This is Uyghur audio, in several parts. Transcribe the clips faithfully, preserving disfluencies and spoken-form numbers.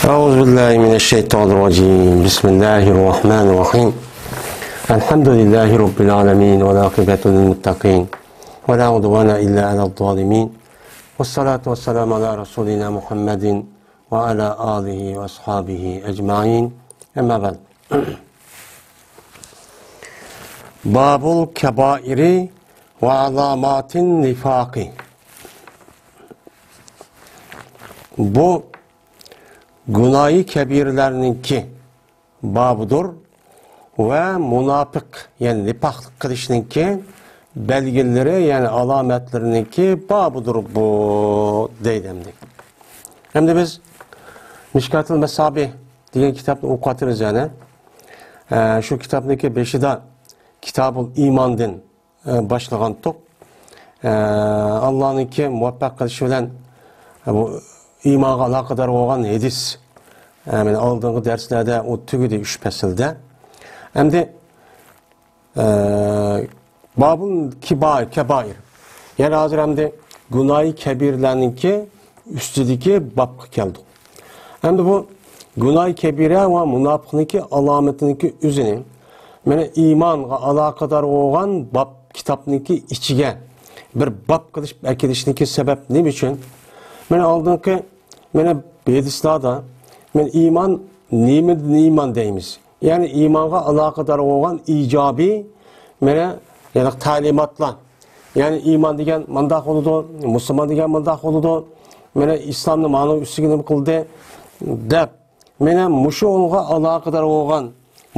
أعوذ بالله من الشيطان الرجيم. بسم الله الرحمن الرحيم. الحمد لله رب العالمين، والعاقبة للمتقين، ولا عدوان إلا على الظالمين، والصلاة والسلام على رسولنا محمد وعلى آله وأصحابه أجمعين. أما بعد. باب الكبائر وعلامات النفاق. بۇ گۇناھى كەبىرىلەرنىڭكى بابىدۇر ۋە مۇناپىق، يەنى نىپاقلىق قىلىشنىڭكى بەلگىلىرى، يەنى ئالامەتلىرىنىڭكى بابىدۇر بۇ، دەيدۇ ئەمدى. ئەمدى بىز مىشكاتۇل مەسابىھ دېگەن كىتابنى ئوقۇۋاتىمىز يەنە. ئە، شۇ كىتابنىڭكى بېشىدا كىتابۇل ئىماندىن ئە، باشلىغانتۇق. ئە، ئاللانىڭكى مۇۋەپپەق قىلىشى بىلەن، ئە، بۇ ئىمانغا ئالاقىدار بولغان ھەدىس، ئە، مانا ئالدىنقى دەرسلەردە ئۇ تۈگىدى ئۈچ پەسىلدە. ئەمدى، ئە، بابۇل كىبا-، كەبائىر. يەنى ھازىر ئەمدى گۇناھى كەبىرىلەرنىڭكى ئۈستىدىكى بابقا كەلدۇق. ئەمدى بۇ گۇناھى كەبىرە ۋە مۇناپىقنىڭكى ئالامىتىنىڭكى ئۆزىنى، مانا ئىمانغا ئالاقىدار بولغان باب كىتابنىڭكى ئىچىگە بىر باب قىلىش ئەكېلىشنىڭكى سەۋەب نېمە ئۈچۈن؟ مانا ئالدىنقى، مانا ھەدىسلەردە، مانا ئىمان نېمىدىن ئىمان دەيمىز؟ يەنى ئىمانغا ئالاقىدار بولغان ئىجابىي، مانا، يەنى تەلىماتلار. يەنى ئىمان دېگەن مانداق بولىدۇ، مۇسۇلمان دېگەن مانداق بولىدۇ، مانا ئىسلامنى مانا ئۈستىگە نېمە قىلدى دەپ، مانا مۇشۇنىڭغا ئالاقىدار بولغان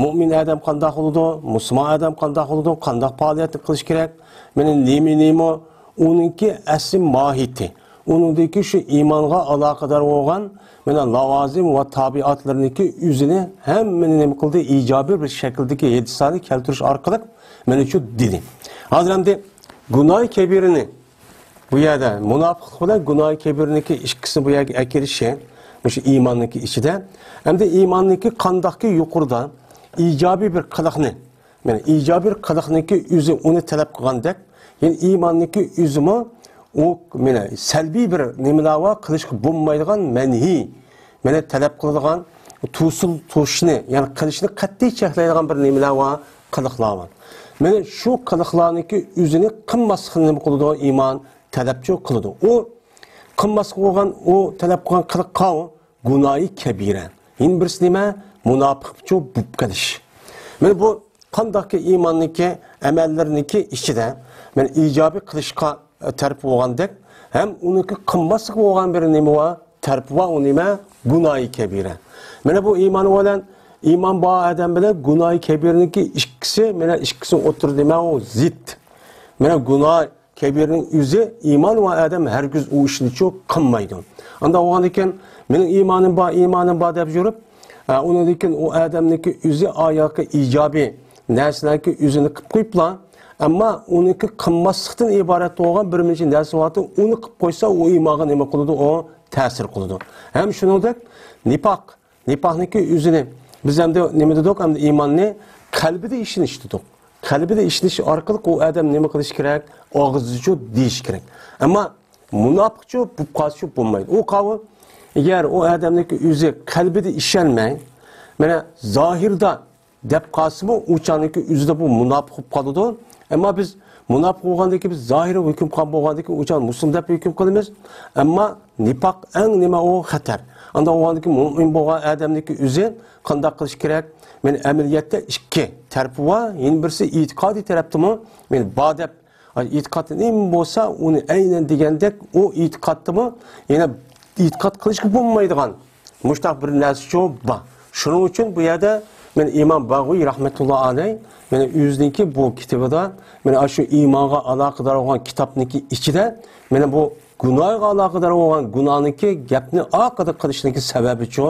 مۇئمىن ئادەم قانداق بولىدۇ، مۇسۇلمان ئادەم قانداق بولىدۇ، قانداق پائالىيەتنى قىلىش كېرەك، مانا نېمە نېمە ئۇنىڭكى ئەسلى ماھىيىتى. ئۇنىڭدىكى شۇ ئىمانغا ئالاقىدار بولغان مانا لاۋازىم ۋە تابىئاتلىرىنىڭكى ئۆزىنى ھەممىنى نېمە قىلدى؟ ئىجابىي بىر شەكىلدىكى ھەدىسلەرنى كەلتۈرۈش ئارقىلىق مانا شۇ دېدى. ھازىر ئەمدى گۇناھى كەبىرىنى بۇ يەردە مۇناپىقلىق بىلەن گۇناھى كەبىرىنىڭكى ئىككىسىنى بۇ يەرگە ئەكېلىشى، مۇشۇ ئىماننىڭكى ئىچىدە. ئەمدى ئىماننىڭكى قانداقكى يۇقىرىدا ئىجابىي بىر قىلىقنى، يەنى ئىجابىي قىلىقنىڭكى ئۆزى ئۇنى تەلەپ قىلغاندەك، يەنى ئىماننىڭكى ئۆزىمۇ ئۇ، مانا، سەلبىي بىر نېمىلەر بار، قىلىشقا بولمايدىغان مەنھىي، مانا، تەلەپ قىلىدىغان توسۇل توسۇشنى، يەنى قىلىشنى قەتئىي چەكلەيدىغان بىر نېمىلەر بار، قىلىقلار بار. مانا شۇ قىلىقلارنىڭكى ئۆزىنى قىلماسلىقنى نېمە قىلىدۇ؟ ئىمان تەلەپچۇ قىلىدۇ. ئۇ قىلماسلىق بولغان، ئۇ تەلەپ قىلغان قىلىق قاۋۇ؟ گۇناھى كەبىرە. يەنە بىرسى نېمە؟ مۇناپىقچۇ بولۇپ قېلىش. مانا بۇ قانداقكى ئىماننىڭكى ئەمەللىرىنىڭكى ئىچىدە، مانا ئىجابىي قىلىشقا، ئە، تەرىپى بولغاندەك، ھەم ئۇنىڭكى قىلماسلىقى بولغان بىر نېمە بار؟ تەرىپى بار، ئۇ نېمە؟ گۇناھى كەبىرە. مانا بۇ ئىمان بىلەن، ئىمان بار ئادەم بىلەن گۇناھى كەبىرىنىڭكى ئىككىسى، مانا ئىككىسى ئوتتۇرىدا نېمە؟ ئۇ زىت. مانا گۇناھ كەبىرىنىڭ ئۆزى ئىمان ۋە ئادەم ھەرگىز ئۇ ئىشنىچۇ قىلمايدۇ. ئانداق بولغاندىكىن، مېنىڭ ئىمانىم بار، ئىمانىم بار دەپ يۈرۈپ، ئە، ئۇنىڭدىن كېيىن ئۇ ئادەمنىڭكى ئۆزى ئاياقى ئىجابىي نەرسىلەرنىڭكى ئۆزىنى قىلىپ قويۇپلا، ئەمما ئۇنىڭكى قىلماسلىقتىن ئىبارەت بولغان بىر نەچچە نەرسە بارتۇ، ئۇنى قىلىپ قويسا، ئۇ ئىمانغا نېمە قىلىدۇ؟ ئۇ تەسىر قىلىدۇ. ھەم شۇنىڭدەك نىپاق، نىپاقنىڭكى ئۆزىنى بىز ئەمدى نېمە دېدۇق؟ ئەمدى ئىماننى قەلبىدە ئىشىنىش دېدۇق. قەلبىدە ئىشىنىش ئارقىلىق ئۇ ئادەم نېمە قىلىشى كېرەك؟ ئاغزىچۇ دېيىشى كېرەك. ئەمما مۇناپىقچۇ بولۇپ قالسىچۇ بولمايدۇ. ئۇ قاۋۇ، ئەگەر ئۇ ئادەمنىڭكى ئۆزى قەلبىدە ئىشەنمەي، مانا زاھىردا دەپ قالسىمۇ، ئۇ چاغنىڭكى ئۆزىدە بۇ مۇناپىق بولۇپ قالىدۇ. ئەمما بىز مۇناپىق بولغاندىن كېيىن، بىز زاھىرىي ھۆكۈم قىلغان بولغاندىن كېيىن، ئۇ چاغ مۇسلىم دەپ ھۆكۈم قىلىمىز. ئەمما نىپاق ئەڭ نېمە ئۇ خەتەر. ئانداق بولغاندىن كېيىن مۇئمىن بولغان ئادەمنىڭكى ئۆزى قانداق قىلىش كېرەك؟ مانا ئەمەلىيەتتە ئىككى تەرىپى بار. يەنە بىرسى ئېتىقادىي تەرەپتىمۇ، مانا بار دەپ ئېتىقاد نېمە بولسا، ئۇنى ئەينەن دېگەندەك، ئۇ ئېتىقادتىمۇ يەنە ئېتىقاد قىلىشقا بولمايدىغان مۇشۇنداق بىر نەرسىچۇ بار. شۇنىڭ ئۈچۈن بۇ يەردە مانا ئىمام باغۋىي رەھمەتۇللا ئەلەي مانا ئۆزىنىڭكى بۇ كىتابىدا مانا شۇ ئىمانغا ئالاقىدار بولغان كىتابنىڭكى ئىچىدە مانا بۇ گۇناھقا ئالاقىدار بولغان گۇناھنىڭكى گەپنى ئارقىدا قىلىشنىڭكى سەۋەبىچۇ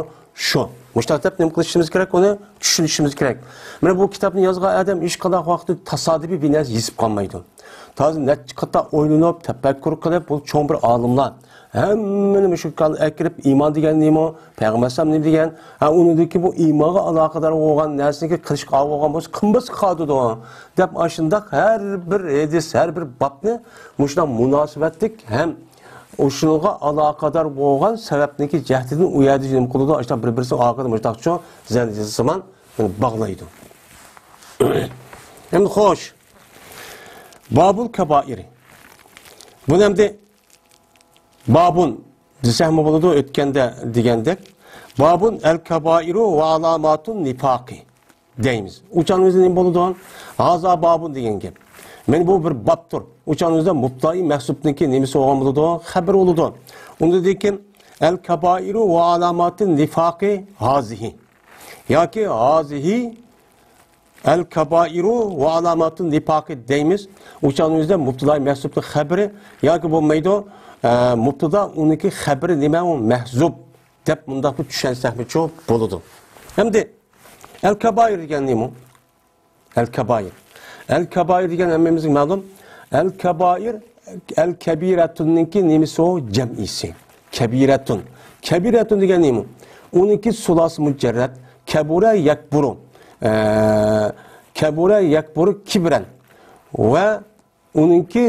شۇ. مۇشۇنداق دەپ نېمە قىلىشىمىز كېرەك؟ ئۇنى چۈشىنىشىمىز كېرەك. مانا بۇ كىتابنى يازغان ئادەم ھېچقانداق ۋاقىتتا تاسادىپىي بىر نەرسە يېزىپ قالمايدۇ. تازا نەچچە قېتىم ئويلىنىپ، تەپەككۇر قىلىپ، بۇ چوڭ بىر ئالىملار. ھەممىنى مۇشۇ كاللا ئەكىرىپ، ئىمان دېگەن نېمە؟ پەيغەمبەر ئەلەيھىسسالام نېمە دېگەن؟ ھە، ئۇنىڭدىكى بۇ ئىمانغا ئالاقىدار بولغان نەرسىگە قىلىشقا بولغان بولسا، قىلماسلىق قالدىدۇ، دەپ ئاشۇنداق ھەر بىر ھەدىس، ھەر بىر بابنى مۇشۇنداق مۇناسىۋەتلىك ھەم ئۇشۇنىڭغا ئالاقىدار بولغان سەۋەبنىڭكى جەھىتىدىن ئۇ يەردە نېمە قىلىدۇ؟ ئاشۇنداق بىر-بىرسىنىڭ ئارقىدا مۇشۇنداقچۇ زەنجىر سىمان باغلايدۇ. ئەمدى خوش. بابۇل كابائىر. بۇنى ئەمدى بابۇن دېسەكمۇ بولىدۇ، ئۆتكەندە دېگەندەك. بابۇن ئەل كابائىرۇ ۋە ئالاماتۇن نىفاقى دەيمىز. ئۇ چاغنىڭ ئۆزىدە نېمە بولىدۇ؟ ھازا بابۇن دېگەن گەپ. مانا بۇ بىر بابتۇر. ئۇ چاغنىڭ ئۆزىدە مۇبتىدائى مەھسۇبنىڭكى نېمىسى بولغان بولىدۇ؟ خەبىرى بولىدۇ. ئۇندىن كېيىن ئەل كابائىرۇ ۋە ئالاماتۇن نىفاقى ھازىھى. ياكى ھازىھى ئەل كابائىرۇ ۋە ئالاماتۇن نىپاقى دەيمىز. ئۇ چاغنىڭ ئۆزىدە مۇبتىدائى مەھسۇبنىڭ خەبىرى ياكى بولمايدۇ، ئە، مۇبتىدا ئۇنىڭكى خەبىرى نېمە ئۇ مەھزۇب دەپ مۇنداق بىر چۈشەنسەكمۇچۇ بولىدۇ. ئەمدى ئەل كابائىر دېگەن نېمە؟ ئەل كابائىر. ئەل كابائىر دېگەن ھەممىمىزگە مەلۇم. ئەل كابائىر، ئەل كەبىرەتۇننىڭكى نېمىسى ئۇ؟ جەمئىسى. كەبىرەتۇن. كەبىرەتۇن دېگەن نېمە؟ ئۇنىڭكى سۇلاسى مۇجەررەت. كەبۇرە يەكبۇرۇ. ئە، كەبۇرە يەكبۇرۇ كىبرەن. ۋە ئۇنىڭكى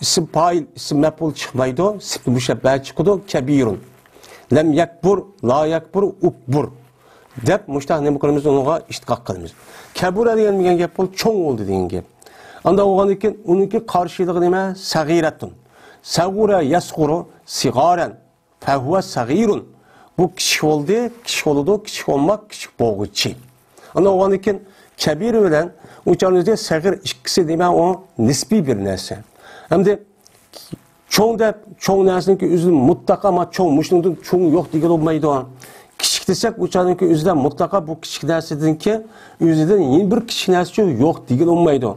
ئىسىم پائىل، ئىسىم مەپئۇل چىقمايدۇ، سىپىتى مۇشەببەھە چىقىدۇ، كەبىرۇن. لەم يەكبۇر، لا يەكبۇر، ئۇكبۇر دەپ مۇشتاق نېمە قىلىمىز، ئۇنىڭغا ئىشتىقاق قىلىمىز. كەبۇرە دېگەن، دېگەن گەپ بۇ چوڭ بولدى دېگەن گەپ. ئاندا بولغاندىن كېيىن ئۇنىڭكى قارشىلىقى نېمە؟ سەغىرەتۇن. سەغۇرە يەسغۇرۇ سىغارەن. فەھۇۋە سەغىرۇن. بۇ كىچىك بولدى، كىچىك بولىدۇ، كىچىك بولماق، كىچىك بولغۇچى. ئاندىن ئۇنىڭدىن كېيىن كەبىر بىلەن ئۇ چاغنىڭ ئۆزىدە سەغىر ئىككىسى نېمە؟ ئۇ نىسپىي بىر نەرسە. ئەمدى چوڭ دەپ، چوڭ نەرسىنىڭكى ئۆزىدىن مۇتلەق، ئەمما چوڭ، مۇشۇنىڭدىن چوڭ يوق دېگىلى بولمايدۇ. كىچىك دېسەك، ئۇ چاغنىڭكى ئۆزىدە مۇتلەقا بۇ كىچىك نەرسىدىنكى ئۆزىدىن يەنە بىر كىچىك نەرسىچۇ يوق دېگىلى بولمايدۇ.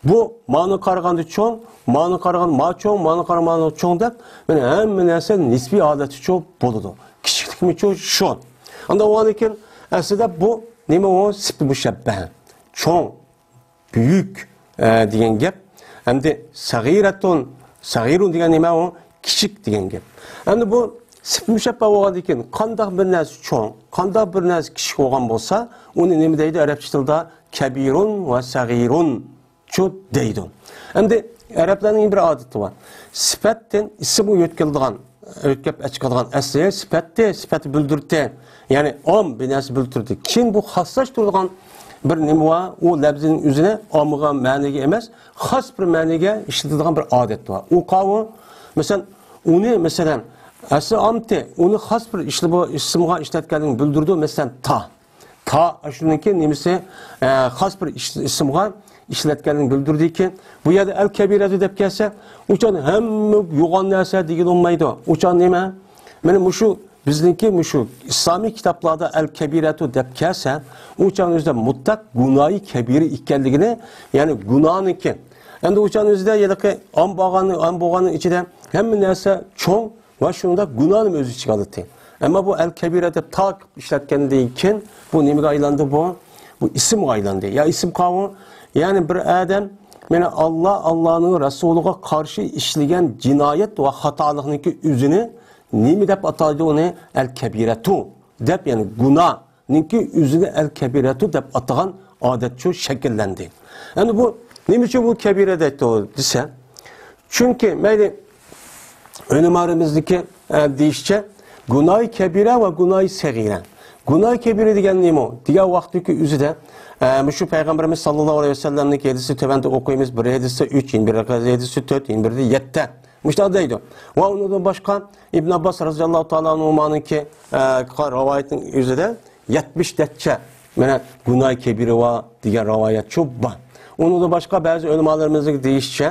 بۇ مانا قارىغاندا چوڭ، مانا قارىغاندا ما چوڭ، مانا قارىغاندا ما چوڭ دەپ، مانا ھەممە نەرسە نىسپىي ھالەتتىچۇ بولىدۇ. كىچىكلىكمىچۇ شۇ. ئاندا ئۇنىڭدىن كېيىن ئەسلىدە بۇ نېمە ئۇ؟ سىپىتى مۇشەببەھە. چوڭ، بۈيۈك، ئە، دېگەن گەپ. ئەمدى سەغىرەتۇن، سەغىرۇن دېگەن نېمە ئۇ؟ كىچىك دېگەن گەپ. ئەمدى بۇ سىپىتى مۇشەببەھە بولغاندىن كېيىن قانداق بىر نەرسە چوڭ، قانداق بىر نەرسە كىچىك بولغان بولسا، ئۇنى نېمە دەيدۇ ئەرەبچە تىلدا؟ كەبىرۇن ۋە سەغىرۇن. چۇ دەيدۇ. ئەمدى ئەرەبلەرنىڭ بىر ئادىتى بار. سۈپەتتىن ئىسىمغا يۆتكىلىدىغان، يۆتكەپ ئەچىقىدىغان ئەسلى سۈپەتتى، سۈپەت بىلدۈرتتى. يەنى ئام بىر نەرسە بىلدۈرتتى. كېيىن بۇ خاسلاشتۇرىدىغان بىر نېمە بار، ئۇ لەپزىنىڭ ئۆزىنى ئامىغا مەنىگە ئەمەس، خاس بىر مەنىگە ئىشلىتىدىغان بىر ئادەت بار. ئۇ قاۋۇ، مەسىلەن، ئۇنى، مەسىلەن، ئەسلى ئامتى، ئۇنى خاس بىر ئىشلىبۇ-، ئىسىمغا ئىشلەتكەنلىكىنى بىلدۈرىدۇ، مەسىلەن، تا. تا، شۇنىڭكى نېمىسى، ئە، خاس بىر ئىش-، ئىسىمغا ئىشلەتكەنلىكىنى بىلدۈرىدىكەن. بۇ يەردە ئەل كەبىرەتۇ دەپ كەلسە، ئۇ چاغدا ھەممە يوغان نەرسە دېگىلى بولمايدۇ. ئۇ چاغدا نېمە؟ مانا مۇشۇ بىزنىڭكى مۇشۇ ئىسلامىي كىتابلاردا ئەل كەبىرەتۇ دەپ كەلسە، ئۇ چاغنىڭ ئۆزىدە مۇتلەق گۇناھى كەبىرە ئىكەنلىكىنى، يەنى گۇناھنىڭكى. ئەمدى ئۇ چاغنىڭ ئۆزىدە ھېلىقى ئام بولغاننىڭ، ئام بولغاننىڭ ئىچىدە ھەممە نەرسە چوڭ، ۋە شۇنداق گۇناھنىمۇ ئۆز ئىچىگە ئالىدۇ. ئەمما بۇ ئەل كەبىرە دەپ تا ئىشلەتكەندىن كېيىن بۇ نېمىگە ئايلاندى بۇ؟ بۇ ئىسىمغا ئايلاندى. يا ئىسىم قاۋۇ، يەنى بىر ئادەم مانا ئاللا، ئاللانىڭ رەسۇلىغا قارشى ئىشلىگەن جىنايەت ۋە خاتالىقنىڭكى ئۆزىنى نېمە دەپ ئاتايدۇ ئۇنى؟ ئەل كەبىرەتۇ دەپ، يەنى گۇناھ نىڭكى ئۆزىنى ئەل كەبىرەتۇ دەپ ئاتىغان ئادەتچۇ شەكىللەندى. ئەمدى بۇ نېمە ئۈچۈن بۇ كەبىرە دەيدۇ دېسە، چۈنكى مەيلى ئۆلىمالىرىمىزنىڭكى، ئە، دېيىشىچە، گۇناھى كەبىرە ۋە گۇناھى سەغىرە. گۇناھى كەبىرە دېگەن نېمە دېگەن ۋاقىتتىكى ئۆزىدە، ئە، مۇشۇ پەيغەمبىرىمىز ساللاللاھۇ ئەلەيھى ۋەسەللەمنىڭكى ھەدىسى تۆۋەندە ئوقۇيمىز، بىر ھەدىسى ئۈچ، يەنە بىر ھەدىسى تۆت، يەنە بىرى يەتتە. مۇشۇنداق دەيدۇ. ۋە ئۇنىڭدىن باشقا ئىبن ئابباس رازىياللاھۇ تائالا ئەنھۇمانىڭكى، ئە، رىۋايىتىنىڭ ئۆزىدە يەتمىش نەچچە، مانا، گۇناھى كەبىرە بار دېگەن رىۋايەتچۇ بار. ئۇنىڭدىن باشقا بەزى ئۆلىمالىرىمىزنىڭ دېيىشىچە،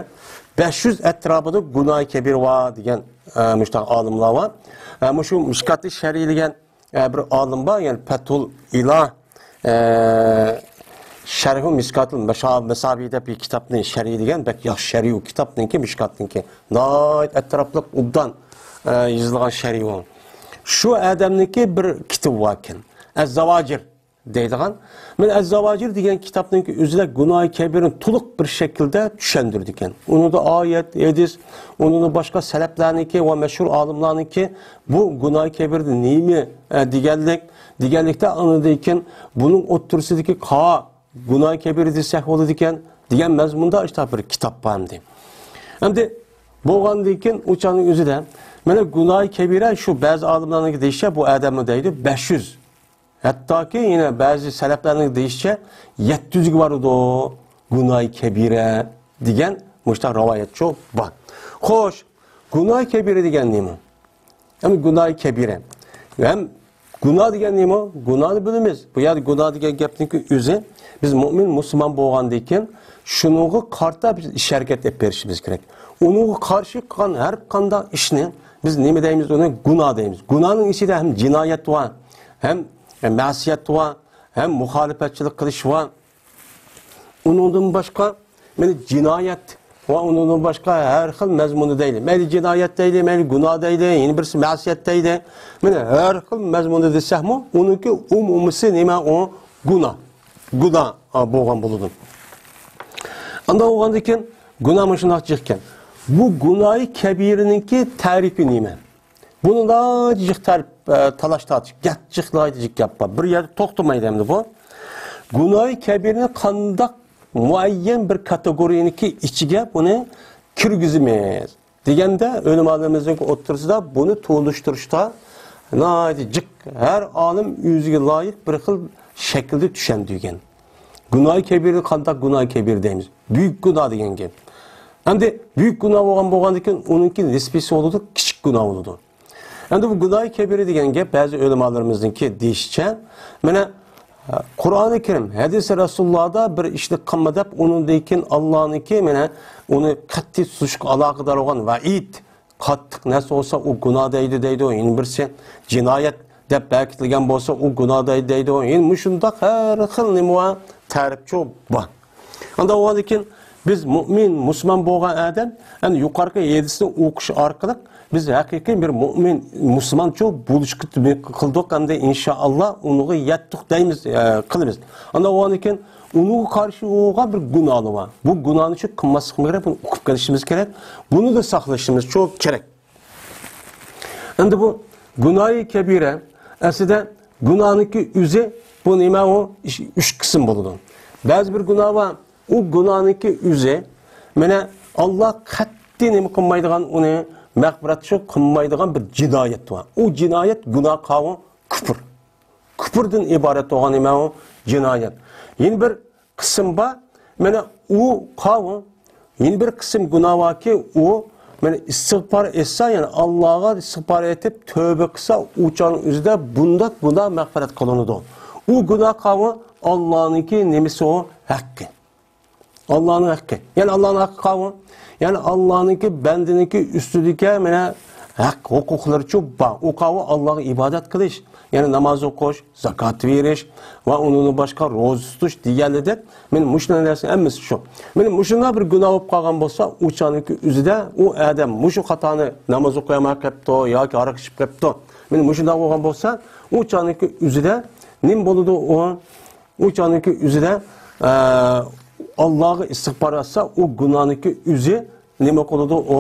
بەش يۈز ئەتراپىدا گۇناھى كەبىرە بار دېگەن، ئە، مۇشۇنداق ئالىملار بار. ئە، مۇشۇ مىشكاتنى شەرھلىگەن، ئە، بىر ئالىم بار، يەنى پەتھۇل ئىلاھ، ئە، شەرھۇ مىشكاتىل مەشا-، مەسابىھ دەپ بىر كىتابنى شەرھلىگەن، بەك ياخشى شەرھى ئۇ كىتابنىڭكى، مىشكاتنىڭكى. ناھايىتى ئەتراپلىق، ئوبدان، ئە، يېزىلغان شەرھى ئۇ. شۇ ئادەمنىڭكى بىر كىتابى باركەن. ئەز-زاۋاجىر دەيدىغان. مەن ئەز-زاۋاجىر دېگەن كىتابنىڭكى ئۆزىدە گۇناھى كەبىرىنى تولۇق بىر شەكىلدە چۈشەندۈرىدىكەن. ئۇنىڭدا ئايەت، ھەدىس، ئۇنىڭدا باشقا سەلەپلەرنىڭكى ۋە مەشھۇر ئالىملارنىڭكى بۇ گۇناھى كەبىرە نېمە، ئە، دېگەنلىك، دېگەنلىكتە ئاندىن كېيىن بۇنىڭ ئوتتۇرىسىدىكى قا-، گۇناھى كەبىرە دېسەك بولىدىكەن دېگەن مەزمۇندا ئىشتا بىر كىتاب بار ئەمدى. ئەمدى بولغاندىن كېيىن ئۇ چاغنىڭ ئۆزىدە مانا گۇناھى كەبىرە شۇ بەزى ئالىملارنىڭ دېيىشىچە بۇ ئادەمنىڭ دەيدۇ بەش يۈز. ھەتتاكى يەنە بەزى سەلەفلەرنىڭ دېيىشىچە يەتتە يۈزگە بارىدۇ گۇناھى كەبىرە دېگەن مۇشۇنداق رىۋايەتچۇ بار. خوش، گۇناھى كەبىرە دېگەن نېمە؟ ھەم گۇناھى كەبىرە. ھەم گۇناھ دېگەن نېمە؟ گۇناھنى بىلىمىز. بۇ يەردە گۇناھ دېگەن گەپنىڭكى ئۆزى، بىز مۆمىن، مۇسۇلمان بولغاندىن كېيىن شۇنىڭغا قارىتا بىز ئىش-ھەرىكەت ئېلىپ بېرىشىمىز كېرەك. ئۇنىڭغا قارشى قىلغان ھەر قانداق ئىشنى بىز نېمە دەيمىز؟ ئۇنى گۇناھ دەيمىز. گۇناھنىڭ ئىچىدە ھەم جىنايەت بار، ھەم مەسىيەت بار، ھەم مۇخالىپەتچىلىك قىلىش بار. ئۇنىڭدىن باشقا، مانا جىنايەت ۋە ئۇنىڭدىن باشقا ھەر خىل مەزمۇندا دەيلى. مەيلى جىنايەت دەيلى، مەيلى گۇناھ دەيلى، يەنە بىرسى مەسىيەت دەيلى. مانا ھەر خىل مەزمۇندا دېسەكمۇ، ئۇنىڭكى ئومۇمىسى نېمە؟ ئۇ گۇناھ. گۇناھ، ئا، بولغان بولىدۇ. ئانداق بولغاندىن كېيىن گۇناھ مۇشۇنداق جىقكەن. بۇ گۇناھى كەبىرىنىڭكى تەرىپى نېمە؟ بۇنىڭدا جىق تەرىپ، ئە، تالاش تارتىش، گەپ جىق، ناھايىتى جىق گەپ بار. بىر يەردە توختىمايدۇ ئەمدى بۇ. گۇناھى كەبىرنى قانداق مۇئەييەن بىر كاتېگورىيىنىڭكى ئىچىگە بۇنى كىرگۈزىمىز دېگەندە، ئۆلىمالىرىمىزنىڭ ئوتتۇرىسىدا بۇنى تونۇشتۇرۇشتا ناھايىتى جىق، ھەر ئالىم ئۆزىگە لايىق بىر خىل شەكىلدە چۈشەندۈرگەن. گۇناھى كەبىرنى قانداق گۇناھى كەبىر دەيمىز؟ بۈيۈك گۇناھ دېگەن گەپ. ئەمدى بۈيۈك گۇناھ بولغان، بولغاندىن كېيىن ئۇنىڭكى نىسبىسى بولىدۇ، كىچىك گۇناھ بولىدۇ. ئەمدى بۇ گۇناھى كەبىرە دېگەن گەپ بەزى ئۆلىمالىرىمىزنىڭكى دېيىشىچە، مانا، قۇرئانى كەرىم، ھەدىسى رەسۇلۇللاھدا بىر ئىشنى قىلما دەپ، ئۇنىڭدىن كېيىن ئاللانىڭكى، مانا، ئۇنى قەتئىي تۇتۇشقا ئالاقىدار بولغان ۋەئىد، قاتتىق نەرسە بولسا، ئۇ گۇناھ دەيدۇ، دەيدۇ. يەنە بىرسى جىنايەت دەپ بەكىتىلگەن بولسا، ئۇ گۇناھ دەيدۇ، دەيدۇ. يەنە مۇشۇنداق ھەر خىل نېمە بار، تەرىپچۇ بار. ئانداق بولغاندىن كېيىن بىز مۆمىن، مۇسۇلمان بولغان ئادەم، ئەنە يۇقىرىقى ھەدىسنى ئوقۇش ئارقىلىق بىز ھەقىقىي بىر مۆمىن، مۇسۇلمانچۇ بولۇشقا تۈمەن قىلدۇق ھەمدە ئىنشائاللا ئۇنىڭغا يەتتۇق دەيمىز، ئە، قىلىمىز. ئانداق بولغاندىن كېيىن ئۇنىڭغا قارشى بولغان بىر گۇناھلار بار. بۇ گۇناھنى شۇ قىلماسلىقىمىز كېرەك، بۇنى ئۇقۇپ قېلىشىمىز كېرەك، بۇنى دا ساقلىشىمىز شۇ كېرەك. ئەمدى بۇ گۇناھى كەبىرە، ئەسلىدە گۇناھنىڭكى ئۆزى، بۇ نېمە ئۇ؟ ئۈچ، ئۈچ قىسىم بولىدۇ. بەزى بىر گۇناھ بار، ئۇ گۇناھنىڭكى ئۆزى، مانا، ئاللا قەتئىي نېمە قىلمايدىغان، ئۇنى مەغپىرەت شۇ قىلمايدىغان بىر جىنايەت بار. ئۇ جىنايەت گۇناھ قاۋۇ كۇپۇر. كۇپۇردىن ئىبارەت بولغان نېمە ئۇ؟ جىنايەت. يەنە بىر قىسىم بار. مانا ئۇ قاۋۇ، يەنە بىر قىسىم گۇناھ باركى، ئۇ مانا ئىستىغپار ئېيتسا، يەنى ئاللاغا ئىستىغپار ئېيتىپ، تۆۋبە قىلسا، ئۇ چاغنىڭ ئۆزىدە بۇنداق گۇناھ مەغپىرەت قىلىنىدۇ. ئۇ گۇناھ قاۋۇ، ئاللانىڭكى نېمىسى ئۇ؟ ھەققى. ئاللانىڭ ھەققى. يەنى ئاللانىڭ ھەققى قاۋۇ. يەنى ئاللانىڭكى، بەندىنىڭكى ئۈستىدىكى مانا ھەق ھوقۇقلىرىچۇ بار. ئۇ قاۋۇ ئاللاغا ئىبادەت قىلىش، يەنى ناماز ئوقۇش، زاكات بېرىش ۋە ئۇنىڭدىن باشقا روزا تۇتۇش دېگەنلىدەك، مانا مۇشۇ نەرسە ھەممىسى شۇ. مانا مۇشۇنداق بىر گۇناھ بولۇپ قالغان بولسا، ئۇ چاغنىڭكى ئۆزىدە ئۇ ئادەم مۇشۇ خاتانى، ناماز ئوقۇيالماي قېپتۇ ياكى ھاراق ئىچىپ قېپتۇ. مانا مۇشۇنداق بولغان بولسا، ئۇ چاغنىڭكى ئۆزىدە نېمە بولىدۇ ئۇ؟ ئۇ چاغنىڭكى ئۆزىدە، ئە، ئاللاغا ئىستىغپار ئەتسە، ئۇ گۇناھنىڭكى ئۆزى نېمە قىلىدۇ؟ ئۇ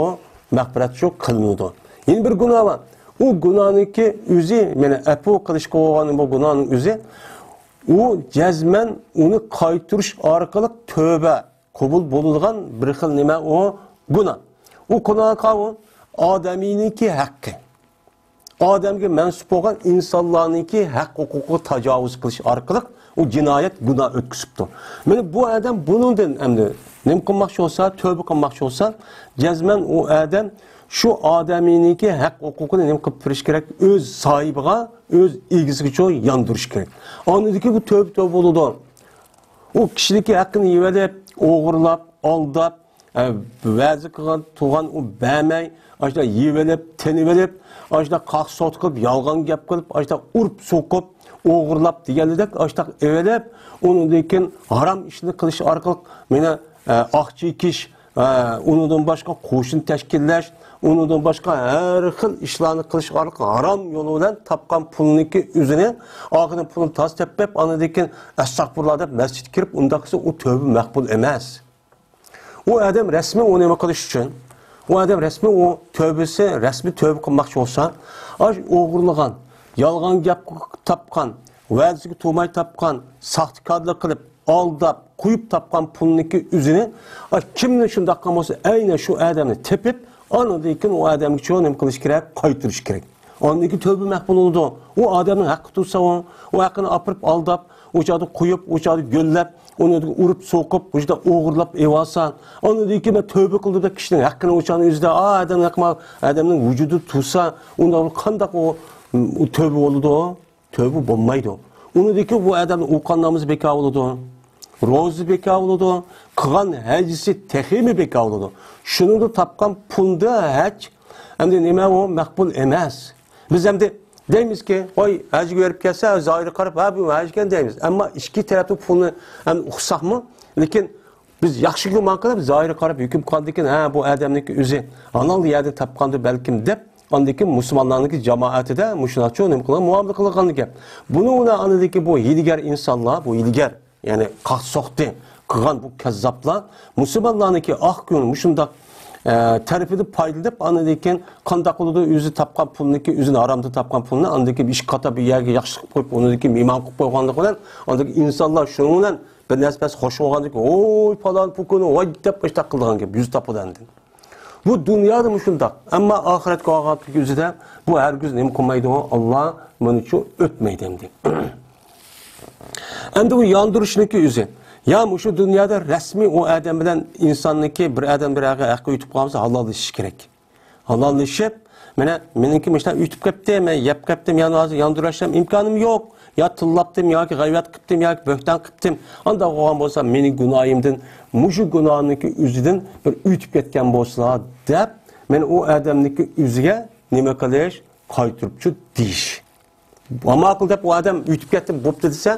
مەغپىرەت شۇ قىلىنىدۇ. يەنە بىر گۇناھ بار. ئۇ گۇناھنىڭكى ئۆزى، مانا ئەپۇ قىلىشقا بولغان بۇ گۇناھنىڭ ئۆزى، ئۇ جەزمەن ئۇنى قايتۇرۇش ئارقىلىق تۆۋبە قوبۇل بولىدىغان بىر خىل نېمە ئۇ؟ گۇناھ. ئۇ گۇناھ قاۋۇ ئادەمىينىڭكى ھەققى. ئادەمگە مەنسۇپ بولغان ئىنسانلارنىڭكى ھەق ھوقۇقىغا تاجاۋۇز قىلىش ئارقىلىق ئۇ جىنايەت، گۇناھ ئۆتكۈزۈپتۇ. مانا بۇ ئادەم بۇنىڭدىن ئەمدى نېمە قىلماقچى بولسا، تۆۋبە قىلماقچى بولسا، جەزمەن ئۇ ئادەم شۇ ئادەمنىڭكى ھەق ھوقۇقىنى نېمە قىلىپ بېرىش كېرەك؟ ئۆز ساھىبىغا، ئۆز ئىگىسىگىچۇ ياندۇرۇش كېرەك. ئاندىن كېيىن بۇ تۆۋبە، تۆۋبە بولىدۇ. ئۇ كىشىنىڭكى ھەققىنى يېۋېلىپ، ئوغرىلاپ، ئالداپ، ئە، ۋەدە قىلغان تۇرغان ئۇ بەرمەي، ئاشۇنداق يېۋېلىپ، تېنىۋېلىپ، ئاشۇنداق قاق سوت قىلىپ، يالغان گەپ قىلىپ، ئاشۇنداق ئۇرۇپ، سوقۇپ، ئوغرىلاپ دېگەنلىدەك، ئاشۇنداق ئېۋېلىپ، ئۇنىڭدىن كېيىن ھارام ئىشنى قىلىش ئارقىلىق مانا، ئە، ئاقچا ئېكىش، ئە، ئۇنىڭدىن باشقا قوشۇن تەشكىللەش، ئۇنىڭدىن باشقا ھەر خىل ئىشلارنى قىلىش ئارقىلىق ھارام يولى بىلەن تاپقان پۇلنىڭكى ئۆزىنى، ئاخىرىدا پۇلنى تاز تېپىپ، ئاندىن كېيىن ئەستەغپۇرۇللا دەپ مەسچىتكە كىرىپ، ئۇنداق قىلسا ئۇ تۆۋبە مەقبۇل ئەمەس. ئۇ ئادەم رەسمىي ئۇ نېمە قىلىش ئۈچۈن، ئۇ ئادەم رەسمىي ئۇ تۆۋبىسى، رەسمىي تۆۋبە قىلماقچى بولسا، ئاش ئوغرىلىغان، يالغان گەپ تاپقان، ۋەدىسىگە تۇرماي تاپقان، ساختىكارلىق قىلىپ، ئالداپ، قويۇپ تاپقان پۇلنىڭكى ئۆزىنى، ئاش كىمنى شۇنداق قىلغان بولسا، ئەينەن شۇ ئادەمنى تېپىپ، ئاندىن كېيىن ئۇ ئادەمگىچۇ نېمە قىلىش كېرەك؟ قايتۇرۇش كېرەك. ئاندىن كېيىن تۆبە مەقبۇل بولىدۇ. ئۇ ئادەمنىڭ ھەققى تۇرسا، ئۇ، ئۇ ھەققىنى ئاپىرىپ ئالداپ، ئۇ چاغدا قويۇپ، ئۇ چاغدا گۆللەپ، ئۇنى ئۇرۇپ سوقۇپ، ئۇ يەردە ئوغرىلاپ ئېۋالسا، ئاندىن كېيىن مەن تۆبە قىلدىم دەپ كىشىنىڭ ھەققىنى ئۇ چاغدا ئۆزىدە، ئا، ئادەمنىڭ ھەققى، ئادەمنىڭ ۋۇجۇدى تۇرسا، ئۇندا قانداق ئۇ، ئۇ تۆبە بولىدۇ؟ تۆبە بولمايدۇ. ئۇنىڭدىن كېيىن بۇ ئادەمنىڭ ئوقۇغان نامىزى بىكار بولىدۇ. روزىسى بىكار بولىدۇ. قىلغان ھەجىسى تېخىمۇ بىكار بولىدۇ. شۇنىڭدا تاپقان پۇلدا ھەج، ئەمدى نېمە ئۇ؟ مەقبۇل ئەمەس. بىز ئەمدى دەيمىزكى، ۋاي، ھەجگە بېرىپ كەلسە، زاھىرىغا قاراپ، ھە، بۇ ھەجگە دەيمىز. ئەمما ئىككى تەرەپنىڭ پۇلىنى ئەمدى ئۇقساقمۇ؟ لېكىن بىز ياخشى گۇمان قىلىپ، زاھىرغا قاراپ ھۆكۈم قىلغاندىن كېيىن، ھە، بۇ ئادەمنىڭكى ئۆزى ھالال يەردىن تاپقاندۇ بەلكىم دەپ، ئاندىن كېيىن مۇسۇلمانلارنىڭكى جامائەتىدە مۇشۇلارچۇ نېمە قىلغان، مۇئامىلە قىلغان گەپ. بۇنىڭ بىلەن ئاندىن كېيىن بۇ ھىيلىگەر ئىنسانلار، بۇ ھىيلىگەر، يەنى قاق سوختى قىلغان بۇ كەززاپلار مۇسۇلمانلارنىڭكى ئاق كۆڭۈل مۇشۇنداق، ئە، تەرىپىدىن پايدىلىنىپ، ئاندىن كېيىن قانداق قىلىدۇ؟ ئۆزى تاپقان پۇلنىڭكى، ئۆزىنى ھارامدا تاپقان پۇلنى ئاندىن كېيىن ئىككى قاتا بىر يەرگە ياخشى قىلىپ قويۇپ، ئۇنىڭدىن كېيىن مېھمان قىلىپ قويغانلىقى بىلەن ئاندىن كېيىن ئىنسانلار شۇنىڭ بىلەن بىر نەرسە بەس خوش بولغاندىن كېيىن، ۋوي، پالان پۇكۇنى، ۋاي دەپ ئىشتاق قىلىدىغان گەپ، يۈز تاپىدۇ ئاندىن. بۇ دۇنيادا مۇشۇنداق. ئەمما ئاخىرەتكە بارغانلىقى ئۆزىدە بۇ ھەرگىز نېمە قىلمايدۇ، ئاللا مۇنىچۇ ئۆتمەيدۇ ئەمدى. ئەمدى بۇ ياندۇرۇشنىڭكى ئۆزى. يا مۇشۇ دۇنيادا رەسمىي ئۇ ئادەم بىلەن ئىنساننىڭكى بىر ئادەم بىر ھەققە ئۆتۈپ قالمىسا ھالاللىشىش كېرەك. ھالاللىشىپ، مانا، مېنىڭكى مۇشۇنداق ئۆتۈپ كەپتۇ، مەن يەپ كەپتىم، يەنە ھازىر ياندۇرۇشلام ئىمكانىم يوق. يا تىللاپتىم، ياكى غەيۋەت قىپتىم، ياكى بۆھتان قىپتىم. ئانداق بولغان بولسا، مېنىڭ گۇناھىمدىن، مۇشۇ گۇناھنىڭكى ئۆزىدىن بىر ئۆتۈپ كەتكەن بولسىلا، دەپ، مەن ئۇ ئادەمنىڭكى ئۆزىگە نېمە قىلىش؟ قايتۇرۇپچۇ دېيىش. ماقۇل دەپ ئۇ ئادەم ئۆتۈپ كەتتى، بوپتۇ دېسە،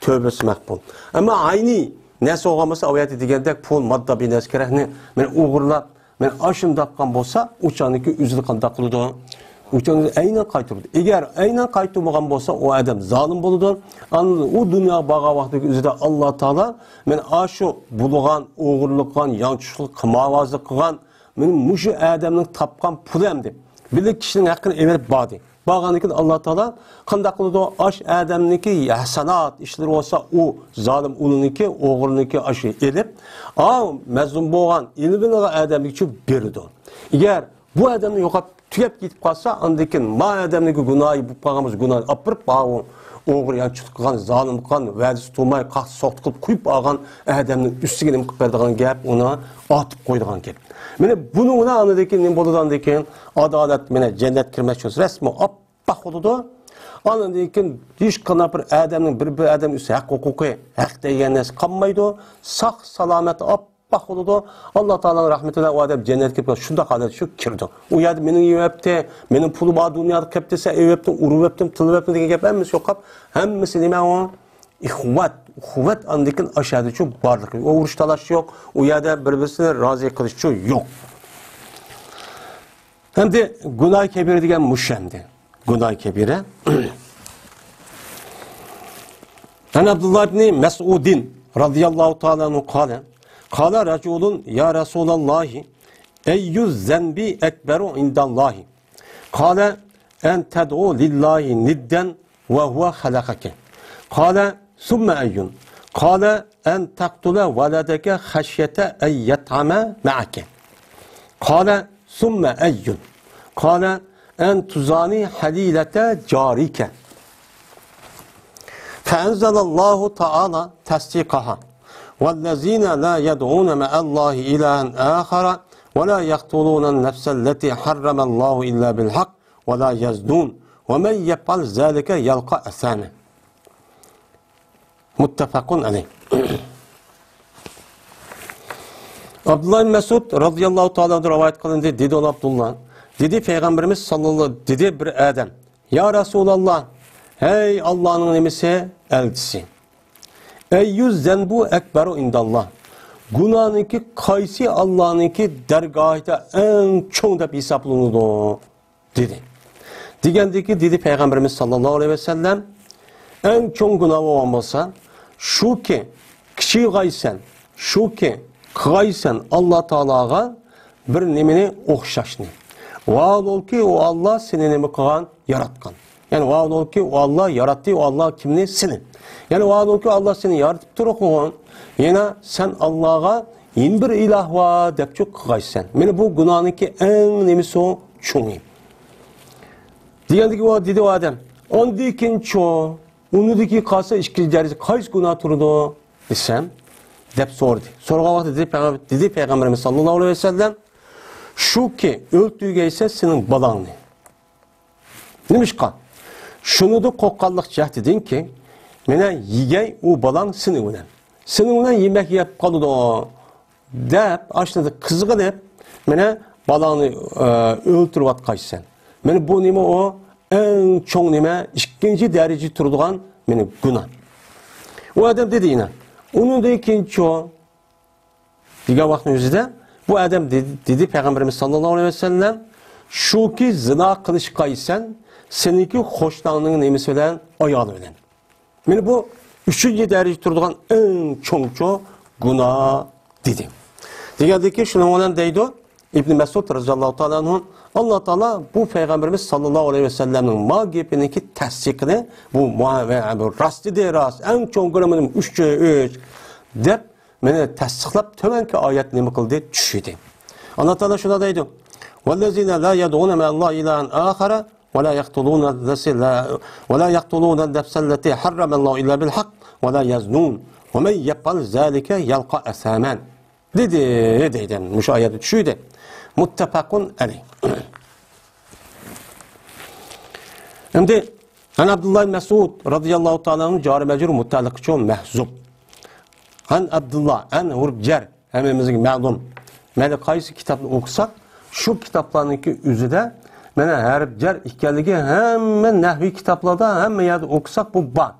تۆبىسى مەقبۇل. ئەمما ئەينى نەرسە بولغان بولسا، ئۇ يەردە دېگەندەك پۇل، ماددا بىر نەرسە كېرەكنى مەن ئوغرىلاپ، مەن ئاشۇنداققان بولسا، ئۇ چاغنىڭكى ئۆزىنى قانداق قىلىدۇ؟ ئۇ چاغنى ئەينەن قايتۇرىدۇ. ئەگەر ئەينەن قايتۇرمىغان بولسا، ئۇ ئادەم زالىم بولىدۇ. ئاندىن ئۇ دۇنياغا بارغان ۋاقتىدىكى ئۆزىدە ئاللا تائالا، مەن ئاشۇ بۇلىغان، ئوغرىلىق قىلغان، يانچۇقلۇق، قىمارۋازلىق قىلغان، مېنىڭ مۇشۇ ئادەمنىڭ تاپقان پۇلى ئەمدى. بىللە كىشىنىڭ ھەققىنى ئېلىپ باردى. بارغاندىن كېيىن ئاللا تائالا قانداق قىلىدۇ؟ ئاش ئادەمنىڭكى ھەسەنات ئىشلىرى بولسا، ئۇ زالىم ئۇلىنىڭكى، ئوغرىنىڭكى ئاشۇ ئېلىپ، ئا، مەزلۇم بولغان، ئېلىۋېلىنغان ئادەمگىچۇ بېرىدۇ. ئەگەر بۇ ئادەمنى يوقاپ، تۈگەپ كېتىپ قالسا، ئاندىن كېيىن ما ئادەمنىڭكى گۇناھى بولۇپ قالغان بولسا، گۇناھىنى ئاپىرىپ، ئا، ئۇ ئوغرى يانچۇقلۇق قىلغان، زالىم قىلغان، ۋەدىسى تۇرماي، قاق سوقتى قىلىپ قويۇپ ئالغان ئادەمنىڭ ئۈستىگە نېمە قىلىپ بېرىدىغان گەپ، ئۇنى ئاتىپ قويىدىغان گەپ. مانا بۇنىڭ بىلەن ئاندىن كېيىن نېمە بولىدۇ؟ ئاندىن كېيىن ئادالەت، مانا جەننەت كىرمەس يول رەسمى ئاپئاق بولىدۇ. ئاندىن كېيىن ھېچقانداق بىر ئادەمنىڭ بىر، بىر ئادەم ئۈستىدە ھەق ھوقۇقى، ھەق دېگەن نەرسە قالمايدۇ. ساق سالامەت ئاپئاق بولىدۇ. ئاللا تائالانىڭ رەھمىتى بىلەن ئۇ ئادەم جەننەتكە كىرىپ، شۇنداق ھالەتتە شۇ كىرىدۇ. ئۇ يەردە مېنىڭ يېۋەپتۇ، مېنىڭ پۇلۇم بار دۇنيادا قېپتىسە ئېۋەپتۇ، ئۇرۇۋەپتۇم، تىللىۋەپتۇم دېگەن گەپ ھەممىسى يوق. ھەممىسى نېمە ئۇ؟ ئىخۋەت، ئۇخۋەت ئاندىن كېيىن ئاشۇ شۇ بارلىقى. ئۇ ئۇرۇش تالاش يوق، ئۇ يەردە بىر-بىرسىنى رازى قىلىش شۇ يوق. ئەمدى گۇناھ كەبىرە دېگەن مۇشۇ ئەمدى. گۇناھ كەبىرە. عن عبد الله بن مسعود رضي الله تعالى عنه قال، قال رجل: يا رسول الله، أي الذنب أكبر عند الله؟ قال: أن تدعو لله ندا وهو خلقك. قال: ثم أي؟ قال: أن تقتل ولدك خشية أن يطعم معك. قال: ثم أي؟ قال: أن تزاني حليلة جارك. فأنزل الله تعالى تصديقها: والذين لا يدعون مع الله إلها آخر ولا يقتلون النفس التي حرم الله إلا بالحق ولا يزنون ومن يفعل ذلك يلق أثاما. متفق عليه. ئابدۇللا ئىبن مەسئۇد رازىياللاھۇ تائالا ئەنھۇ رىۋايەت قىلىندى، دېدى ئۇ ئابدۇللا، دېدى پەيغەمبىرىمىز ساللاللاھۇ، دېدى بىر ئادەم: يا رەسۇلاللا، ھەي ئاللانىڭ نېمىسى، ئەلچىسى، ئەييۇ زەنبۇ ئەكبەرۇ ئىنداللا، گۇناھنىڭكى قايسى ئاللانىڭكى دەرگاھىدا ئەڭ چوڭ دەپ ھېسابلىنىدۇ؟ دېدى. دېگەندىكى، دېدى پەيغەمبىرىمىز ساللاللاھۇ ئەلەيھى ۋەسەللەم، ئەڭ چوڭ گۇناھ بولغان بولسا، شۇكى، كىچىكغايسەن، شۇكى، قىلغايسەن ئاللا تائالاغا بىر نېمىنى ئوخشاشنى. ۋاھالۇكى، ئۇ ئاللا سېنى نېمە قىلغان؟ ياراتقان. يەنى ۋاھالۇكى، ئۇ ئاللا ياراتتى، ئۇ ئاللا كىمنى؟ سېنى. يەنى ۋاھالۇكى، ئاللا سېنى يارىتىپ تۇرۇپ قويغان. يەنە سەن ئاللاغا يەنە بىر ئىلاھ بار دەپچۇ قىلغايسەن. مانا بۇ گۇناھنىڭكى ئەڭ نېمىسى چوڭى. دېگەندىكى ئۇ دېدى ئۇ ئادەم، ئاندىن كېيىنچۇ، ئۇنىڭدىن كېيىن قالسا ئىككىنچى دەرىجە قايسى گۇناھ تۇرىدۇ دېسەم، دەپ سورىدى. سورىغان ۋاقتىدا دېدى پەيغەم-، دېدى پەيغەمبىرىمىز ساللاللاھۇ ئەلەيھى ۋەسەللەم، شۇكى، ئۆلتۈرگەيسەن سېنىڭ بالاڭنى. نېمىشقا؟ شۇنىڭدىن قورققانلىق جەھىتىدىنكى، مانا يېگەي ئۇ بالاڭ سېنىڭ بىلەن. سېنىڭ بىلەن يېمەك يەپ قالىدۇ، دەپ، ئاشۇنىڭدا قىزغىنىپ، مانا بالاڭنى، ئە، ئۆلتۈرۈۋاتقايسەن. مانا بۇ نېمە ئۇ؟ ئەڭ چوڭ نېمە؟ ئىككىنچى دەرىجىدە تۇرىدىغان مانا گۇناھ. ئۇ ئادەم دېدى يەنە، ئۇنىڭدىن كېيىنچۇ؟ دېگەن ۋاقىتنىڭ ئۆزىدە بۇ ئادەم دېدى، دېدى پەيغەمبىرىمىز ساللاللاھۇ ئەلەيھى ۋەسەللەم، شۇكى زىنا قىلىشقايسەن، سېنىڭكى قوشناڭنىڭ نېمىسى بىلەن؟ ئايالى بىلەن. مانا بۇ ئۈچىنچى دەرىجىدە تۇرىدىغان ئەڭ چوڭچۇ گۇناھ دېدى. دېگەندىكى شۇنىڭ بىلەن دەيدۇ ئىبن مەسئۇد رەزىياللاھۇ تائالا ئەنھۇ، ئاللا تائالا بۇ پەيغەمبىرىمىز ساللاللاھۇ ئەلەيھى ۋەسەللەمنىڭ ما گېپىنىڭكى تەستىقىنى، بۇ مۇ-، ۋە بۇ راست دېدى، راست، ئەڭ چوڭ گۇناھ مانا ئۈچ، ئۈچ دەپ مانا تەستىقلاپ، تۆۋەنكى ئايەت نېمە قىلدى؟ چۈشۈردى. ئاللا تائالا شۇنداق دەيدۇ، والذين لا يدعون مع الله إلها آخر ولا يقتلون النفس، ولا يقتلون النفس التي حرم الله إلا بالحق ولا يزنون ومن يفعل ذلك يلق أثاما. دېدى، دەيدۇ. مۇشۇ ئايەتنى چۈشۈردى. مۇتتەپەقۇن ئەلەيھ. ئەمدى، ئەن ئابدۇللا مەسئۇد رەزىياللاھۇ تائالا ئەنھۇ جارى مەجرۇر، مۇتەئەللىقىچۇ مەھزۇپ. ئەن ئابدۇللا، ئەن ھۇرۇپ جەر، ھەممىمىزگە مەلۇم. مەيلى قايسى كىتابنى ئوقۇساق، شۇ كىتابلارنىڭكى ئۆزىدە مانا ھەرپ جەر ئىكەنلىكى ھەممە نەھۋىي كىتابلاردا، ھەممە يەردە ئوقۇساق بۇ بار.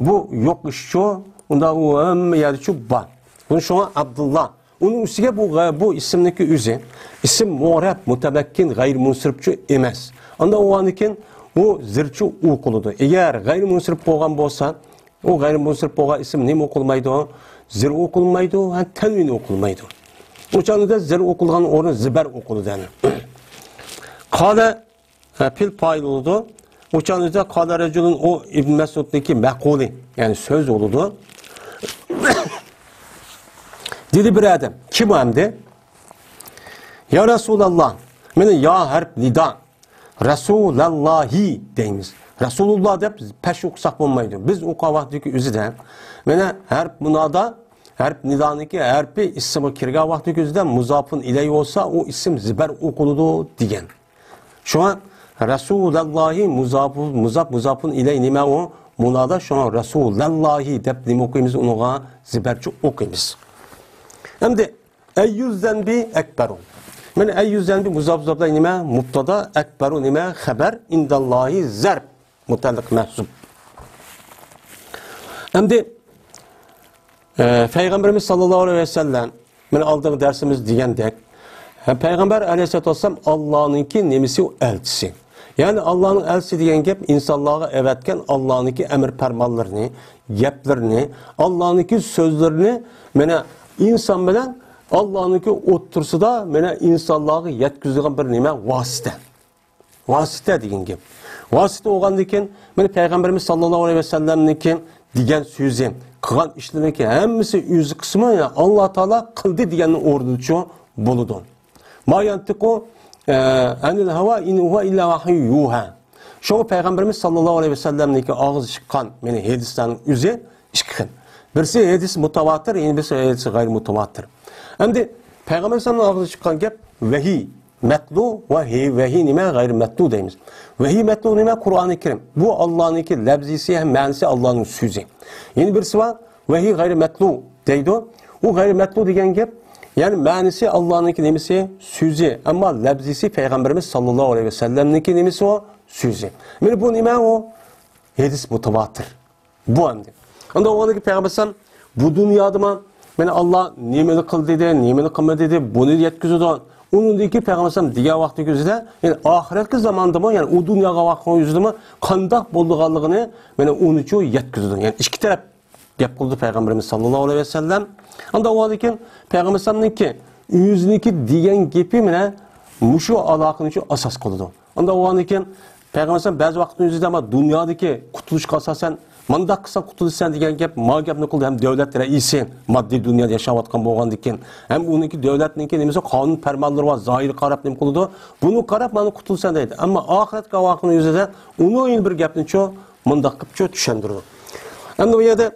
بۇ يوق ئىشچۇ، ئۇندا ئۇ ھەممە يەردىچۇ بار. بۇنى شۇڭا ئابدۇللا. ئۇنىڭ ئۈستىگە بۇ غە-، بۇ ئىسىمنىڭكى ئۆزى ئىسىم مۇئرەب، مۇتەمەككىن، غەيرىي مۇنسىرىپچۇ ئەمەس. ئاندا ئۇ ئاندىكىن ئۇ زىرچۇ ئوقۇلىدۇ. ئەگەر غەيرىي مۇنسىرىپ بولغان بولسا، ئۇ غەيرىي مۇنسىرىپ بولغان ئىسىم نېمە ئوقۇلمايدۇ؟ زىر ئوقۇلمايدۇ، ھە، تەنۋىن ئوقۇلمايدۇ. ئۇ چاغدا زىر ئوقۇلغان ئورنى زىبەر ئوقۇلىدۇ، يەنى. قالە، ھە، پېئىل پائىل بولىدۇ. ئۇ چاغدا قالە رەجۇلۇن، ئۇ ئىبن مەسئۇدنىڭكى مەقۇلى، يەنى سۆز بولىدۇ. دېدى بىر ئادەم، كىم ئۇ ئەمدى؟ يا رەسۇلاللا، مانا يا ھەرپ نىدا، رەسۇلاللاھى دەيمىز. رەسۇلۇللا دەپ پەش ئوقۇساق بولمايدۇ. بىز ئوقۇغان ۋاقتىدىكى ئۆزىدە، مانا ھەرپ مۇنادا، ھەرپ نىدانىڭكى ھەرپى ئىسىمغا كىرگەن ۋاقتىدىكى ئۆزىدە مۇزاپۇن ئىلەي بولسا، ئۇ ئىسىم زىبەر ئوقۇلىدۇ دېگەن. شۇڭا رەسۇلاللاھى مۇزاپۇ-، مۇزاپ، مۇزاپۇن ئىلەي نېمە ئۇ؟ مۇنادا. شۇڭا رەسۇلاللاھى دەپ نېمە ئوقۇيمىز؟ ئۇنىڭغا زىبەرچە ئوقۇيمىز. ئەمدى ئەييۇززەنبى ئەكبەرۇ. مانا ئەييۇززەنبى مۇزاپ، مۇزاپ ئىلەي نېمە؟ مۇبتادا، ئەكبەرۇ نېمە؟ خەبەر، ئىنداللاھى زەرپ. مۇتەئەللىق مەھزۇپ. ئەمدى، ئە، پەيغەمبىرىمىز ساللاللاھۇ ئەلەيھى ۋەسەللەم، مانا ئالدىنقى دەرسىمىز دېگەندەك، ھە، پەيغەمبەر ئەلەيھىسسالاتۇ ۋەسسالام ئاللانىڭكى نېمىسى؟ ئۇ ئەلچىسى. يەنى ئاللانىڭ ئەلچىسى دېگەن گەپ ئىنسانلارغا ئەۋەتكەن ئاللانىڭكى ئەمر پەرمانلىرىنى، گەپلىرىنى، ئاللانىڭكى سۆزلىرىنى، مانا ئىنسان بىلەن ئاللانىڭكى ئوتتۇرىسىدا، مانا ئىنسانلارغا يەتكۈزىدىغان بىر نېمە؟ ۋاسىتە. ۋاسىتە دېگەن گەپ. ۋاسىتە بولغاندىكىن، مانا پەيغەمبىرىمىز ساللاللاھۇ ئەلەيھى ۋەسەللەمنىڭكى دېگەن سۆزى، قىلغان ئىشلىرىنىڭكى ھەممىسى ئۆزى قىسمى، يەنى ئاللا تائالا قىلدى دېگەننىڭ ئورنىدىچۇ بولىدۇ. ما يەنتىقۇ، ئە، ئەنىل ھەۋا ئىن ھۇۋە ئىللا ۋەھيۇ يۇھا. شۇڭا پەيغەمبىرىمىز ساللاللاھۇ ئەلەيھى ۋەسەللەمنىڭكى ئاغزى چىققان، يەنى ھەدىسلەرنىڭ ئۆزى ئىككى خىل. بىرسى ھەدىس مۇتەۋاتىر، يەنە بىرسى ھەدىس غەيرىي مۇتەۋاتىر. ئەمدى پەيغەمبەر ئەلەيھىسسالامنىڭ ئاغزىدىن چىققان گەپ ۋەھىي مەتلۇ ۋە ھەي-، ۋەھىي نېمە؟ غەيرىي مەتلۇ دەيمىز. ۋەھىي مەتلۇ نېمە؟ قۇرئانى كەرىم. بۇ ئاللانىڭكى لەپزىسى ھەم مەنىسى ئاللانىڭ سۆزى. يەنە بىرسى بار، ۋەھىي غەيرىي مەتلۇ دەيدۇ. ئۇ غەيرىي مەتلۇ دېگەن گەپ، يەنى مەنىسى ئاللانىڭكى نېمىسى؟ سۆزى. ئەمما لەپزىسى پەيغەمبىرىمىز ساللاللاھۇ ئەلەيھى ۋەسەللەمنىڭكى نېمىسى ئۇ؟ سۆزى. مانا بۇ نېمە ئۇ؟ ھەدىس مۇتەۋاتىر. بۇ ئەمدى. ئاندا ئۇنىڭدىن كېيىن پەيغەمبەر ئەلەيھىسسالام بۇ دۇنيادىمۇ مانا ئاللا نېمىنى قىل دېدى، نېمىنى قىلما دېدى، بۇنى يەتكۈزىدۇ. ئۇنىڭدىن كېيىن پەيغەمبەر ئەلەيھىسسالام دېگەن ۋاقتىدىكى ئۆزىدە، يەنى ئاخىرەتكى زاماندىمۇ، يەنى ئۇ دۇنياغا ۋاقىتنىڭ ئۆزىدىمۇ قانداق بولىدىغانلىقىنى مانا ئۇنىچۇ يەتكۈزىدۇ. يەنى ئىككى تەرەپ گەپ قىلدى پەيغەمبىرىمىز ساللاللاھۇ ئەلەيھى ۋەسەللەم. ئاندا ئۇنىڭدىن كېيىن پەيغەمبەر ئەلەيھىسسالامنىڭكى ئۆزىنىڭكى دېگەن گېپى مانا مۇشۇ ئالاقىنىچۇ ئاساس قىلىدۇ. ئاندا ئۇنىڭدىن كېيىن پەيغەمبەر ئەلەيھىسسالام بەزى ۋاقىتنىڭ ئۆزىدە، ئەمما دۇنيادىكى قۇتۇلۇشقا ئاساسەن مۇنداق قىلساڭ قۇتۇلىسەن دېگەن گەپ، ما گەپنى قىلدى. ھەم دۆلەت رەئىسى ماددىي دۇنيادا ياشاۋاتقان بولغاندىكىن، ھەم ئۇنىڭكى دۆلەتنىڭكى نېمىسى، قانۇن پەرمانلىرى بار، زاھىرىغا قاراپ نېمە قىلىدۇ؟ بۇنى قاراپ مانا قۇتۇلىسەن دەيدۇ. ئەمما ئاخىرەتكە ۋاقىتنىڭ يۈزىدە ئۇنىڭ يەنە بىر گەپنىچۇ مۇنداق قىلىپچۇ چۈشەندۈرىدۇ. ئەمدى بۇ يەردە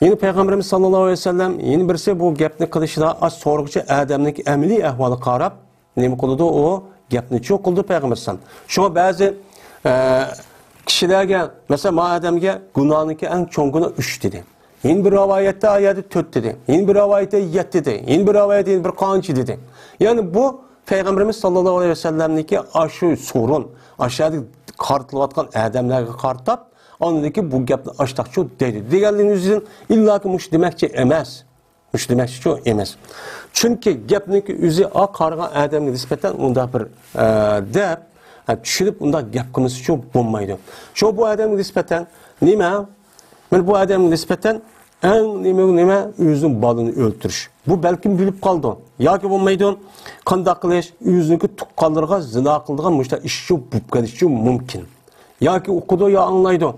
يەنە پەيغەمبىرىمىز ساللاللاھۇ ئەلەيھى ۋەسەللەم يەنە بىرسى بۇ گەپنى قىلىشىدا ئاز سورىغۇچى ئادەمنىڭكى ئەمەلىي ئەھۋالىغا قاراپ نېمە قىلىدۇ؟ ئۇ گەپنىچۇ قىلىدۇ پەيغەمبەر ئەلەيھىسسالام. شۇڭا بەزى، ئە، كىشىلەرگە، مەسىلەن، ما ئادەمگە گۇناھنىڭكى ئەڭ چوڭ گۇناھ ئۈچ دېدى. يەنە بىر رىۋايەتتە ئايەتتە تۆت دېدى. يەنە بىر رىۋايەتتە يەتتە دېدى. يەنە بىر رىۋايەتتە يەنە بىر قانچە دېدى. يەنى بۇ پەيغەمبىرىمىز ساللاللاھۇ ئەلەيھى ۋەسەللەمنىڭكى ئاشۇ سورۇن، ئاشۇ يەردە قارىتىلىۋاتقان ئادەملەرگە قارىتاپ، ئاندىن كېيىن بۇ گەپنى ئاشتاقچۇ دەيدۇ. دېگەنلىكىنىڭ يۈزىدىن ئىللاكى مۇشۇ دېمەكچى ئەمەس. مۇشۇ دېمەكچىچۇ ئەمەس. چۈنكى گەپنىڭكى ئۆزى ئا قارىغان ئادەمگە نىسبەتەن ئۇنداق بىر، ئە، دەپ، ئە، چۈشىنىپ ئۇنداق گەپ قىلمىسىچۇ بولمايدۇ. شۇ بۇ ئادەمگە نىسبەتەن نېمە؟ مانا بۇ ئادەمگە نىسبەتەن ئەڭ نېمە، نېمە ئۆزىنىڭ بالىنى ئۆلتۈرۈش. بۇ بەلكىم بىلىپ قالىدۇ. ياكى بولمايدۇ. قانداق قىلىش؟ ئۆزىنىڭكى تۇغقانلىرىغا زىنا قىلىدىغان مۇشۇنداق ئىشچۇ بولۇپ قېلىشىچۇ مۇمكىن. ياكى ئوقۇدۇ، يا ئاڭلايدۇ،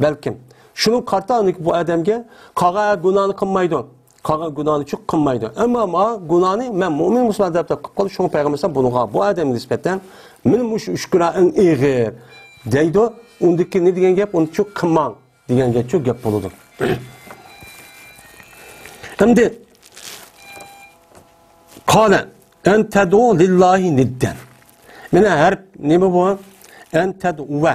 بەلكىم. شۇنىڭغا قارىتا بۇ ئادەمگە قالغان گۇناھنى قىلمايدۇ. قالغان گۇناھنىچۇ قىلمايدۇ. ئەمما ما گۇناھنى مەن مۆمىن مۇسۇلمان دەپ قىلىپ قالدى. شۇڭا پەيغەمبەر ئەلەيھىسسالام بۇنىڭغا، بۇ ئادەمگە نىسبەتەن مېنىڭ مۇشۇ ئۈچ گۇناھ ئەڭ ئېغىر دەيدۇ. ئۇندىكى نېمە دېگەن گەپ؟ ئۇنىچۇ قىلماڭ دېگەنگەچۇ گەپ بولىدۇ. ئەمدى قالە ئەن تەدئۇ لىللاھى نىددەن. مانا ھەرپ نېمە بۇ؟ ئەن تەدئۇۋە.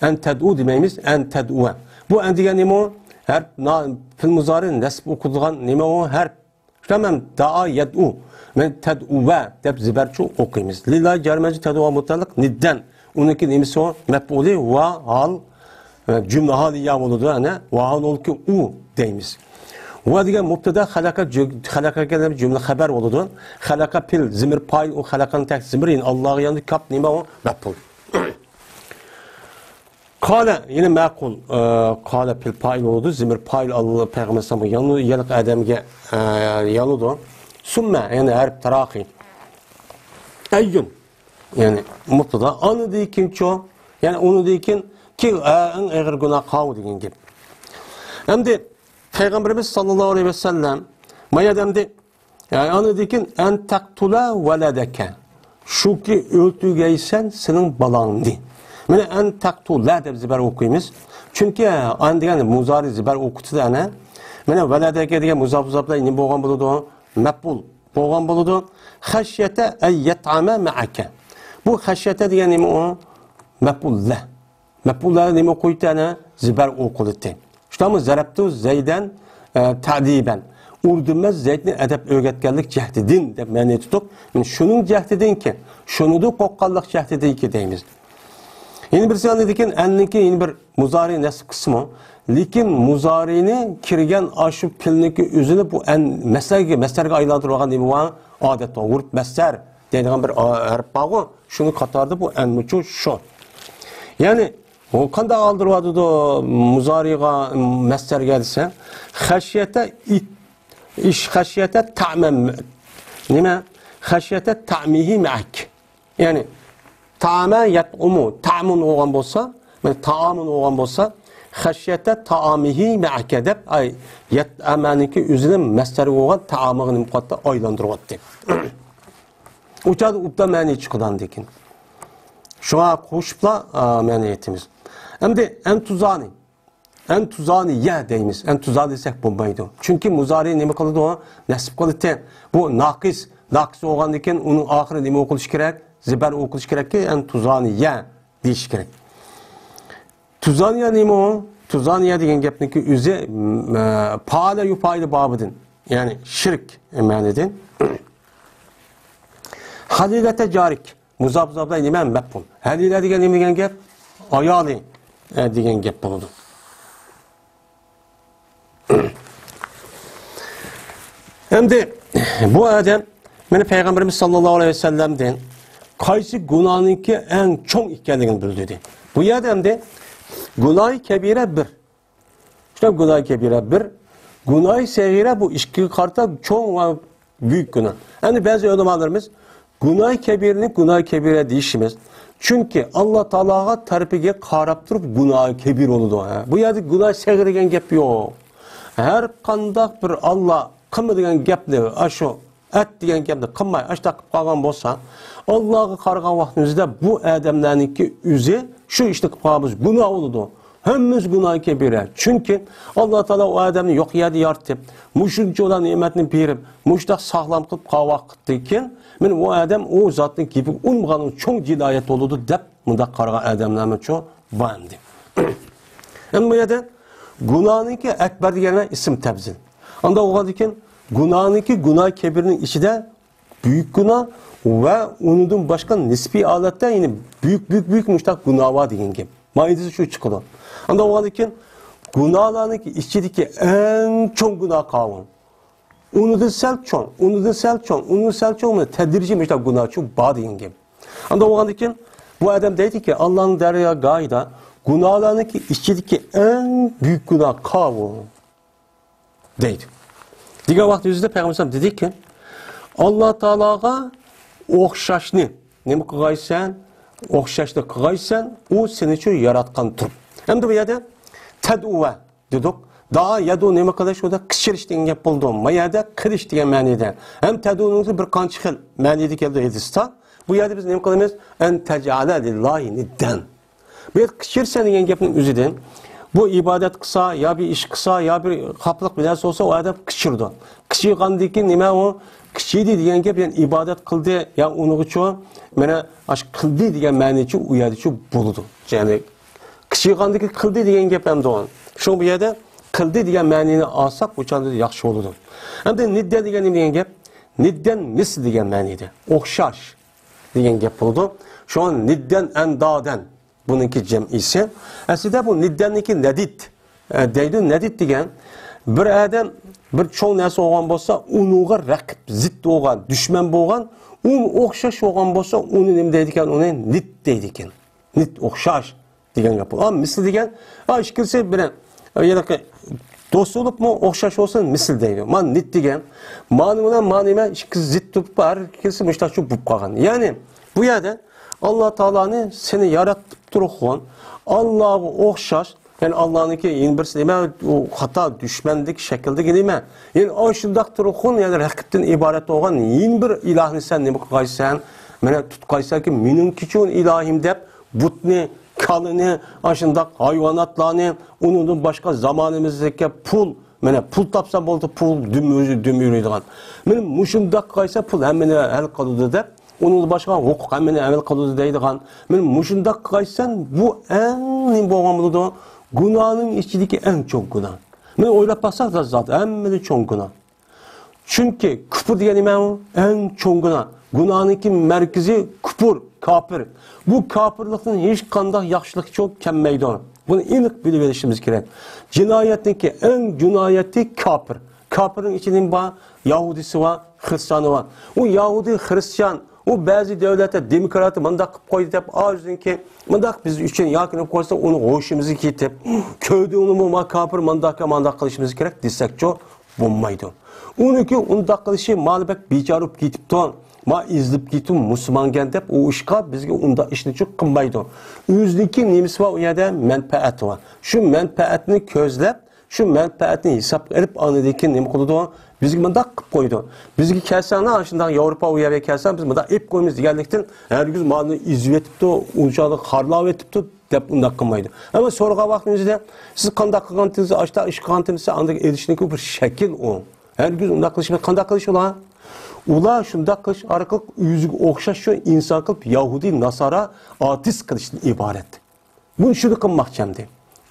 ئەن تەدئۇ دېمەيمىز، ئەن تەدئۇۋە. بۇ ئەن دېگەن نېمە ئۇ؟ ھەرپ نا-، پېئىل مۇزارى نەسب ئوقۇلىدىغان نېمە ئۇ؟ ھەرپ. شۇنداقمۇ؟ دائا يەدئۇ. مانا تەدئۇۋە دەپ زىبەرچۇ ئوقۇيمىز. لىللاھى جار مەجرۇر، تەدئۇ مۇتەئەللىق نىددەن. ئۇنىڭكى نېمىسى ئۇ؟ مەپئۇلى ۋە ھال، ئە، جۈملە ھالىيە بولىدۇ، ئەنە، ۋە ھالۇلكى ئۇ دەيمىز. ۋە دېگەن مۇبتەدا، خەلەقە جۈ-، خەلەقە دېگەن جۈملە خەۋەر بولىدۇ. خەلەقە پېئىل، زىمىر پائىل، ئۇ خەلەقەنىڭ تەكىتى زىمىر، يەنى ئاللاغا ياندى، كاپ نېمە ئۇ؟ مەپئۇل. قالە، يەنى مەقۇل، ئە، قالە پېئىل پائىل بولىدۇ، زىمىر پائىل ئاللا پەيغەمبەر ئەلەيھىسسالامغا يانىدۇ، يەنى ئادەمگە، ئە، يانىدۇ. سۈممە، يەنى ھەرپ تەراخىي. ئەييۇن. يەنى مۇبتەدا، ئاندىن كېيىنچۇ، يەنى ئۇنىڭدىن كېيىن كى، ئە، ئەڭ ئېغىر گۇناھ قاۋۇ دېگەن گەپ. ئەمدى پەيغەمبىرىمىز ساللاللاھۇ ئەلەيھى ۋەسەللەم ما يەردە ئەمدى، يەنى ئاندىن كېيىن ئەن تەقتۇلە ۋەلەدەكە. شۇكى ئۆلتۈرگەيسەن سېنىڭ بالاڭنى. مانا ئەن تەقتۇلە دەپ زىبەر ئوقۇيمىز. چۈنكى ئەن دېگەن مۇزارى زىبەر ئوقۇتىدۇ ئەنە. مانا ۋەلەدەكە دېگەن مۇزاپ مۇزاپلار نېمە بولغان بولىدۇ؟ مەپئۇل بولغان بولىدۇ. خەشيەتە ئەن يەتئەمە مەئەكە. بۇ خەشيەتە دېگەن نېمە ئۇ؟ مەپئۇللە. مەپئۇللەرنى نېمە ئوقۇيتتى ئەنە؟ زىبەر ئوقۇلتتى. شۇنداقمۇ؟ زەرەبتۇ زەيدەن، ئە، تەدىبەن. ئۇردۇم مەن زەيدنى ئەدەپ ئۆگەتكەنلىك جەھتىدىن دەپ مەنىنى تۇتۇپ، مانا شۇنىڭ جەھتىدىنكى، شۇنىڭدىن قورققانلىق جەھتىدىنكى دەيمىز. يەنە بىرسى ئاندىن كېيىن ئەننىڭكى يەنە بىر مۇزارى نەسب قىسمى. لېكىن مۇزارىنى كىرگەن ئاشۇ پېئىلنىڭكى ئۆزىنى بۇ ئەن مەسەلگە، مەسەلگە ئايلاندۇرۇلغان نېمە بار؟ ئادەت بار. ئۇرۇپ مەسەر دەيدىغان بىر، ئا، ھەرپ بارغۇ. شۇنى قاتاردا بۇ ئەنمۇچۇ شۇ. يەنى ئۇ قانداق ئالدۇرۇۋاتىدۇ مۇزارىغا، مەسەرگە دېسە، خەشيەتە ئىت-، ئىش خەشيەتە تەمەم. نېمە؟ خەشيەتە تەمىھى مەك. يەنى، تەمە يەتئۇمۇ، تەمۇن بولغان بولسا، مانا تائامۇن بولغان بولسا، خەشيەتە تائامىھى مەئەكە دەپ، ئاي، يەتئەمەنىڭكى ئۆزىنى مەسدەرگە بولغان تائامىغا نېمە قىلاتتى؟ ئايلاندۇرۇۋاتتى. ئۇ چاغدا ئوبدان مەنى چىقىدۇ ئاندىن كېيىن. شۇڭا قوشۇپلا، ئا، مەنى ئېيتىمىز. ئەمدى ئەن تۇزانى. ئەن تۇزانىيە دەيمىز. ئەن تۇزا دېسەك بولمايدۇ. چۈنكى مۇزارى نېمە قىلىدۇ؟ نەسب قىلىدۇ. بۇ ناقىس. ناقىس بولغاندىن كېيىن ئۇنىڭ ئاخىرى نېمە ئوقۇلۇشى كېرەك؟ زىبەر ئوقۇلۇشى كېرەككى، ئەن تۇزانىيە دېيىش كېرەك. تۇزانىيە نېمە ئۇ؟ تۇزانىيە دېگەن گەپنىڭكى ئۆزى، م، ئە، پائالە يۇپائىلى بابىدىن. يەنى شىرك مەنىدىن. خەلىلەتە جارىك. مۇزاپ، مۇزاپ بىلەن نېمە؟ مەپئۇل. خەلىلە دېگەن نېمە دېگەن گەپ؟ ئايالى، ئە، دېگەن گەپ بولىدۇ. ئەمدى بۇ ئادەم مانا پەيغەمبىرىمىز ساللاللاھۇ ئەلەيھى ۋەسەللەمدىن قايسى گۇناھنىڭكى ئەڭ چوڭ ئىكەنلىكىنى بىلدۈردى. بۇ يەردە ئەمدى گۇناھى كەبىرە بىر. شۇنداق گۇناھى كەبىرە بىر. گۇناھى سەغىرە بۇ ئىككىگە قارىتا چوڭ ۋە بۈيۈك گۇناھ. ئەمدى بەزى ئۆلىمالىرىمىز گۇناھى كەبىرىنى گۇناھى كەبىرە دېيىشىمىز. چۈنكى ئاللا تائالاغا تەرىپىگە قاراپ تۇرۇپ گۇناھى كەبىر بولىدۇ. ھە، بۇ يەردە گۇناھى سەغىر دېگەن گەپ يوق. ھەر قانداق بىر ئاللا قىلما دېگەن گەپنى، ئاشۇ ئەت دېگەن گەپنى قىلماي، ئاشۇنداق قىلىپ قالغان بولسا، ئاللاغا قارىغان ۋاقتىمىزدا بۇ ئادەملەرنىڭكى ئۆزى شۇ ئىشنى قىلىپ قالغان بولسا، گۇناھ بولىدۇ. ھەممىسى گۇناھى كەبىرە. چۈنكى ئاللا تائالا ئۇ ئادەمنى يوق يەردە يارىتىپ، مۇشۇنچىلا نېمەتنى بېرىپ، مۇشۇنداق ساغلام قىلىپ قالغان ۋاقىتتىن كېيىن، مانا ئۇ ئادەم ئۇ زاتنىڭ گېپىگە ئۇنىمىغانلىقى چوڭ جىنايەت بولىدۇ دەپ، مۇنداق قارىغان ئادەملەرمۇ چوڭ بار ئەمدى. ئەمدى بۇ يەردە گۇناھنىڭكى ئەكبەر دېگەن ئىسىم تەپزىل. ئانداق بولغاندىن كېيىن گۇناھنىڭكى گۇناھ كەبىرنىڭ ئىچىدە بۈيۈك گۇناھ ۋە ئۇنىڭدىن باشقا نىسپىي ھالەتتە يەنە بۈيۈك، بۈيۈك، بۈيۈك مۇشۇنداق گۇناھ بار دېگەن گەپ. مانا ئىدىسى شۇ چىقىدۇ. ئانداق بولغاندىن كېيىن گۇناھلارنىڭكى ئىچىدىكى ئەڭ چوڭ گۇناھ قاۋۇل. ئۇنىڭدىن سەل چوڭ، ئۇنىڭدىن سەل چوڭ، ئۇنىڭدىن سەل چوڭ، مانا تەدرىجىي مۇشۇنداق گۇناھچۇ بار دېگەن گەپ. ئانداق بولغاندىن كېيىن بۇ ئادەم دەيدىكى، ئاللانىڭ دەرگاھىدا گۇناھلارنىڭكى ئىچىدىكى ئەڭ بۈيۈك گۇناھ قاۋۇل. دەيدۇ. دېگەن ۋاقىت يۈزىدە پەيغەمبەر ئەلەيھىسسالام دېدىكى، ئاللا تائالاغا ئوخشاشنى نېمە قىلغايسەن؟ ئوخشاشنى قىلغايسەن، ئۇ سېنى شۇ ياراتقان تۇرۇپ. ئەمدى بۇ يەردە تەدۇۋە دېدۇق. دائا يەدۇ نېمە قىلىش؟ ئۇدا قىچىرىش دېگەن گەپ بولىدۇ. ما يەردە قىلىش دېگەن مەنىدە. ھەم تەدۇنىڭ بىر قانچە خىل مەنىدە كەلدى ھەدىستە. بۇ يەردە بىز نېمە قىلىمىز؟ ئەن تەجئەلە لىللاھى نىددەن. بۇ يەردە قىچىرىسەن دېگەن گەپنىڭ ئۆزىدىن، بۇ ئىبادەت قىلسا، يا بىر ئىش قىلسا، يا بىر خاپىلىق بىر نەرسە بولسا، ئۇ ئادەم قىچىرىدۇ. قىچىرغاندىن كېيىن نېمە ئۇ؟ قىچىردى دېگەن گەپ، يەنى ئىبادەت قىلدى، يا ئۇنىڭغىچۇ، مانا، ئاشۇ قىلدى دېگەن مەنىچۇ ئۇ يەردىچۇ بولىدۇ. يەنى قىچىرغاندىن كېيىن قىلدى دېگەن گەپ ئەمدى ئۇ. شۇڭا بۇ يەردە قىلدى دېگەن مەنىنى ئالساق، ئۇ چاغدا ياخشى بولىدۇ. ئەمدى نىددەن دېگەن نېمە دېگەن گەپ؟ نىددەن مىسل دېگەن مەنىدە. ئوخشاش دېگەن گەپ بولىدۇ. شۇڭا نىددەن ئەندادەن. بۇنىڭكى جەمئىسى. ئەسلىدە بۇ نىددەننىڭكى نەدىد، ئە، دەيدۇ. نەدىد دېگەن بىر ئادەم بىر چوڭ نەرسە بولغان بولسا، ئۇنىڭغا رەقىب، زىت بولغان، دۈشمەن بولغان، ئۇنى ئوخشاش بولغان بولسا، ئۇنى نېمە دەيدىكەن؟ ئۇنى نىد دەيدىكەن. نىد ئوخشاش دېگەن گەپ. ئا، مىسلى دېگەن، ئا، ئىككىلىسى بىر، ھېلىقى دوست بولۇپمۇ ئوخشاش بولسا مىسلى دەيدۇ. مانا نىد دېگەن. مانا بىلەن مانا نېمە؟ ئىككىلىسى زىت تۇرۇپ، ھەر ئىككىلىسى مۇشتاق شۇ بولۇپ قالغان. يەنى بۇ يەردە ئاللا تائالانى سېنى ياراتتۇق تۇرغۇن، ئاللاغا ئوخشاش، يەنى ئاللانىڭكى يەنە بىرسى نېمە؟ ئۇ خاتا دۈشمەندىكى شەكىلدىكى نېمە؟ يەنى ئاشۇنداق تۇرغۇن، يەنى رەقىبتىن ئىبارەت بولغان يەنە بىر ئىلاھنى سەن نېمە قىلغايسەن؟ مانا تۇتقايسەنكى مېنىڭكىچۇ ئىلاھىم دەپ، بۇتنى، كالىنى، ئاشۇنداق ھايۋاناتلارنى، ئۇنىڭدىن باشقا زامانىمىزدىكى پۇل، مانا پۇل تاپسا بولدى، پۇل دۈم، دۈم يۈرىدىغان. مانا مۇشۇنداق قىلسا پۇل ھەممىنى ھەل قىلىدۇ دەپ، ئۇنىڭدىن باشقا ھوقۇق ھەممىنى ئەمەل قىلىدۇ دەيدىغان. مانا مۇشۇنداق قىلسا بۇ ئەڭ نېمە بولغان بولىدۇ؟ گۇناھنىڭ ئىچىدىكى ئەڭ چوڭ گۇناھ. مانا ئويلاپ باقساق، زات، زات، ھەممىدىن چوڭ گۇناھ. چۈنكى كۇپۇر دېگەن نېمە ئۇ؟ ئەڭ چوڭ گۇناھ. گۇناھنىڭكى مەركىزى كۇپۇر، كاپىر. بۇ كاپىرلىقتىن ھېچقانداق ياخشىلىق چوق كەلمەيدۇ. بۇنى ئېنىق بىلىۋېلىشىمىز كېرەك. جىنايەتنىڭكى ئەڭ جىنايەتى كاپىر. كاپىرنىڭ ئىچىدە نېمە بار؟ يەھۇدىيسى بار، خرىستىيانى بار. ئۇ يەھۇدىي، خرىستىيان، ئۇ بەزى دۆلەتتە دېموكراتىيە مۇنداق قىلىپ قويدى دەپ، ئاغزىنىڭكى مۇنداق بىز ئۈچۈن ياكىنىپ قويسا، ئۇنى ھوشىمىزغا كېتىپ، كۆردۈڭمۇ ما كاپىر مۇنداق، مانداق قىلىشىمىز كېرەك دېسەكچۇ، بولمايدۇ. ئۇنىڭكى ئۇنداق قىلىشى مانا بەك بىچارە بولۇپ كېتىپتۇ، ما ئېزىلىپ كېتىپ مۇسۇلمانكەن دەپ ئۇ ئىشقا بىزگە ئۇنداق ئىشنىچۇ قىلمايدۇ. ئۆزىنىڭكى نېمىسى بار ئۇ يەردە؟ مەنپەئەتى بار. شۇ مەنپەئەتنى كۆزلەپ، شۇ مەنپەئەتنى ھېسابقا ئېلىپ ئاندىن كېيىن نېمە قىلىدۇ؟ بىزگە مۇنداق قىلىپ قويىدۇ. بىزگە كەلسەڭلار، ئاشۇنداق ياۋروپا ئۇ يەرگە كەلسەڭ، بىز مۇنداق ئېلىپ قويىمىز دېگەنلىكتىن، ھەرگىز مالنى ئېزىۋېتىپتۇ، ئۇنچىلىك خارلاۋېتىپتۇ، دەپ ئۇنداق قىلمايدۇ. ئەمما سورىغان ۋاقتىمىزدا، سىز قانداق قىلغانتىڭىز، ئاشتا ئىش قىلغانتىڭىز، ئاندىن ئېلىشنىڭكى بىر شەكىل ئۇ. ھەرگىز ئۇنداق قىلىش، قانداق قىلىش ئۇلار؟ ئۇلار شۇنداق قىلىش ئارقىلىق ئۆزىگە ئوخشاش شۇ ئىنسان قىلىپ يەھۇدىي، ناسارا ئارتىس قىلىشتىن ئىبارەت. بۇنى شۇنى قىلماقچى ئەمدى.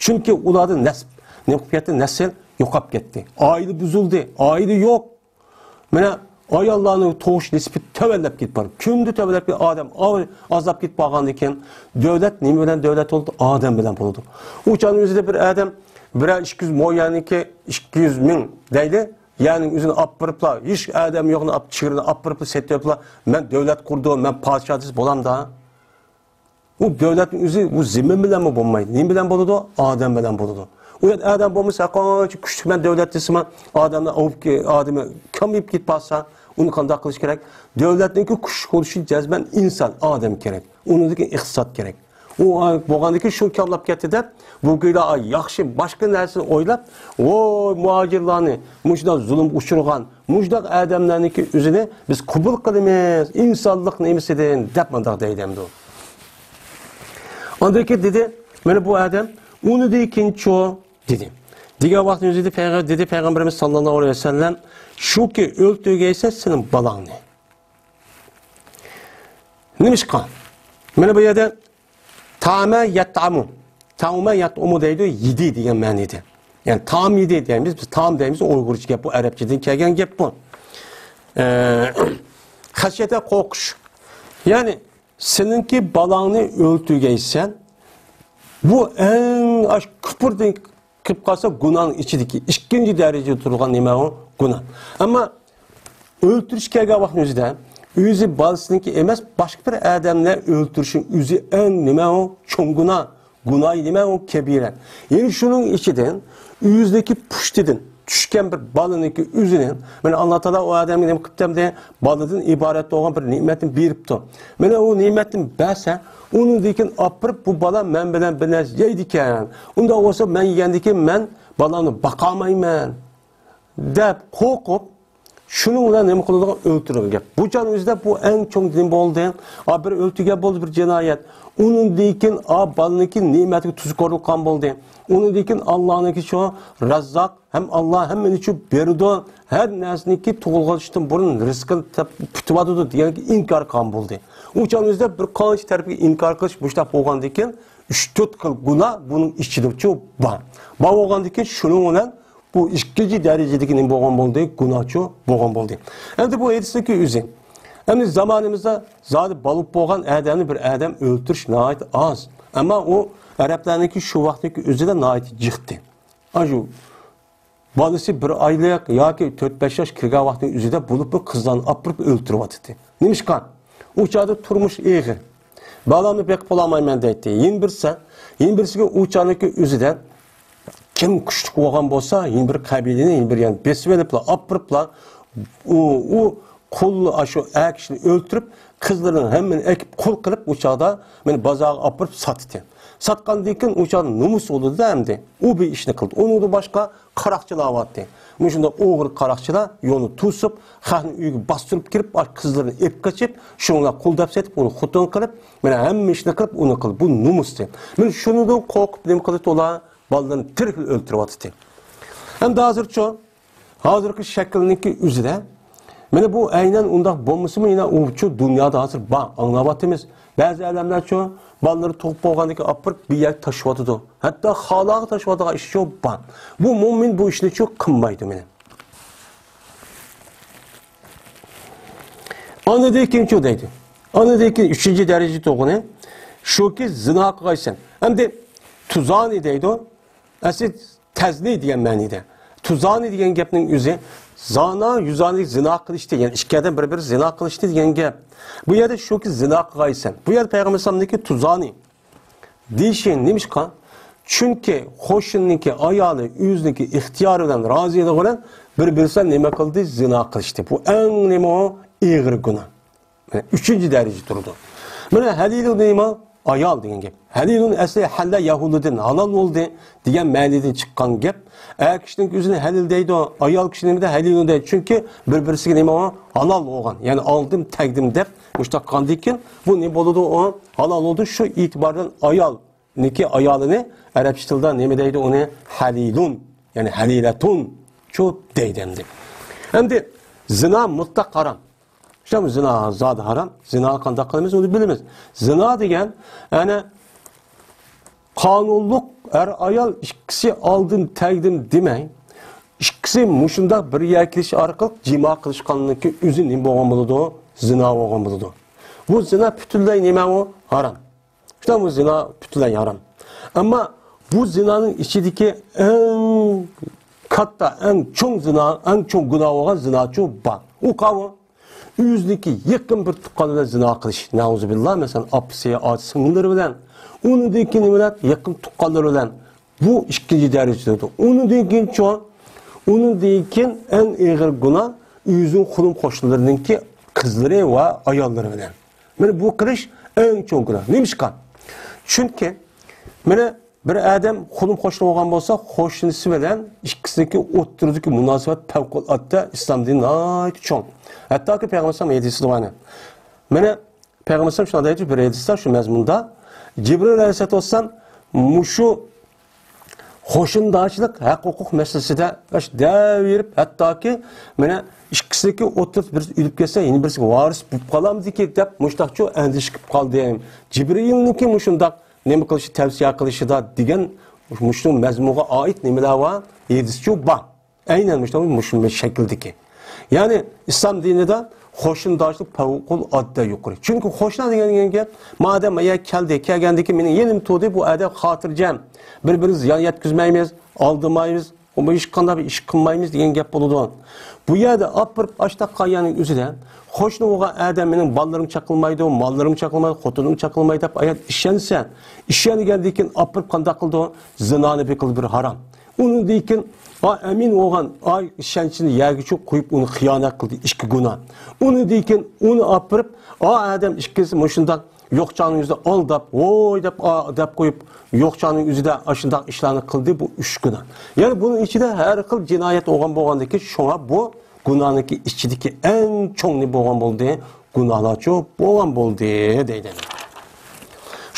چۈنكى ئۇلاردا نەسىپ، نېمە قىلىپ كەتتى؟ نەسىل يوقاپ كەتتى. ئائىلە بۇزۇلدى، ئائىلە يوق. مانا ئاياللارنىڭ تۇغۇش نىسبىتى تۆۋەنلەپ كېتىپ بارىدۇ. كۈندە تۆۋەنلەپ كېتىپ، ئادەم ئاز-، ئازلاپ كېتىپ بارغاندىن كېيىن، دۆلەت نېمە بىلەن دۆلەت بولىدۇ؟ ئادەم بىلەن بولىدۇ. ئۇ چاغنىڭ ئۆزىدە بىر ئادەم بىرەر ئىككى يۈز مو يەرنىڭكى ئىككى يۈز مىڭ دەيلى، يەرنىڭ ئۆزىنى ئاپپىرىپلا، ھېچ ئادەم يوقنى ئاپ-، چېگرىنى ئاپپىرىپلا سېتىۋېپلا، مەن دۆلەت قۇردۇم، مەن پادىشاھ دېسە بولامدا؟ ئۇ دۆلەتنىڭ ئۆزى، ئۇ زېمىن بىلەنمۇ بولمايدۇ. نېمە بىلەن بولىدۇ؟ ئادەم بىلەن بولىدۇ. ئۇ يەردە ئادەم بولمىسا، قانچە كۈچلۈك مەن دۆلەت دېسىمۇ، ئادەمنى ئاۋۇپ كې-، ئادىمى كېمىيىپ كېتىپ قالسا، ئۇنى قانداق قىلىش كېرەك؟ دۆلەتنىڭكى كۈچ قۇرۇشى جەزمەن ئىنسان، ئادەم كېرەك. ئۇنىڭدىن كېيىن ئىقتىساد كېرەك. ئۇ بولغاندىن كېيىن شۇ كاملاپ كەتتى دەپ، بۇ گويا ياخشى باشقا نەرسىنى ئويلاپ، ۋوي، مۇھاجىرلارنى، مۇشۇنداق زۇلۇمغا ئۇچرىغان، مۇشۇنداق ئادەملەرنىڭكى ئۆزىنى بىز قوبۇل قىلىمىز، ئىنسانلىق نېمىسىدىن دەپ مۇنداق دەيدۇ ئەمدى ئۇ. ئاندىن كېيىن دېدى، مانا بۇ ئادەم، ئۇنىڭدىن كېيىنچۇ؟ دېدى. دېگەن ۋاقىتنىڭ ئۆزىدە پەيغە-، دېدى پەيغەمبىرىمىز ساللاللاھۇ ئەلەيھى ۋەسەللەم، شۇكى ئۆلتۈرگەيسەن سېنىڭ بالاڭنى. نېمىشقا؟ مانا بۇ يەردە تامە يەتئامۇ. تامە يەتئۇمۇ دەيدۇ، يېدى دېگەن مەنىدە. يەنى تام يېدى دەيمىز، بىز تام دەيمىز، ئۇيغۇرچە گەپ بۇ، ئەرەبچىدىن كەلگەن گەپ بۇ. ئە، خەشيەتە قورقۇش. يەنى سېنىڭكى بالاڭنى ئۆلتۈرگەيسەن، بۇ ئەڭ ئاش كۇپۇردىن كىرىپ قالسا، گۇناھنىڭ ئىچىدىكى ئىككىنچى دەرىجىدە تۇرغان نېمە ئۇ؟ گۇناھ. ئەمما ئۆلتۈرۈش كەلگەن ۋاقىتنىڭ ئۆزىدە ئۆزى بالىسىنىڭكى ئەمەس، باشقا بىر ئادەمنى ئۆلتۈرۈشنىڭ ئۆزى ئەڭ نېمە ئۇ؟ چوڭ گۇناھ. گۇناھ نېمە ئۇ؟ كەبىرە. يەنى شۇنىڭ ئىچىدىن ئۆزىنىڭكى پۇشتىدىن چۈشكەن بىر بالىنىڭكى ئۆزىنى، مانا، ئاللا تائالا ئۇ ئادەمگە نېمە قىپتۇ ئەمدى؟ بالىدىن ئىبارەت بولغان بىر نېمەتنى بېرىپتۇ. مانا ئۇ نېمەتنى بەرسە، ئۇنىڭدىن كېيىن ئاپىرىپ، بۇ بالا مەن بىلەن بىر نەرسە يەيدىكەن. ئۇنداق بولسا مەن يېگەندىن كېيىن مەن بالامنى باقالمايمەن، دەپ قورقۇپ، شۇنىڭ بىلەن نېمە قىلىدىغان؟ ئۆلتۈرىدىغان گەپ. بۇ چاغنىڭ ئۆزىدە بۇ ئەڭ چوڭ نېمە بولدى؟ ئا، بىر ئۆلتۈرگەن بولدى، بىر جىنايەت. ئۇنىڭدىن كېيىن ئا، بالىنىڭكى نېمەتكە تۇزكورلۇق قىلغان بولدى. ئۇنىڭدىن كېيىن ئاللانىڭكى شۇ راززاق، ھەم ئاللا ھەممىنى شۇ بېرىدۇ، ھەر نەرسىنىڭكى تۇغۇلغۇچىدىن بۇرۇن رىزقىنى تېپ-، پۈتۈۋاتىدۇ دېگەنگە ئىنكار قىلغان بولدى. ئۇ چاغنىڭ ئۆزىدە بىر قانچە تەرەپكە ئىنكار قىلىش مۇشۇنداق بولغاندىن كېيىن، ئۈچ تۆت خىل گۇناھ بۇنىڭ ئىچىدىچۇ بار. بار بولغاندىن كېيىن شۇنىڭ بىلەن بۇ ئىككىنچى دەرىجىدىكى نېمە بولغان بولدى؟ گۇناھچۇ بولغان بولدى. ئەمدى بۇ ھەدىستىكى ئۆزى. ئەمدى زامانىمىزدا زادى بالىلىق بولغان ئادەمنى بىر ئادەم ئۆلتۈرۈش ناھايىتى ئاز. ئەمما ئۇ ئەرەبلەرنىڭكى شۇ ۋاقىتتىكى ئۆزىدە ناھايىتى جىقتى. ئاشۇ بالىسى بىر ئايلىق ياكى تۆت بەش ياش كىرگەن ۋاقىتنىڭ ئۆزىدە بولۇپمۇ قىزلارنى ئاپىرىپ ئۆلتۈرۈۋاتىتتى. نېمىشقا؟ ئۇ چاغدا تۇرمۇش ئېغىر. بالامنى بېقىپ بولالمايمەن دەيتتى. يەنە بىرسى، يەنە بىرسىگە ئۇ چاغنىڭكى ئۆزىدە كىم كۈچلۈك بولغان بولسا، يەنە بىر قەبىلىنى، يەنە بىر يەنى بېسىۋېلىپلا، ئاپىرىپلا، ئۇ، ئۇ قۇل، ئاشۇ ئەر كىشىنى ئۆلتۈرۈپ، قىزلىرىنىڭ ھەممىنى ئەكىپ قۇل قىلىپ، ئۇ چاغدا مېنى بازارغا ئاپىرىپ ساتتى. ساتقاندىن كېيىن ئۇ چاغدا نومۇس بولدى-دە ئەمدى. ئۇ بىر ئىشنى قىلدى. ئۇنىڭدىن باشقا قاراقچىلار بارتتى. مۇشۇنداق ئوغرى قاراقچىلار يولنى توسۇپ، خەقنى ئۆيگە باستۇرۇپ كىرىپ، قىزلىرىنى ئېلىپ قېچىپ، شۇنىڭ بىلەن قۇل دەپ سېتىپ، ئۇنى خوتۇن قىلىپ، مانا ھەممە ئىشنى قىلىپ، ئۇنى قىلدى. بۇ نومۇستى. مانا شۇنىڭدىن قورقۇپ نېمە قىلدى ئۇلار؟ بالىلىرىنى تىرىكلا ئۆلتۈرۈۋاتتى. ئەمدى ھازىرچۇ؟ ھازىرقى شەكىلنىڭكى ئۆزىدە مانا بۇ ئەينەن ئۇنداق بولمىسىمۇ، يەنە ئۇچۇ دۇنيادا ھازىر بار، ئاڭلاۋاتىمىز. بەزى ئادەملەرچۇ، بالىلىرى تۇغۇپ بولغاندىن كېيىن ئاپىرىپ بىر يەرگە تاشلىۋاتىدۇ. ھەتتا خالىغا تاشلىۋاتىدىغان ئىشچۇ بار. بۇ مۆمىن بۇ ئىشنىچۇ قىلمايدۇ مانا. ئاندىن كېيىنچۇ دەيدۇ. ئاندىن كېيىن ئۈچىنچى دەرىجە تۇغۇنى شۇكى، زىنا قىلغايسەن. ئەمدى تۇزانى دەيدۇ. ئەسلى تەزنى دېگەن مەنىدە. تۇزانى دېگەن گەپنىڭ ئۆزى زانا، يۇزانى زىنا قىلىشتى، يەنى ئىككى ئادەم بىر-بىرى زىنا قىلىشتى دېگەن گەپ. بۇ يەردە شۇكى زىنا قىلغايسەن. بۇ يەردە پەيغەمبەر ئەلەيھىسسالامنىڭكى تۇزانى دېيىشى نېمىشقا؟ چۈنكى قوشنىنىڭكى ئايالى ئۆزىنىڭكى ئىختىيارى بىلەن، رازىلىقى بىلەن بىر-بىرسى بىلەن نېمە قىلدى؟ زىنا قىلىشتى. بۇ ئەڭ نېمە ئۇ؟ ئېغىر گۇناھ. مانا ئۈچىنچى دەرىجىدە تۇرىدۇ. مانا ھەلىلۇ نېمە؟ ئايال دېگەن گەپ. ھەلىلۇن ئەسلى ھەللە يەھۇلۇدىن، ھالال بولدى دېگەن مەنىدىن چىققان گەپ. ئەر كىشىنىڭ ئۆزىنى ھەلىل دەيدۇ، ئايال كىشىنى نېمە دەيدۇ؟ ھەلىلۇن دەيدۇ. چۈنكى بىر-بىرسىگە نېمە ئۇ؟ ھالال بولغان. يەنى ئالدىم، تەگدىم دەپ مۇشۇنداق قىلغاندىن كېيىن بۇ نېمە بولىدۇ ئۇ؟ ھالال بولىدۇ. شۇ ئېتىبار بىلەن ئايالنىڭكى ئايالىنى ئەرەبچە تىلدا نېمە دەيدۇ ئۇنى؟ ھەلىلۇن. يەنى ھەلىلەتۇن. شۇ دەيدۇ ئەمدى. ئەمدى زىنا مۇتلەق ھارام. شۇ زىنا زادى ھارام. زىنانى قانداق قىلىمىز، ئۇنى بىلىمىز. زىنا دېگەن، يەنى قانۇنلۇق ئەر-ئايال ئىككىسى ئالدىم، تەگدىم دېمەي، ئىككىسى مۇشۇنداق بىر يەرگە كېلىش ئارقىلىق جىما قىلىشقانلىقى ئۆزى نېمە بولغان بولىدۇ؟ زىنا بولغان بولىدۇ. بۇ زىنا پۈتۈنلەي نېمە ئۇ؟ ھارام. شۇنداق بۇ زىنا پۈتۈنلەي ھارام. ئەمما بۇ زىنانىڭ ئىچىدىكى ئەڭ كاتتا، ئەڭ چوڭ زىنا، ئەڭ چوڭ گۇناھ بولغان زىناچۇ بار. ئۇ قاۋۇ؟ ئۆزىنىڭكى يېقىن بىر تۇغقانى بىلەن زىنا قىلىش. نەئۇزۇبىللا، مەسىلەن، ئاپىسى، ئاچا سىڭىللىرى بىلەن. ئۇنىڭدىن كېيىن نېمە بىلەن؟ يېقىن تۇغقانلىرى بىلەن. بۇ ئىككىنچى دەرىجىدە تۇرىدۇ. ئۇنىڭدىن كېيىن چوڭ، ئۇنىڭدىن كېيىن ئەڭ ئېغىر گۇناھ، ئۆزىنىڭ قولۇم قوشنىلىرىنىڭكى قىزلىرى ۋە ئاياللىرى بىلەن. مانا بۇ قىلىش ئەڭ چوڭ گۇناھ. نېمىشقا؟ چۈنكى مانا بىر ئادەم قولۇم قوشنا بولغان بولسا، قوشنىسى بىلەن ئىككىسىنىڭكى ئوتتۇرىدىكى مۇناسىۋەت پەۋقۇلئاددە ئىسلام دىنى ناھايىتى چوڭ. ھەتتاكى پەيغەمبەر ئەلەيھىسسالام ھەدىسىدە بار. مانا پەيغەمبەر ئەلەيھىسسالام شۇنداق دەيدۇ، بىر ھەدىستە شۇ مەزمۇندا، جىبرىل ئەلەيھىسسالام مۇشۇ قوشنىدارچىلىق ھەق ھوقۇق مەسىلىسىدە دەۋېرىپ، ھەتتاكى مانا ئىككىسىنىڭكى ئوتتۇرىسى بىرسى ئۆلۈپ كەتسە، يەنە بىرسىگە ۋارىس بولۇپ قالامدىكى دەپ مۇشۇنداقچۇ ئەندىشە قىلىپ قالدىم. جىبرىلنىڭكى مۇشۇنداق نېمە قىلىشى، تەۋسىيە قىلىشىدا دېگەن مۇشۇ مەزمۇنغا ئائىت نېمىلەر بار؟ ھەدىسچۇ بار. ئەينەن مۇشۇ، مۇشۇ شەكىلدىكى. يەنى ئىسلام دىنىدا قوشنىدارچىلىق پەۋقۇلئاددە يۇقىرى. چۈنكى قوشنا دېگەن گەپ، مادەم يا كەلدى، كەلگەندىن كېيىن مېنىڭ يېنىمدا تۇردى، بۇ ئادەم خاتىرجەم. بىر-بىرىمىزگە زىيان يەتكۈزمەيمىز، ئالدىمايمىز، بۇ ھېچقانداق بىر ئىش قىلمايمىز دېگەن گەپ بولىدۇ. بۇ يەردە ئاپىرىپ ئاشتاق قايانىڭ ئۆزىدە قوشنا بولغان ئادەم مېنىڭ بالىلىرىم چېقىلمايدۇ، ماللىرىم چېقىلمايدۇ، خوتۇنۇم چېقىلمايدۇ دەپ ئايال ئىشەنسە، ئىشەنگەندىن كېيىن ئاپىرىپ قانداق قىلىدۇ؟ زىنانى بىر قىلدى، بىر ھارام. ئۇنىڭدىن كېيىن، ئا، ئەمىن بولغان، ئا، ئىشەنچىنى يەرگە چۆكۈپ قويۇپ، ئۇنى خىيانەت قىلدى، ئىككى گۇناھ. ئۇنىڭدىن كېيىن ئۇنى ئاپىرىپ، ئا، ئادەم ئىككىسى مۇشۇنداق يوقچاننىڭ يۈزىدە ئالداپ، ۋوي دەپ، ئا، دەپ قويۇپ، يوقچاننىڭ يۈزىدە ئاشۇنداق ئىشلارنى قىلدى، بۇ ئۈچ گۇناھ. يەنى بۇنىڭ ئىچىدە ھەر خىل جىنايەت بولغان بولغاندىكىن، شۇڭا بۇ گۇناھنىڭكى ئىچىدىكى ئەڭ چوڭى بولغان بولدى، گۇناھلارچۇ بولغان بولدى، دەيدۇ.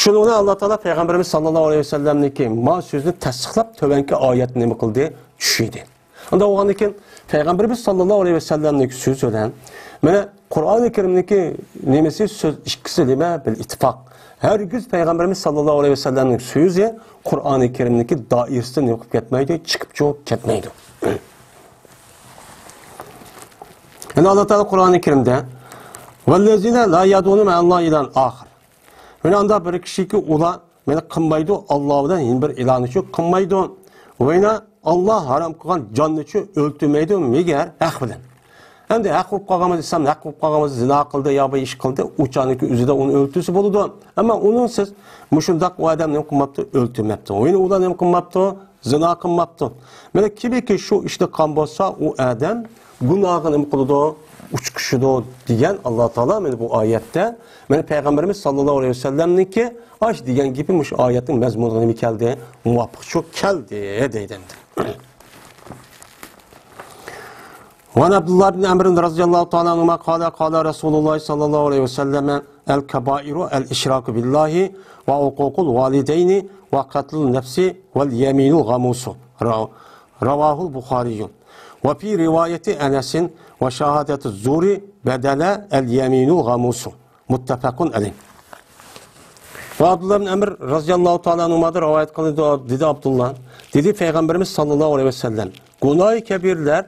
شۇنىڭ بىلەن ئاللا تائالا پەيغەمبىرىمىز ساللاللاھۇ ئەلەيھى ۋەسەللەمنىڭكى ما سۆزىنى تەستىقلاپ، تۆۋەنكى ئايەتنى نېمە قىلدى؟ چۈشۈردى. ئۇنداق بولغاندىن كېيىن، پەيغەمبىرىمىز ساللاللاھۇ ئەلەيھى ۋەسەللەمنىڭ سۆزى بىلەن، مانا، قۇرئانى كەرىمنىڭكى نېمىسى، سۆز ئىككىسى نېمە؟ بىر ئىتتىپاق. ھەرگىز پەيغەمبىرىمىز ساللاللاھۇ ئەلەيھى ۋەسەللەمنىڭ سۆزى قۇرئانى كەرىمنىڭكى دائىرىسىدىن نېمە قىلىپ كەتمەيدۇ؟ چىقىپ چىقىپ كەتمەيدۇ. يەنە ئاللا تائالا قۇرئانى كەرىمدە، ۋەللەزىنە لا يەدئۇنە مەئەللاھى ئىلاھەن ئاخىر. مانا ئۇنداق بىر كىشىكى، ئۇلار مانا قىلمايدۇ، ئاللا بىلەن يەنە بىر ئىلاھنىچۇ قىلمايدۇ. ۋە يەنە ئاللا ھارام قىلغان جاننىچۇ ئۆلتۈرمەيدۇ، مەگەر ھەق بىلەن. ئەمدى ھەق بولۇپ قالغان بولسا، ئىسلام ھەق بولۇپ قالغان بولسا، زىنا قىلدى يا بىر ئىش قىلدى، ئۇ چاغنىڭكى ئۆزىدە ئۇنى ئۆلتۈرسە بولىدۇ. ئەمما ئۇنىڭ سىز مۇشۇنداق ئۇ ئادەم نېمە قىلماپتۇ؟ ئۆلتۈرمەپتۇ. ۋە يەنە ئۇلار نېمە قىلماپتۇ؟ زىنا قىلماپتۇ. مانا كىمكى شۇ ئىشنى قىلغان بولسا، ئۇ ئادەم گۇناھىغا نېمە قىلىدۇ؟ ئۇچقۇشىدۇ دېگەن ئاللا تائالا مانا بۇ ئايەتتە. مانا پەيغەمبىرىمىز ساللاللاھۇ ئەلەيھى ۋەسەللەمنىڭكى ئاش دېگەن گېپى مۇشۇ ئايەتنىڭ مەزمۇنىغا نېمە كەلدى؟ مۇۋاپىق شۇ كەلدى دەيدۇ ئەمدى. وعن عبد الله بن عمرو رضي الله تعالى عنهما قال قال رسول الله صلى الله عليه وسلم الكبائر الإشراك بالله وعقوق الوالدين وقتل النفس واليمين الغموس. رواه البخاري. وفي رواية أنس وشهادة الزور بدل اليمين الغموس. متفق عليه. ۋە ئابدۇللا ئىبن ئەمر رەزىياللاھۇ تائالا ئەنھۇمادىن رىۋايەت قىلىنىدۇ، دېدى ئابدۇللا. دېدى پەيغەمبىرىمىز ساللاللاھۇ ئەلەيھى ۋەسەللەم، گۇناھى كەبىرىلەر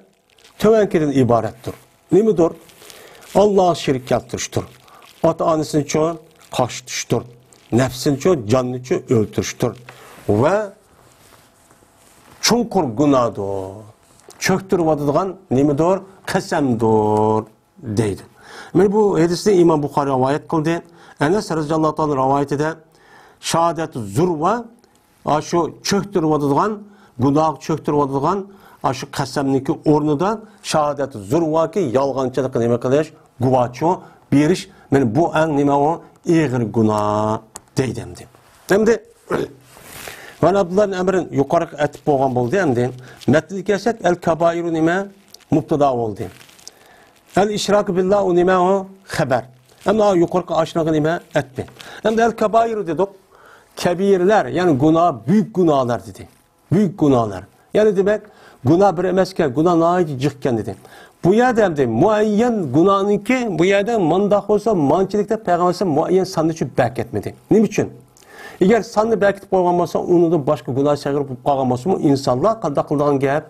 تۆۋەنكىدىن ئىبارەتتۇر. نېمىدۇر؟ ئاللاغا شېرىك كەلتۈرۈشتۇر. ئاتا-ئانىسىنىچۇ قارشى تۇتۇشتۇر. نەپسىنىچۇ، جاننىچۇ ئۆلتۈرۈشتۇر. ۋە چوڭقۇر گۇناھدۇر. چۆكتۈرۈۋاتىدىغان نېمىدۇر؟ قەسەمدۇر، دەيدۇ. مانا بۇ ھەدىسنى ئىمام بۇخارى رىۋايەت قىلدى. ئەنەس رەزىياللاھۇ تائالا رىۋايىتىدە شاھادەتۇ زۇر ۋە ئاشۇ چۆكتۈرۈۋاتىدىغان، گۇناھقا چۆكتۈرۈۋاتىدىغان ئاشۇ قەسەمنىڭكى ئورنىدا شاھادەتۇ زۇر ۋاكى، يالغانچىلىققا نېمە قىلىش، گۇۋاچۇ بېرىش. مانا بۇ ئەڭ نېمە ئۇ؟ ئېغىر گۇناھ دەيدۇ ئەمدى. ئەمدى مانا ئابدۇللا ئىبن ئەمرىن يۇقىرىقى ئەتىپ بولغان بولدى ئەمدى. مەتنىگە كەلسەك، ئەل كابائىرۇ نېمە؟ مۇبتىدا بولدى. ئەل ئىشراكۇ بىللا ئۇ نېمە ئۇ؟ خەبەر. ئەمما يۇقىرىقى ئاشۇنىڭغا نېمە؟ ئەتپى. ئەمدى ئەل كابائىرۇ دېدۇق. كەبىرىلەر، يەنى گۇناھ، بۈيۈك گۇناھلار دېدى. بۈيۈك گۇناھلار. يەنى دېمەك، گۇناھ بىر ئەمەسكەن، گۇناھ ناھايىتى جىقكەن دېدى. بۇ يەردە ئەمدى مۇئەييەن گۇناھنىڭكى، بۇ يەردە مۇنداق بولسا، مانچىلىك دەپ پەيغەمبەر ئەلەيھىسسالام مۇئەييەن ساننىچۇ بەركەتمىدى. نېمە ئۈچۈن؟ ئەگەر ساننى بەركىتىپ قويغان بولسا، ئۇنىڭدا باشقا گۇناھ سەغىر بولۇپ قالغان بولسىمۇ، ئىنسانلار قانداق قىلىدىغان گەپ؟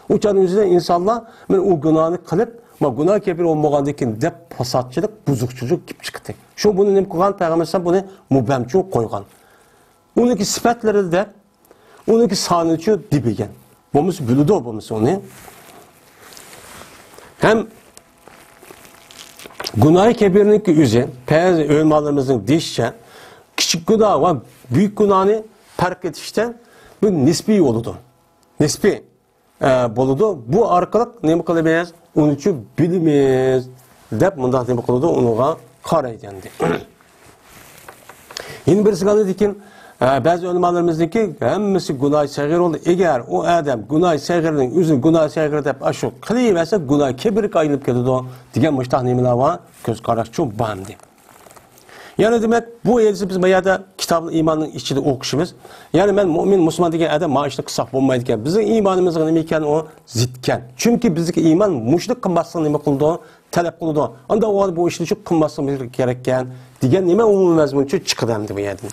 ئۇ چاغنىڭ ئۆزىدە ئىنسانلار مانا ئۇ گۇناھنى قىلىپ، ما گۇناھ كەبىر بولمىغاندىكىن دەپ پاساتچىلىق، بۇزۇقچىلىق كېلىپ چىقتى. شۇ بۇنى نېمە قىلغان؟ پەيغەمبەر ئەلەيھىسسالام بۇنى مۇبھەمچۇ قويغان. ئۇنىڭكى سۈپەتلىرى دەپ، ئۇنىڭكى سانىچۇ دېمىگەن. بولمىسا بىلىدۇ، بولمىسا ئۇنى. ھەم گۇناھى كەبىرنىڭكى ئۆزى، بەزى ئۆلىمالىرىمىزنىڭ دېيىشىچە، كىچىك گۇناھ ۋە بۈيۈك گۇناھنى پەرق ئېتىشتە بۇ نىسپىي بولىدۇ. نىسپىي. ئە، بولىدۇ. بۇ ئارقىلىق نېمە قىلىمىز؟ ئۇنىچۇ بىلىمىز، دەپ مۇنداق نېمە قىلىدۇ، ئۇنىڭغا قارايدۇ ئەمدى. يەنە بىرسىگە ئاندىن كېيىن، ئە، بەزى ئۆلىمالىرىمىزنىڭكى ھەممىسى گۇناھى سەغىر بولدى. ئەگەر ئۇ ئادەم گۇناھى سەغىرنىڭ ئۆزىنى گۇناھى سەغىر دەپ ئاشۇ قىلىۋەرسە، گۇناھى كەبىرگە ئايلىنىپ كېتىدۇ، دېگەن مۇشتاق نېمىلەر بار، كۆز قاراشچۇ بار ئەمدى. يەنى دېمەك، بۇ ھەدىسنى بىز بۇ يەردە كىتابۇل ئىماننىڭ ئىچىدە ئوقۇشىمىز. يەنى مەن مۆمىن، مۇسۇلمان دېگەن ئادەم مانا ئىشنى قىلساق بولمايدىكەن. بىزنىڭ ئىمانىمىزغا نېمە ئىكەن، ئۇ زىتكەن. چۈنكى بىزدىكى ئىمان مۇشۇنى قىلماسلىقنى نېمە قىلىدۇ؟ تەلەپ قىلىدۇ. ئانداق بولغاندا بۇ ئىشنى شۇ قىلماسلىقىمىز كېرەككەن دېگەن نېمە ئومۇمىي مەزمۇنچۇ چىقىدۇ ئەمدى بۇ يەردىن.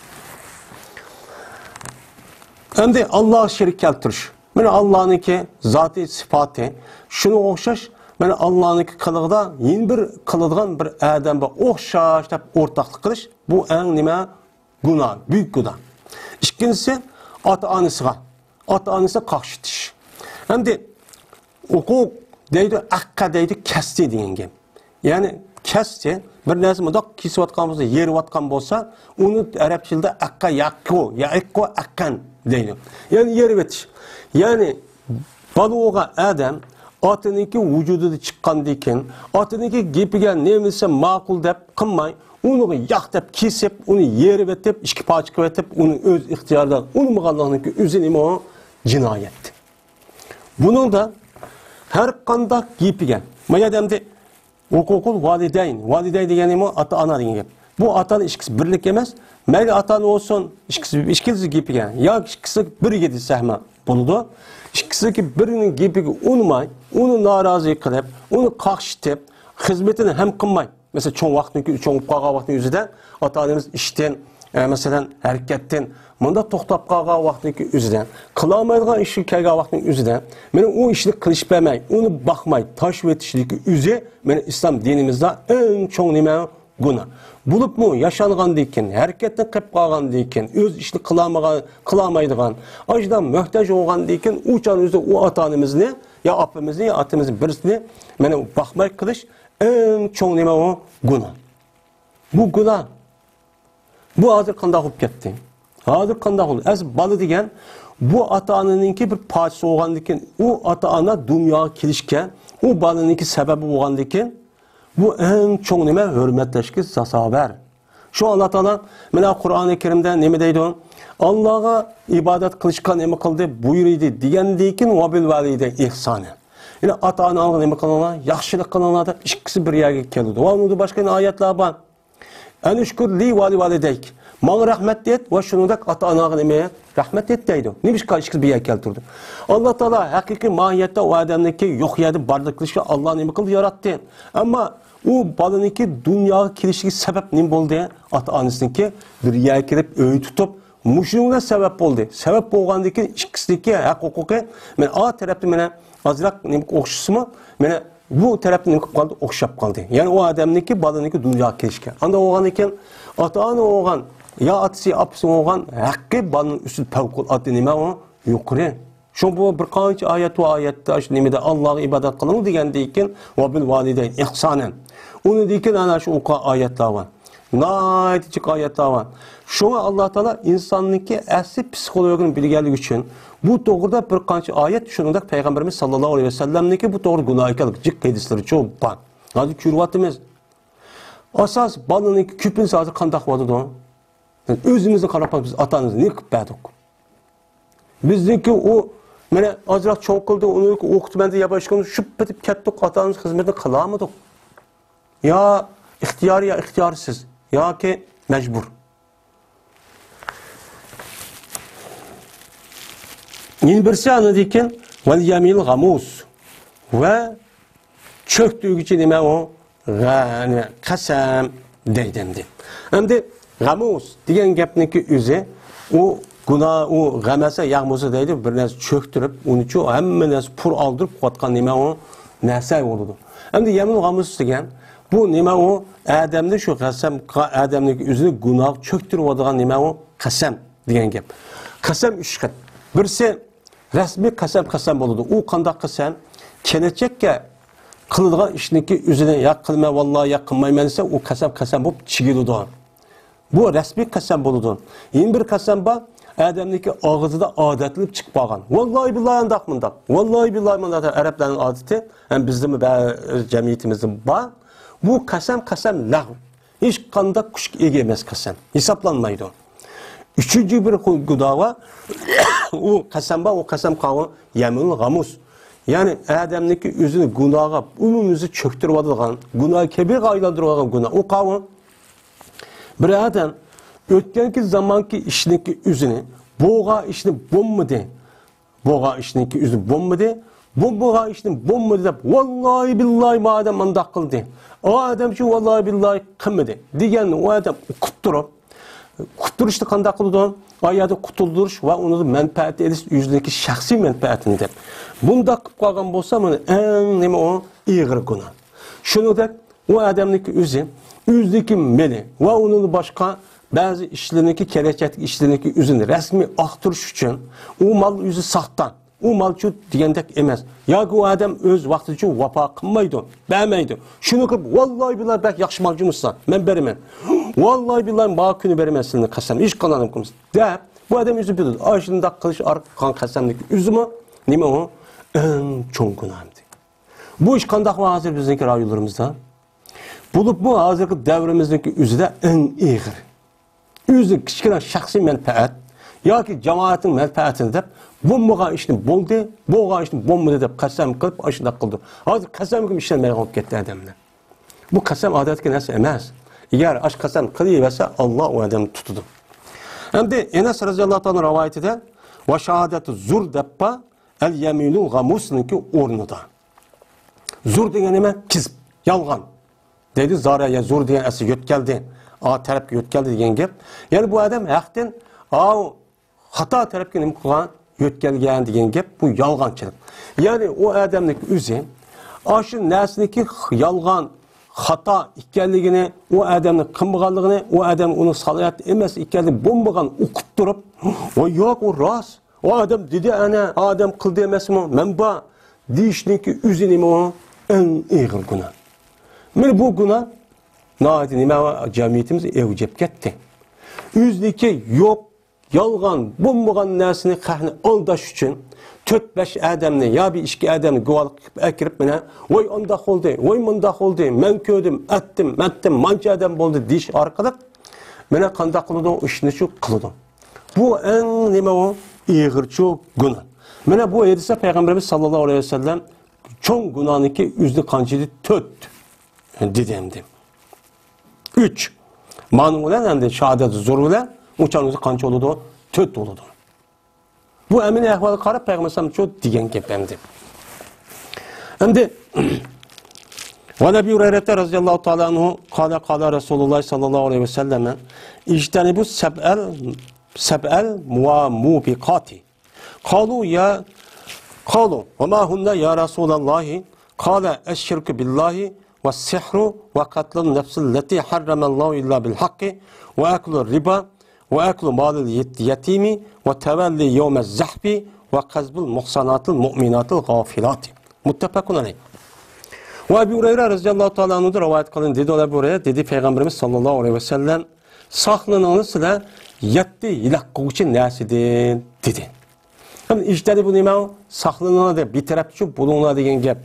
ئەمدى ئاللاغا شېرىك كەلتۈرۈش. مانا ئاللانىڭكى زاتى سىپاتى شۇنىڭغا ئوخشاش، مانا ئاللانىڭكى قىلىقىدا يەنە بىر قىلىدىغان بىر ئادەم بار ئوخشاش دەپ ئورتاقلىق قىلىش، بۇ ئەڭ نېمە؟ گۇناھ، بۈيۈك گۇناھ. ئىككىنچىسى، ئاتا-ئانىسىغا، ئاتا-ئانىسىغا قاقشىتىش. ئەمدى ھوقۇق دەيدۇ، ئەققە دەيدۇ، كەستى دېگەن گەپ. يەنى كەستى، بىر نەرسە مۇنداق كېسىۋاتقان بولسا، يېرىۋاتقان بولسا، ئۇنى ئەرەب تىلىدا ئەققە يەققۇ، يەئىققۇ ئەققەن دەيدۇ. يەنى يېرىۋېتىش. يەنى بالا بولغان ئادەم ئاتىنىڭكى ۋۇجۇدىدا چىققاندىن كېيىن، ئاتىنىڭكى گېپىگە نېمە دېسە ماقۇل دەپ قىلماي، ئۇنىڭغا ياق دەپ كېسىپ، ئۇنى يېرىۋېتىپ، ئىككى پارچە قىلىۋېتىپ، ئۇنى ئۆز ئىختىيارىدا ئۇنىمىغانلىقنىڭكى ئۆزى نېمە ئۇ؟ جىنايەت. بۇنىڭدا ھەر قانداق گېپىگە، ما يەردە ئەمدى ھوقۇقۇل ۋالىدەين، ۋالىدەين دېگەن نېمە؟ ئاتا-ئانا دېگەن گەپ. بۇ ئاتا-ئانا ئىككىسى بىرلىك ئەمەس، مەيلى ئاتا-ئانا بولسۇن، ئىككىسى، ئىككىلىسى گېپىگە، ياكى ئىككىسى بىرىگە دېسەكمۇ بولىدۇ. ئىككىسىدىكى بىرىنىڭ گېپىگە ئۇنىماي، ئۇنى نارازى قىلىپ، ئۇنى قاقشىتىپ، خىزمىتىنى ھەم قىلماي، مەسىلەن، چوڭ ۋاقىتنىڭ، چوڭ بولۇپ قالغان ۋاقىتنىڭ ئۆزىدە ئاتا-ئانىمىز ئىشتىن، ئە، مەسىلەن، ھەرىكەتتىن مۇنداق توختاپ قالغان ۋاقىتنىڭ ئۆزىدە، قىلالمايدىغان ئىشقا كەلگەن ۋاقىتنىڭ ئۆزىدە، مانا ئۇ ئىشنى قىلىشقا بەرمەي، ئۇنى باقماي، تاشلىۋېتىشلىكى ئۆزى، مانا ئىسلام دىنىمىزدا ئەڭ چوڭ نېمە؟ گۇناھ. بولۇپمۇ ياشانغاندىن كېيىن، ھەرىكەتتىن قېلىپ قالغاندىن كېيىن، ئۆز ئىشىنى قىلالمىغان، قىلالمايدىغان، ئاشۇنداق مۆھتاج بولغاندىن كېيىن، ئۇ چاغنىڭ ئۆزىدە ئۇ ئاتا-ئانىمىزنى، يا ئاپىمىزنى، يا ئاتىمىزنى، بىرسىنى، مانا باقماي قىلىش، ئەڭ چوڭ نېمە ئۇ؟ گۇناھ. بۇ گۇناھ. بۇ ھازىر قانداق بولۇپ كەتتى؟ ھازىر قانداق بولدى؟ ئەسلى بالا دېگەن بۇ ئاتا-ئانىنىڭكى بىر پارچىسى بولغاندىكىن، ئۇ ئاتا-ئانا دۇنياغا كېلىشكە، ئۇ بالىنىڭكى سەۋەبى بولغاندىكىن، بۇ ئەڭ چوڭ نېمە؟ ھۆرمەتلەشكە سازاۋەر. شۇ ئاللا تائالا مانا قۇرئانى كەرىمدە نېمە دەيدۇ؟ ئاللاغا ئىبادەت قىلىشقا نېمە قىلدى؟ بۇيرۇدى دېگەندىن كېيىن، ۋەبىل ۋالىدەينى ئىھسانەن. يەنى ئاتا-ئاناڭغا نېمە قىلىڭلار؟ ياخشىلىق قىلىڭلار دەپ ئىككىسى بىر يەرگە كېلىدۇ. ۋە ئۇنىڭدىن باشقا يەنە ئايەتلەر بار. ئەنىشكۇر لى ۋە لىۋالىدەيك. ماڭا رەھمەت ئېيت ۋە شۇنىڭدەك ئاتا-ئاناڭغا نېمە؟ رەھمەت ئېيت دەيدۇ. نېمىشقا ئىككىسى بىر يەرگە كەلتۈردى؟ ئاللا تائالا ھەقىقىي ماھىيەتتە ئۇ ئادەمنىڭكى يوق يەردە بارلىق قىلىشقا ئاللا نېمە قىلدى؟ ياراتتى. ئەمما ئۇ بالىنىڭكى دۇنياغا كېلىشىگە سەۋەب نېمە بولدى؟ ئاتا-ئانىسىنىڭكى بىر يەرگە كىرىپ ئۆي تۇتۇپ، مۇشۇنىڭ بىلەن سەۋەب بولدى. سەۋەب بولغاندىن كېيىن ئىككىسىنىڭكى ھەق ھوقۇقى، مانا ئا تەرەپتە مانا ئازراق نېمە ئوخشىسىمۇ، مانا بۇ تەرەپتە نېمە قىلىپ قالدى؟ ئوخشاپ قالدى. يەنى ئۇ ئادەمنىڭكى، بالىنىڭكى دۇنياغا كېلىشكە. ئانداق بولغاندىن كېيىن ئاتا-ئانا بولغان، يا ئاتىسى، ئاپىسى بولغان ھەققى بالىنىڭ ئۈستىدە پەۋقۇلئاددە نېمە ئۇ؟ يۇقىرى. شۇ بۇ بىر قانچە ئايەت، بۇ ئايەتتە شۇ نېمىدە ئاللاغا ئىبادەت قىلىڭ دېگەندىن كېيىن، ۋەبىل ۋالىدەين ئىھسانەن. ئۇنىڭدىن كېيىن ئەنە شۇ ئوقۇغان ئايەتلەر بار. ناھايىتى جىق ئايەتلەر بار. شۇڭا ئاللا تائالا ئىنساننىڭكى ئەسلى پسىخولوگىنى بىلگەنلىكى ئۈچۈن بۇ توغرىدا بىر قانچە ئايەت، شۇنىڭدەك پەيغەمبىرىمىز ساللاللاھۇ ئەلەيھى ۋەسەللەمنىڭكى بۇ توغرىدا گۇناھى كەلگۈن جىق ھەدىسلىرى چوپان. ھازىر كۆرۈۋاتىمىز. ئاساس بالىنىڭكى كۆپىنچىسى ھازىر قانداق بولۇۋاتىدۇ؟ ئۆزىمىزنى قاراپ باقىمىز، بىز ئاتا-ئانىمىزنى نېمە قىلىپ بەردۇق؟ بىزنىڭكى ئۇ، مانا ئازراق چوڭ قىلدى، ئۇنى ئوقۇتىمەن دەپ ياپاشقىنى شۇ پېتىپ كەتتۇق، ئاتا-ئانىمىز خىزمىتىنى قىلالمىدۇق. يا ئىختىيارىي، يا ئىختىيارسىز، ياكى مەجبۇر. يەنە بىرسى ئاندىن كېيىن، ۋەل يەمىنىل غەمۇس. ۋە چۆكتۈرگۈچى نېمە ئۇ؟ غە-، نېمە؟ قەسەم دەيدۇ ئەمدى. ئەمدى غەمۇس دېگەن گەپنىڭكى ئۆزى، ئۇ گۇناھ، ئۇ غەمەسە يەغمۇسە دەيدۇ، بىر نەرسە چۆكتۈرۈپ، ئۇنىچۇ ھەممە نەرسە پۇر ئالدۇرۇپ قويۇۋاتقان نېمە ئۇ؟ نەرسە بولىدۇ. ئەمدى يەمىن غەمۇس دېگەن، بۇ نېمە ئۇ؟ ئادەمنى شۇ قەسەم، ئادەمنىڭكى ئۆزىنى گۇناھقا چۆكتۈرۈۋاتىدىغان نېمە ئۇ؟ قەسەم دېگەن گەپ. قەسەم ئۈچ خىل. بىرسى، رەسمىي قەسەم، قەسەم بولىدۇ. ئۇ قانداق قەسەم؟ كېلەچەككە قىلىدىغان ئىشنىڭكى ئۆزىنى يا قىلىمەن، ۋاللا، يا قىلمايمەن دېسە، ئۇ قەسەم، قەسەم بولۇپ چىگىلىدۇ. بۇ رەسمىي قەسەم بولىدۇ. يەنە بىر قەسەم بار، ئادەمنىڭكى ئاغزىدا ئادەتلىنىپ چىقىپ قالغان. ۋاللاھى بىللاھى ئانداق مۇنداق. ۋاللاھى بىللاھى مۇنداق. ئەرەبلەرنىڭ ئادىتى، ھەم بىزدىمۇ بە-، جەمئىيىتىمىزدە بار. بۇ قەسەم، قەسەم لەغۋ. ھېچقانداق كۈچكە ئىگە ئەمەس قەسەم. ھېسابلانمايدۇ. ئۈچىنچى بىر خىل گۇناھ بار. ئۇ قەسەم بار، ئۇ قەسەم قاۋۇ يەمىنۇل غامۇس. يەنى ئادەمنىڭكى ئۆزىنى گۇناھقا ئومۇميۈزلۈك چۆكتۈرۈۋاتىدىغان، گۇناھ كەبىرىگە ئايلاندۇرۇۋاتىدىغان گۇناھ. ئۇ قاۋۇ بىر ئادەم ئۆتكەنكى زامانكى ئىشنىڭكى ئۆزىنى، بولغان ئىشنى بولمىدى، بولغان ئىشنىڭكى ئۆزى بولمىدى، بولمىغان ئىشنى بولمىدى دەپ، ۋاللاھى بىللاھى ما ئادەم مانداق قىلدى، ئا ئادەم شۇ ۋاللاھى بىللاھى قىلمىدى دېگەننى ئۇ ئادەم ئۇقۇپ تۇرۇپ، ئۇقۇپ تۇرۇشنى قانداق قىلىدۇ؟ ئا يەردە قۇتۇلدۇرۇش ۋە ئۇنىڭدىن مەنپەئەت ئېلىش، ئۆزىنىڭكى شەخسىي مەنپەئەتىنى دەپ. بۇنداق قىلىپ قالغان بولسا، مانا ئەڭ نېمە ئۇ؟ ئېغىر گۇناھ. شۇنىڭدەك ئۇ ئادەمنىڭكى ئۆزى، ئۆزىنىڭكى مېلى ۋە ئۇنىڭدىن باشقا بەزى ئىشلىرىنىڭكى، كېلەچەكتىكى ئىشلىرىنىڭكى ئۆزىنى رەسمىي ئاختۇرۇش ئۈچۈن، ئۇ مال ئۆزى ساختا، ئۇ مالچۇ دېگەندەك ئەمەس. ياكى ئۇ ئادەم ئۆز ۋاقتىچۇ ۋاپا قىلمايدۇ، بەرمەيدۇ. شۇنى قىلىپ، ۋاللاھى بىللاھى بەك ياخشى مالچۇمۇسىلەر، مەن بېرىمەن. ۋاللاھى بىللاھى ما كۈنى بېرىمەن سىلىنى قەسەم، ھېچقانداق قىلمىسىڭ دەپ، بۇ ئادەم ئۆزى بىلىدۇ. ئاشۇنداق قىلىش ئارقىلىق قىلغان قەسەمنىڭكى ئۆزىمۇ نېمە ئۇ؟ ئەڭ چوڭ گۇناھ. بۇ ئىش قانداق ھازىر بىزنىڭكى رايونلىرىمىزدا؟ بولۇپمۇ ھازىرقى دەۋرىمىزنىڭكى ئۆزىدە ئەڭ ئېغىر. ئۆزى كىچىككىنە شەخسىي مەنپەئەت ياكى جامائەتنىڭ مەنپەئەتىنى دەپ، بولمىغان ئىشنى بولدى، بولغان ئىشنى بولمىدى دەپ قەسەم قىلىپ ئاشۇنداق قىلدى. ھازىر قەسەمگىمۇ ئىشەنمەيدىغان بولۇپ كەتتى ئادەملەر. بۇ قەسەم ئادەتتىكى نەرسە ئەمەس. ئەگەر ئاشۇ قەسەم قىلىۋەرسە، ئاللا ئۇ ئادەمنى تۇتىدۇ. ئەمدى ئەنەس رەزىياللاھۇ تائالا رىۋايىتىدە، ۋە شاھادەتۇ زۇر دەپ بار، ئەل يەمىنۇل غامۇسنىڭكى ئورنىدا. زۇر دېگەن نېمە؟ كىزىپ، يالغان. دەيدۇ زارا يەزۇر دېگەن ئەسلى يۆتكەلدى. ئا تەرەپكە يۆتكەلدى دېگەن گەپ. يەنى بۇ ئادەم ھەقتىن، ئاۋۇ خاتا تەرەپكە نېمە قىلغان؟ يۆتكەلگەن دېگەن گەپ، بۇ يالغانچىلىق. يەنى ئۇ ئادەمنىڭكى ئۆزى ئاشۇ نەرسىنىڭكى يالغان، خاتا ئىكەنلىكىنى، ئۇ ئادەمنىڭ قىلمىغانلىقىنى، ئۇ ئادەمنىڭ ئۇنىڭ سالاھىيەتى ئەمەس ئىكەنلىكىنى بولمىغان ئۇقۇپ تۇرۇپ، ۋاي ياق، ئۇ راست. ئۇ ئادەم دېدى، ئەنە، ئادەم قىلدى ئەمەسمۇ؟ مەن بار دېيىشنىڭكى ئۆزى نېمە ئۇ؟ ئەڭ ئېغىر گۇناھ. مانا بۇ گۇناھ ناھايىتى نېمە جەمئىيىتىمىز ئەۋج ئېلىپ كەتتى. ئۆزىنىڭكى يوق، يالغان، بولمىغان نەرسىنى، خەقنى ئالداش ئۈچۈن تۆت-بەش ئادەمنى يا بىر ئىككى ئادەمنى گۇۋاھلىق قىلىپ ئەكىرىپ، مانا، ۋاي ئانداق بولدى، ۋاي مۇنداق بولدى، مەن كۆردۈم، ئەتتىم، مەتتىم، مانچە ئادەم بولدى دېيىش ئارقىلىق، مانا قانداق قىلىدۇ؟ ئىشنى شۇ قىلىدۇ. بۇ ئەڭ نېمە ئۇ؟ ئېغىرچۇ گۇناھ. مانا بۇ ھەدىستە پەيغەمبىرىمىز ساللاللاھۇ ئەلەيھى ۋەسەللەم چوڭ گۇناھنىڭكى ئۆزىنى قانچىلىدى؟ تۆت دېدى ئەمدى. ئۈچ. مانىڭ بىلەن ئەمدى شاھادەت زۇر بىلەن ئۇچانىڭىزى قانچە بولىدۇ؟ تۆت بولىدۇ. بۇ ئەمەلىي ئەھۋالغا قاراپ پەيغەمبەر ئەلەيھىسسالام شۇ دېگەن گەپ ئەمدى. ئەمدى، ۋەن ئەبى ھۇرەيرەتە رەزىيەللاھۇ تائالا ئەنھۇ قالە، قالە رەسۇلۇللاھ ساللاللاھۇ ئەلەيھى ۋەسەللەم، ئىجتەنىبۇ سەبئەل، سەبئەل مۇۋا مۇبىقاتى. قالوا يا، قالوا وما هن يا رسول الله؟ قال الشرك بالله والسحر وقتل النفس التي حرم الله إلا بالحق وأكل الربا وأكل مال اليتيم وتولي يوم الزحف وقذف المحصنات المؤمنات الغافلات. متفق عليه. ۋە ئەبۇ ھۇرەيرە رەزىيەللاھۇ تائالا ئەنھۇدىن رىۋايەت قىلىندى، دېدى ئەبۇ ھۇرەيرە، دېدى پەيغەمبىرىمىز ساللاللاھۇ ئەلەيھى ۋەسەللەم، ساقلىنىڭلار سىلەر يەتتە ھىلاك قىلغۇچى نەرسىدىن، دېدى. ئەمدى ئىجتەنىبۇ نېمە؟ ساقلىنىڭلار دەپ، بىتەرەپچۇ بولۇڭلار دېگەن گەپ.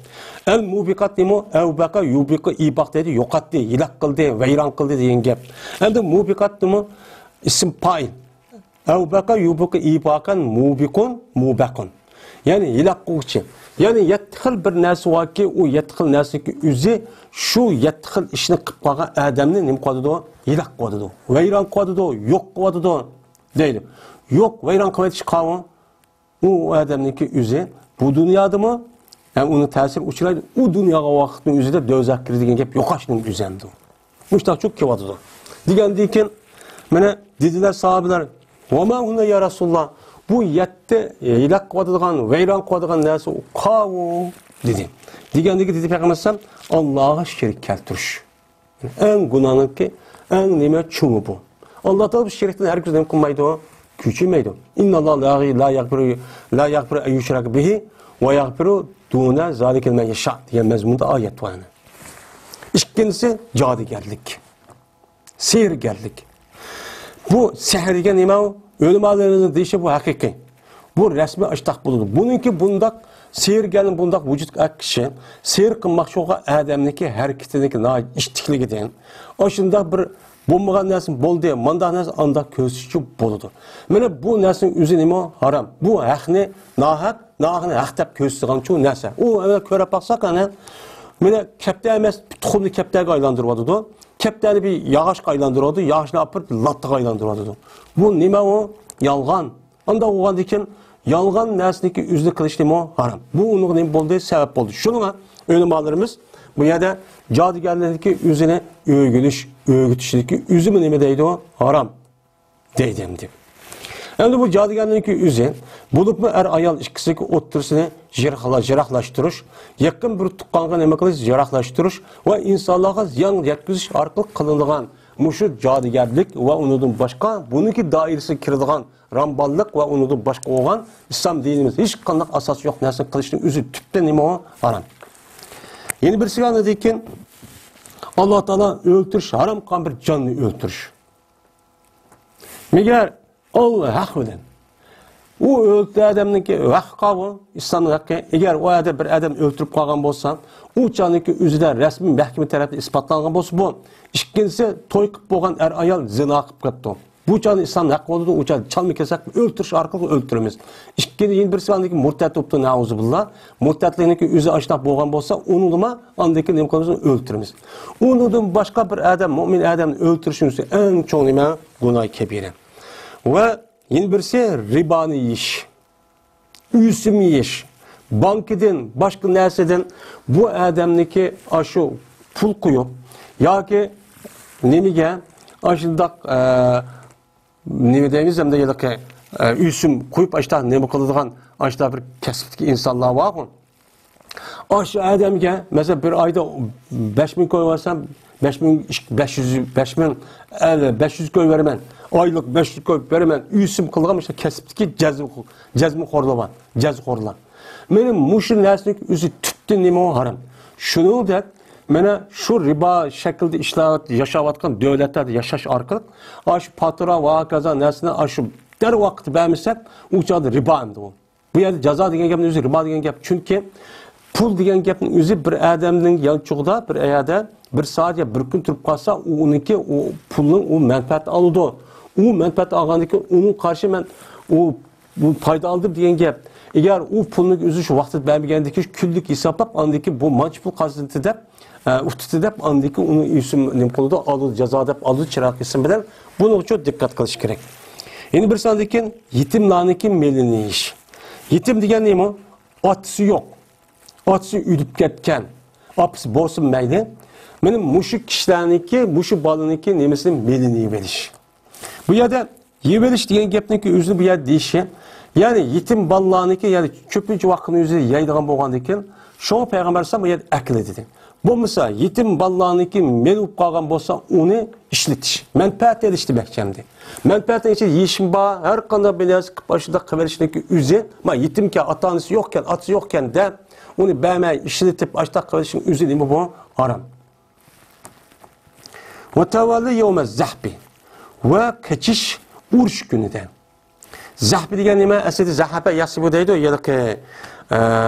ئەل مۇبىقات نېمە؟ ئەۋبەقە يۇبىقۇ ئىباق دەيدۇ، يوقاتتى، ھىلاك قىلدى، ۋەيران قىلدى دېگەن گەپ. ئەمدى مۇبىقات نېمە؟ ئىسىم پائىل. ئەۋبەقە يۇبىقۇ ئىباقەن مۇبىقۇن مۇبەقۇن. يەنى ھىلاك قىلغۇچى. يەنى يەتتە خىل بىر نەرسە باركى، ئۇ يەتتە خىل نەرسىنىڭكى ئۆزى شۇ يەتتە خىل ئىشنى قىلىپ قالغان ئادەمنى نېمە قىلىۋاتىدۇ؟ ھىلاك قىلىۋاتىدۇ. ۋەيران قىلىۋاتىدۇ، يوق قىلىۋاتىدۇ دەيدۇ. يوق، ۋەيران قىلىۋېتىش قاۋۇ. ئۇ ئادەمنىڭكى ئۆزى بۇ دۇنيادىمۇ، يەنى ئۇنىڭ تەسىرى ئۇچرايدۇ، ئۇ دۇنياغا ۋاقىتنىڭ ئۆزىدە دوزاخقا كىرىدۇ دېگەن گەپ يوقاشنىڭ ئۆزى ئەمدى. مۇشۇنداق چۆكۈپ كېلىۋاتىدۇ. دېگەندىن كېيىن، مانا دېدىلەر ساھابىلەر، ۋەما ھۇننە يا رەسۇلاللا، بۇ يەتتە ھىلاك قىلىۋاتىدىغان، ۋەيران قىلىۋاتىدىغان نەرسە قاۋۇ؟ دېدى. دېگەندىن كېيىن دېدى پەيغەمبەر ئەلەيھىسسالام، ئاللاغا شېرىك كەلتۈرۈش. ئەڭ گۇناھنىڭكى ئەڭ نېمە چوڭى بۇ. ئاللا تائالا بۇ شېرىكتىن ھەرگىز نېمە قىلمايدۇ؟ كۆچۈرمەيدۇ. ئىنناللاھە لا يەغفىرۇ، لا يەغفىرۇ ئەن يۇشرەكە بىھى ۋە يەغفىرۇ دۇنە زالىكە لىمەن يەشا دېگەن مەزمۇندا ئايەت بار. ئىككىنچىسى جادۇگەرلىك، سېھىرگەرلىك. بۇ سېھىر دېگەن نېمە ئۇ؟ ئۆلىمالىرىمىزنىڭ دېيىشى بۇ ھەقىقىي. بۇ رەسمىي ئاشتاق بولىدۇ. بۇنىڭكى بۇنداق سېھىر گەلنى بۇنداق ۋۇجۇدقا ئەكىشى، سېھىر قىلماقچى بولغان ئادەمنىڭكى ھەرىكىتىنىڭكى ناھايىتى ئىتتىكلىكىدىن، ئاشۇنداق بىر بولمىغان نەرسە بولدى، مانداق نەرسە ئانداق كۆرسىتىشى بولىدۇ. مانا بۇ نەرسىنىڭ ئۆزى نېمە؟ ھارام. بۇ ھەقنى ناھەق، ناھەقنى ھەق دەپ كۆرسىتىدىغانچۇ نەرسە. ئۇ ئەنە كۆرۈپ باقساق، ئەنە مانا كەپتەر ئەمەس، تۇخۇمنى كەپتەرگە ئايلاندۇرۇۋاتىدۇ. كەپتەرنى بىر ياغاچقا ئايلاندۇرۇۋاتىدۇ، ياغاچنى ئاپىرىپ لاتتىغا ئايلاندۇرۇۋاتىدۇ. بۇ نېمە ئۇ؟ يالغان. ئانداق بولغاندىن كېيىن يالغان نەرسىنىڭكى ئۆزىنى قىلىش نېمە؟ ھارام. بۇ ئۇنىڭغا نېمە بولدى؟ سەۋەب بولدى. شۇنىڭغا ئۆلىمالىرىمىز بۇ يەردە جادۇگەرلىكنىڭكى ئۆزىنى ئۆگىنىش، ئۆگىتىشنىڭكى ئۆزىمۇ نېمە دەيدۇ؟ ھارام دەيدۇ ئەمدى. ئەمدى بۇ جادۇگەرلىكنىڭكى ئۆزى، بولۇپمۇ ئەر-ئايال ئىككىسىنىڭكى ئوتتۇرىسىنى يىراقلا-، يىراقلاشتۇرۇش، يېقىن بىر تۇغقانغا نېمە قىلىش، يىراقلاشتۇرۇش ۋە ئىنسانلارغا زىيان يەتكۈزۈش ئارقىلىق قىلىنىدىغان مۇشۇ جادۇگەرلىك ۋە ئۇنىڭدىن باشقا بۇنىڭكى دائىرىسىگە كىرىدىغان رامباللىق ۋە ئۇنىڭدىن باشقا بولغان ئىسلام دىنىمىز ھېچقانداق ئاساسى يوق نەرسىنى قىلىشنىڭ ئۆزى تۈپتىن نېمە ئۇ؟ ھارام. يەنە بىرسىگە ئاندىن كېيىن ئاللا تائالا ئۆلتۈرۈش ھارام قىلغان بىر جاننى ئۆلتۈرۈش. مەگەر ئاللا ھەق بىلەن. ئۇ ئۆلتۈرگەن ئادەمنىڭكى ھەققى قالغۇ، ئىسلامنىڭ ھەققى. ئەگەر ئۇ ئادەم بىر ئادەم ئۆلتۈرۈپ قالغان بولسا، ئۇ چاغنىڭكى ئۆزىدە رەسمىي مەھكىمە تەرەپىدىن ئىسپاتلانغان بولسا بۇ. ئىككىنچىسى، توي قىلىپ بولغان ئەر-ئايال زىنا قىلىپ قېپتۇ. بۇ چاغدا ئىسلامدا ھەق بولىدۇ، ئۇ چاغدا چالما-كېسەك ئۆلتۈرۈش ئارقىلىق ئۆلتۈرىمىز. ئىككىنچى، يەنە بىرسى ئاندىن كېيىن مۇرتەت بوپتۇ، نەئۇزۇبىللا. مۇرتەتلىكنىڭكى ئۆزى ئاشۇنداق بولغان بولسا، ئۇنىڭدىمۇ ئاندىن كېيىن نېمە قىلىمىز؟ ئۆلتۈرىمىز. ئۇنىڭدىن باشقا بىر ئادەم، مۆمىن ئادەمنى ئۆلتۈرۈشنىڭ ئۆزى ئەڭ چوڭ نېمە؟ گۇناھ كەبىرە. ۋە يەنە بىرسى رىبانى يېيىش. ئۆسۈم يېيىش، بانكىدىن، باشقا نەرسىدىن بۇ ئادەمنىڭكى ئاشۇ پۇل قويۇپ ياكى نېمىگە ئاشۇنداق، ئە، نېمە دەيمىز، ئەمدى ھېلىقى، ئە، ئۆسۈم قويۇپ ئاشۇنداق نېمە قىلىدىغان ئاشۇنداق بىر كەسىپتىكى ئىنسانلار بارغۇ. ئاشۇ ئادەمگە، مەسىلەن، بىر ئايدا بەش مىڭ كوي بەرسەم، بەش مىڭ، بەش يۈز، بەش مىڭ، بەش يۈز كوي بېرىمەن، ئايلىق بەش يۈز كوي بېرىمەن، ئۆسۈم قىلغان مۇشۇ كەسىپتىكى جەزم-، جەزمخورلار بار، جەزمخورلار. مانا مۇشۇ نەرسىنىڭ ئۆزى تۈپتىن نېمە ئۇ؟ ھارام. شۇنىڭدەك، مانا شۇ رىبا شەكلىدە ئىشلەپ ياشاۋاتقان دۆلەتلەردە ياشاش ئارقىلىق، ئاشۇ پاتورا ۋە ھاكازا نەرسىنى ئاشۇ دەرۋاقىت بەرمىسەك، ئۇ چاغدا رىبا ئەمدى ئۇ. بۇ يەردە جازا دېگەن گەپنىڭ ئۆزى رىبا دېگەن گەپ. چۈنكى پۇل دېگەن گەپنىڭ ئۆزى بىر ئادەمنىڭ يانچۇقىدا بىر يەردە بىر سائەت يا بىر كۈن تۇرۇپ قالسا، ئۇ ئۇنىڭكى، ئۇ پۇلنىڭ ئۇ مەنپەئەتىنى ئالىدۇ. ئۇ مەنپەئەت ئالغاندىن كېيىن ئۇنىڭ قارشى مەن ئۇ، ئۇ پايدا ئالدىم دېگەن گەپ. ئەگەر ئۇ پۇلنىڭ ئۆزى شۇ ۋاقتىدا بەرمىگەندىن كېيىن كۈنلۈك ھېسابلاپ، ئاندىن كېيىن بۇ مانچە پۇل قازىنىدۇ دەپ، ئە، ئۇتتى دەپ، ئاندىن كېيىن ئۇنى ئۆسۈم نېمە قىلىدۇ، ئالىدۇ، جازا دەپ ئالىدۇ، چىراغ ئىسمى بىلەن. بۇنىڭغا دىققەت قىلىش كېرەك. يەنە بىرسى ئاندىن كېيىن يېتىملارنىڭكى مېلىنى يېيىش. يېتىم دېگەن نېمە؟ ئاتىسى يوق. ئاتىسى ئۆلۈپ كەتكەن. ئاپىسى بولسىمۇ مەيلى. مانا مۇشۇ كىشىلەرنىڭكى، مۇشۇ بالىنىڭكى نېمىسىنى، مېلىنى يېيىۋېلىش. بۇ يەردە يېيىۋېلىش دېگەن گەپنىڭكى ئۆزىنى بۇ يەردە دېيىشى، يەنى يېتىم بالىلارنىڭكى، يەنى كۆپىنچە ۋاقىتنى ئۆزى يەيدىغان بولغاندىن كېيىن، شۇڭا پەيغەمبەر ئەلەيھىسسالام بۇ يەردە ئەكلى دېدى. بولمىسا، يېتىم بالىلارنىڭكى مېلى بولۇپ قالغان بولسا، ئۇنى ئىشلىتىش، مەنپەئەت ئېلىش دېمەكچى ئەمدى. مەنپەئەتنىڭ ئىچىدە يېيىشمۇ بار، ھەر قانداق بىر نەرسە قىلىپ، ئاشۇنداق قىلىۋېلىشنىڭكى ئۆزى، ما، يېتىمكەن، ئاتا-ئانىسى يوقكەن، ئاتىسى يوقكەن دەپ، ئۇنى بەرمەي ئىشلىتىپ، ئاشۇنداق قىلىۋېلىشنىڭ ئۆزى نېمە بۇ؟ ھارام. ۋە تەۋەللى يەۋمە زەھپى. ۋە قېچىش ئۇرۇش كۈنىدە. زەھپى دېگەن نېمە؟ ئەسلىدە زەھەپە يەسىبۇ دەيدۇ، ھېلىقى، ئە،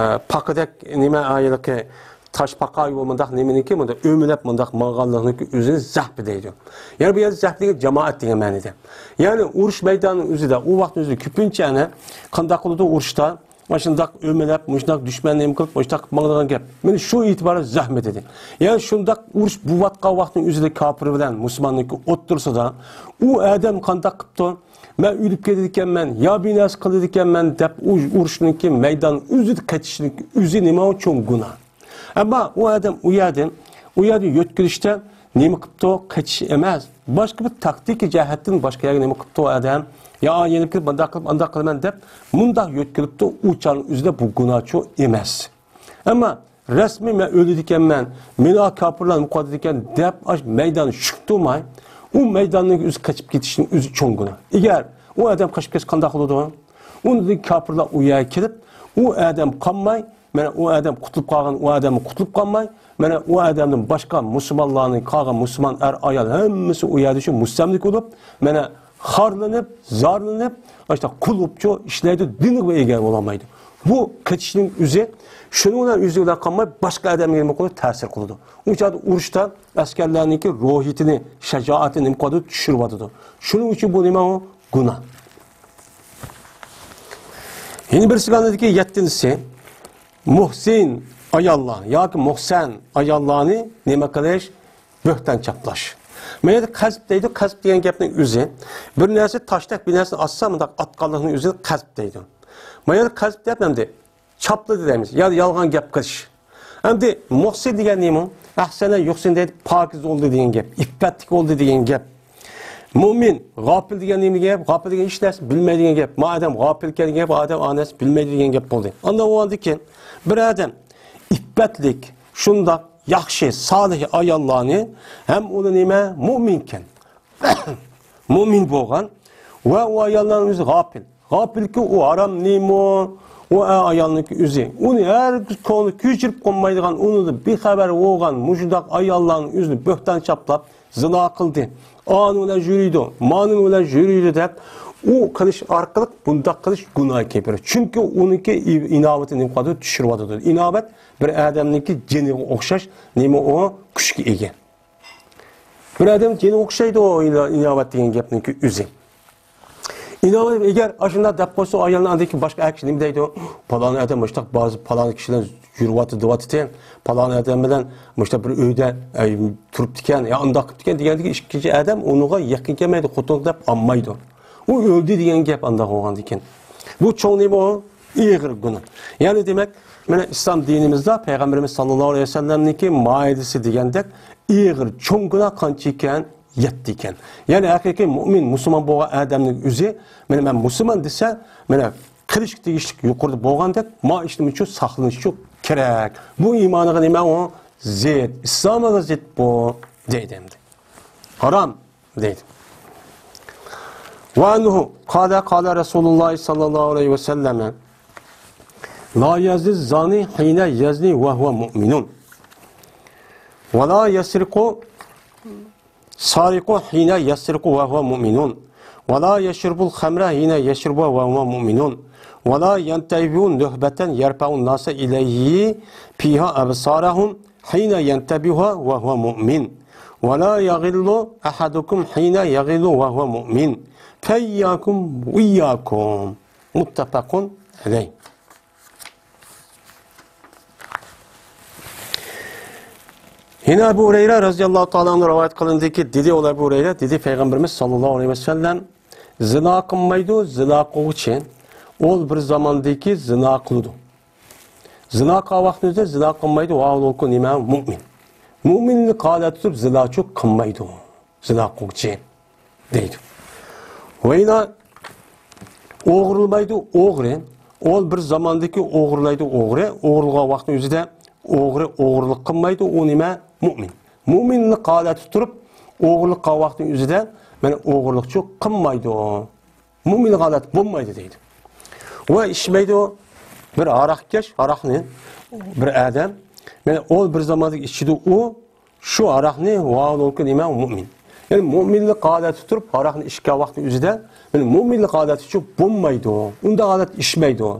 پاقىدەك نېمە، ھېلىقى تاش پاقا يۇ مۇنداق نېمىنىڭكى مۇنداق ئۆمىلەپ مۇنداق ماڭغانلىقنىڭكى ئۆزىنى زەھپى دەيدۇ. يەنى بۇ يەردە زەھپى دېگەن جامائەت دېگەن مەنىدە. يەنى ئۇرۇش مەيدانىنىڭ ئۆزىدە، ئۇ ۋاقىتنىڭ ئۆزىدە كۆپىنچە ئەنە قانداق قىلىدۇ ئۇرۇشتا؟ مۇشۇنداق ئۆمىلەپ، مۇشۇنداق دۈشمەن نېمە قىلىپ، مۇشۇنداق قىلىپ ماڭىدىغان گەپ. مانا شۇ ئېتىبارى زەھمىتى دېدى. يەنى شۇنداق ئۇرۇش بولۇۋاتقان ۋاقىتنىڭ ئۆزىدە كاپىر بىلەن مۇسۇلماننىڭكى ئوتتۇرىسىدا ئۇ ئادەم قانداق قىپتۇ؟ مەن ئۆلۈپ كېتىدىكەنمەن، يا بىر نەرسە قىلىدىكەنمەن دەپ ئۇ ئۇرۇشنىڭكى مەيدان ئۆزىدە قېچىشنىڭ ئۆزى نېمە چوڭ گۇناھ. ئەمما ئۇ ئادەم ئۇ يەردىن، ئۇ يەردىن يۆتكىلىشتە نېمە قىپتۇ؟ قېچىش ئەمەس. باشقا بىر تاكتىكا جەھەتتىن باشقا يەرگە نېمە قىپتۇ ئۇ ئادەم؟ يا يەنە كىرىپ مۇنداق قىلىپ، ئانداق قىلىمەن دەپ مۇنداق يۆتكىلىپتۇ، ئۇ چاغنىڭ ئۆزىدە بۇ گۇناھچۇ ئەمەس. ئەمما رەسمىي مەن ئۆلىدىكەنمەن، مېنى كاپىرلار نېمە قىلىدىكەن دەپ ئاشۇ مەيدان شۈك تۇرماي، ئۇ مەيداننىڭ ئۆزى قېچىپ كېتىشنىڭ ئۆزى چوڭ گۇناھ. ئەگەر ئۇ ئادەم قېچىپ كەتسە قانداق بولىدۇ؟ ئۇندىن كاپىرلار ئۇ يەرگە كېلىپ، ئۇ ئادەم قالماي، مانا ئۇ ئادەم قۇتۇلۇپ قالغان، ئۇ ئادەم قۇتۇلۇپ قالماي، مانا ئۇ ئادەمدىن باشقا مۇسۇلمانلارنىڭ، قالغان مۇسۇلمان ئەر، ئايال ھەممىسى ئۇ يەردە شۇ مۇستەملىكە بولۇپ، مانا خارلىنىپ، زارلىنىپ، ئاشۇنداق قۇل بولۇپچۇ ئىشلەيدۇ، دىنغا ئىگە بولالمايدۇ. بۇ قېچىشنىڭ ئۆزى شۇنىڭ بىلەن ئۆزى بىلەن قالماي، باشقا ئادەمگە نېمە قىلىدۇ؟ تەسىر قىلىدۇ. ئۇ چاغدا ئۇرۇشتا ئەسكەرلەرنىڭكى روھىيىتىنى، شاجائىتىنى نېمە قىلىدۇ؟ چۈشۈرۈۋاتىدۇ. شۇنىڭ ئۈچۈن بۇ نېمە ئۇ؟ گۇناھ. يەنە بىرسى ئاندىكى يەتتىنچىسى، مۇھسىن ئاياللار ياكى مۇھسەن ئاياللارنى نېمە قىلىش؟ بۆھتان چاپلاش. ما يەردە قەزپ دەيدۇ، قەزپ دېگەن گەپنىڭ ئۆزى بىر نەرسە تاشتەك بىر نەرسىنى ئاتسا، مۇنداق ئاتقانلىقنىڭ ئۆزىنى قەزپ دەيدۇ. ما يەردە قەزپ دەپ ئەمدى چاپلىدى دەيمىز، يا يالغان گەپ قىلىش. ئەمدى مۇھسىن دېگەن نېمە؟ ئەھسەنە يۇھسىن دەيدۇ، پاكىز بولدى دېگەن گەپ، ئىپپەتلىك بولدى دېگەن گەپ. مۇئمىن، غاپىل دېگەن نېمە گەپ؟ غاپىل دېگەن ھېچ نەرسە بىلمەيدىغان گەپ. ما ئادەم غاپىل ئىكەن دېگەن گەپ، ئادەم ئا نەرسە بىلمەيدۇ دېگەن گەپ بولدى. ئاندىن ئۇنىڭدىن كېيىن بىر ئادەم ئىپپەتلىك، شۇنداق ياخشى، سالىھ ئاياللارنى ھەم ئۇنى نېمە؟ مۇئمىنكەن. مۇئمىن بولغان ۋە ئۇ ئاياللارنىڭ ئۆزى غاپىل. غاپىلكى ئۇ ھارام نېمە؟ ئۇ ئايالنىڭكى ئۆزى. ئۇنى ھەرگىز كۆڭلى كۆچۈرۈپ قويمايدىغان، ئۇنىڭدىن بىخەۋەر بولغان مۇشۇنداق ئاياللارنىڭ ئۆزىنى بۆھتان چاپلاپ، زىنا قىلدى، ئانىڭ بىلەن يۈرىدۇ، مانىڭ بىلەن يۈرىدۇ دەپ، ئۇ قىلىش ئارقىلىق بۇنداق قىلىش گۇناھكە كىرىدۇ. چۈنكى ئۇنىڭكى ئىناۋىتى نېمە قىلىدۇ؟ چۈشۈرۈۋاتىدۇ. ئىناۋەت بىر ئادەمنىڭكى جېنىغا ئوخشاش نېمە ئۇ؟ كۈچكە ئىگە. بىر ئادەم جېنىغا ئوخشايدۇ ئۇ ئىنا-، ئىناۋەت دېگەن گەپنىڭكى ئۆزى. ئىناۋەت ئەگەر ئاشۇنداق دەپ قويسا، ئايالنى ئاندىن كېيىن باشقا ئەر كىشى نېمە دەيدۇ؟ پالان ئادەم مۇشتاق بازى پالان كىشى بىلەن يۈرۈۋاتىدۇ، دەۋاتىدۇ. پالان ئادەم بىلەن مۇشتاق بىر ئۆيدە، ئەي، تۇرۇپتىكەن، يا ئانداق قىپتىكەن دېگەندىكى ئىككىنچى ئادەم ئۇنىڭغا يېقىن كەلمەيدۇ، خوتۇن دەپ ئالمايدۇ. ئۇ ئۆلدى دېگەن گەپ ئانداق بولغاندىكىن. بۇ چوڭ نېمە ئۇ؟ ئېغىر گۇناھ. يەنى دېمەك، مانا ئىسلام دىنىمىزدا پەيغەمبىرىمىز ساللاللاھۇ ئەلەيھى ۋەسەللەمنىڭكى مائىدىسى دېگەندەك ئېغىر، چوڭ گۇناھ قانچە ئىكەن؟ يەتتە ئىكەن. يەنى ھەقىقىي مۇئمىن، مۇسۇلمان بولغان ئادەمنىڭ ئۆزى، مانا مەن مۇسۇلمان دېسە، مانا قىلىشقا تېگىشلىك يۇقىرىدا بولغاندەك، ما ئىشتىن شۇ ساقلىنىشى كېرەك. بۇ ئىمانىغا نېمە ئۇ؟ زىت، ئىسلامغا زىت بۇ، دەيدۇ ئەمدى. ھارام. دەيدۇ. وعنه قال قال رسول الله صلى الله عليه وسلم لا يزني الزاني حين يزني وهو مؤمن ولا يسرق السارق حين يسرق وهو مؤمن ولا يشرب الخمر حين يشربها وهو مؤمن ولا ينتهب نهبة يرفع الناس إليه فيها أبصارهم حين ينتبه وهو مؤمن ولا يغل أحدكم حين يغل وهو مؤمن فإياكم وإياكم متفق عليه. يەنە ئەبۇ ھۇرەيرە رەزىيەللاھۇ تائالا ئەنھۇ رىۋايەت قىلىندىكى، دېدى ئۇ ئەبۇ ھۇرەيرە، دېدى پەيغەمبىرىمىز ساللاللاھۇ ئەلەيھى ۋەسەللەم، زىنا قىلمايدۇ زىنا قىلغۇچى، ئۇ بىر زاماندىكى زىنا قىلىدۇ. زىنا قىلغان ۋاقتىدا زىنا قىلمايدۇ، ۋاۋۇلكۇ نېمە؟ مۇئمىن. مۇئمىنلىق ھالەت تۇتۇپ زىناچۇ قىلمايدۇ. زىنا قىلغۇچى دەيدۇ. ۋەيلا ئوغرىلىمايدۇ، ئوغرى. ئۇ بىر زاماندىكى ئوغرىلايدۇ، ئوغرى. ئوغرىلىغان ۋاقتىنىڭ ئۆزىدە ئوغرى ئوغرىلىق قىلمايدۇ، ئۇ نېمە؟ مۇئمىن. مۇئمىنلىق ھالەتتە تۇرۇپ، ئوغرىلىق قىلغان ۋاقتىنىڭ ئۆزىدە مانا ئوغرىلىقچۇ قىلمايدۇ. مۇئمىن ھالەت بولمايدۇ دەيدۇ. ۋە ئىچمەيدۇ. بىر ھاراقكەش، ھاراقنى بىر ئادەم، مانا ئۇ بىر زاماندا ئىچىدۇ ئۇ، شۇ ھاراقنى ۋاۋۇلكى نېمە؟ مۇئمىن. يەنى مۇئمىنلىق ھالەتتە تۇرۇپ ھاراقنى ئىچكەن ۋاقتى ئۆزىدە، يەنى مۇئمىنلىق ھالەتتىچۇ بولمايدۇ. ئۇنداق ھالەتتە ئىچمەيدۇ.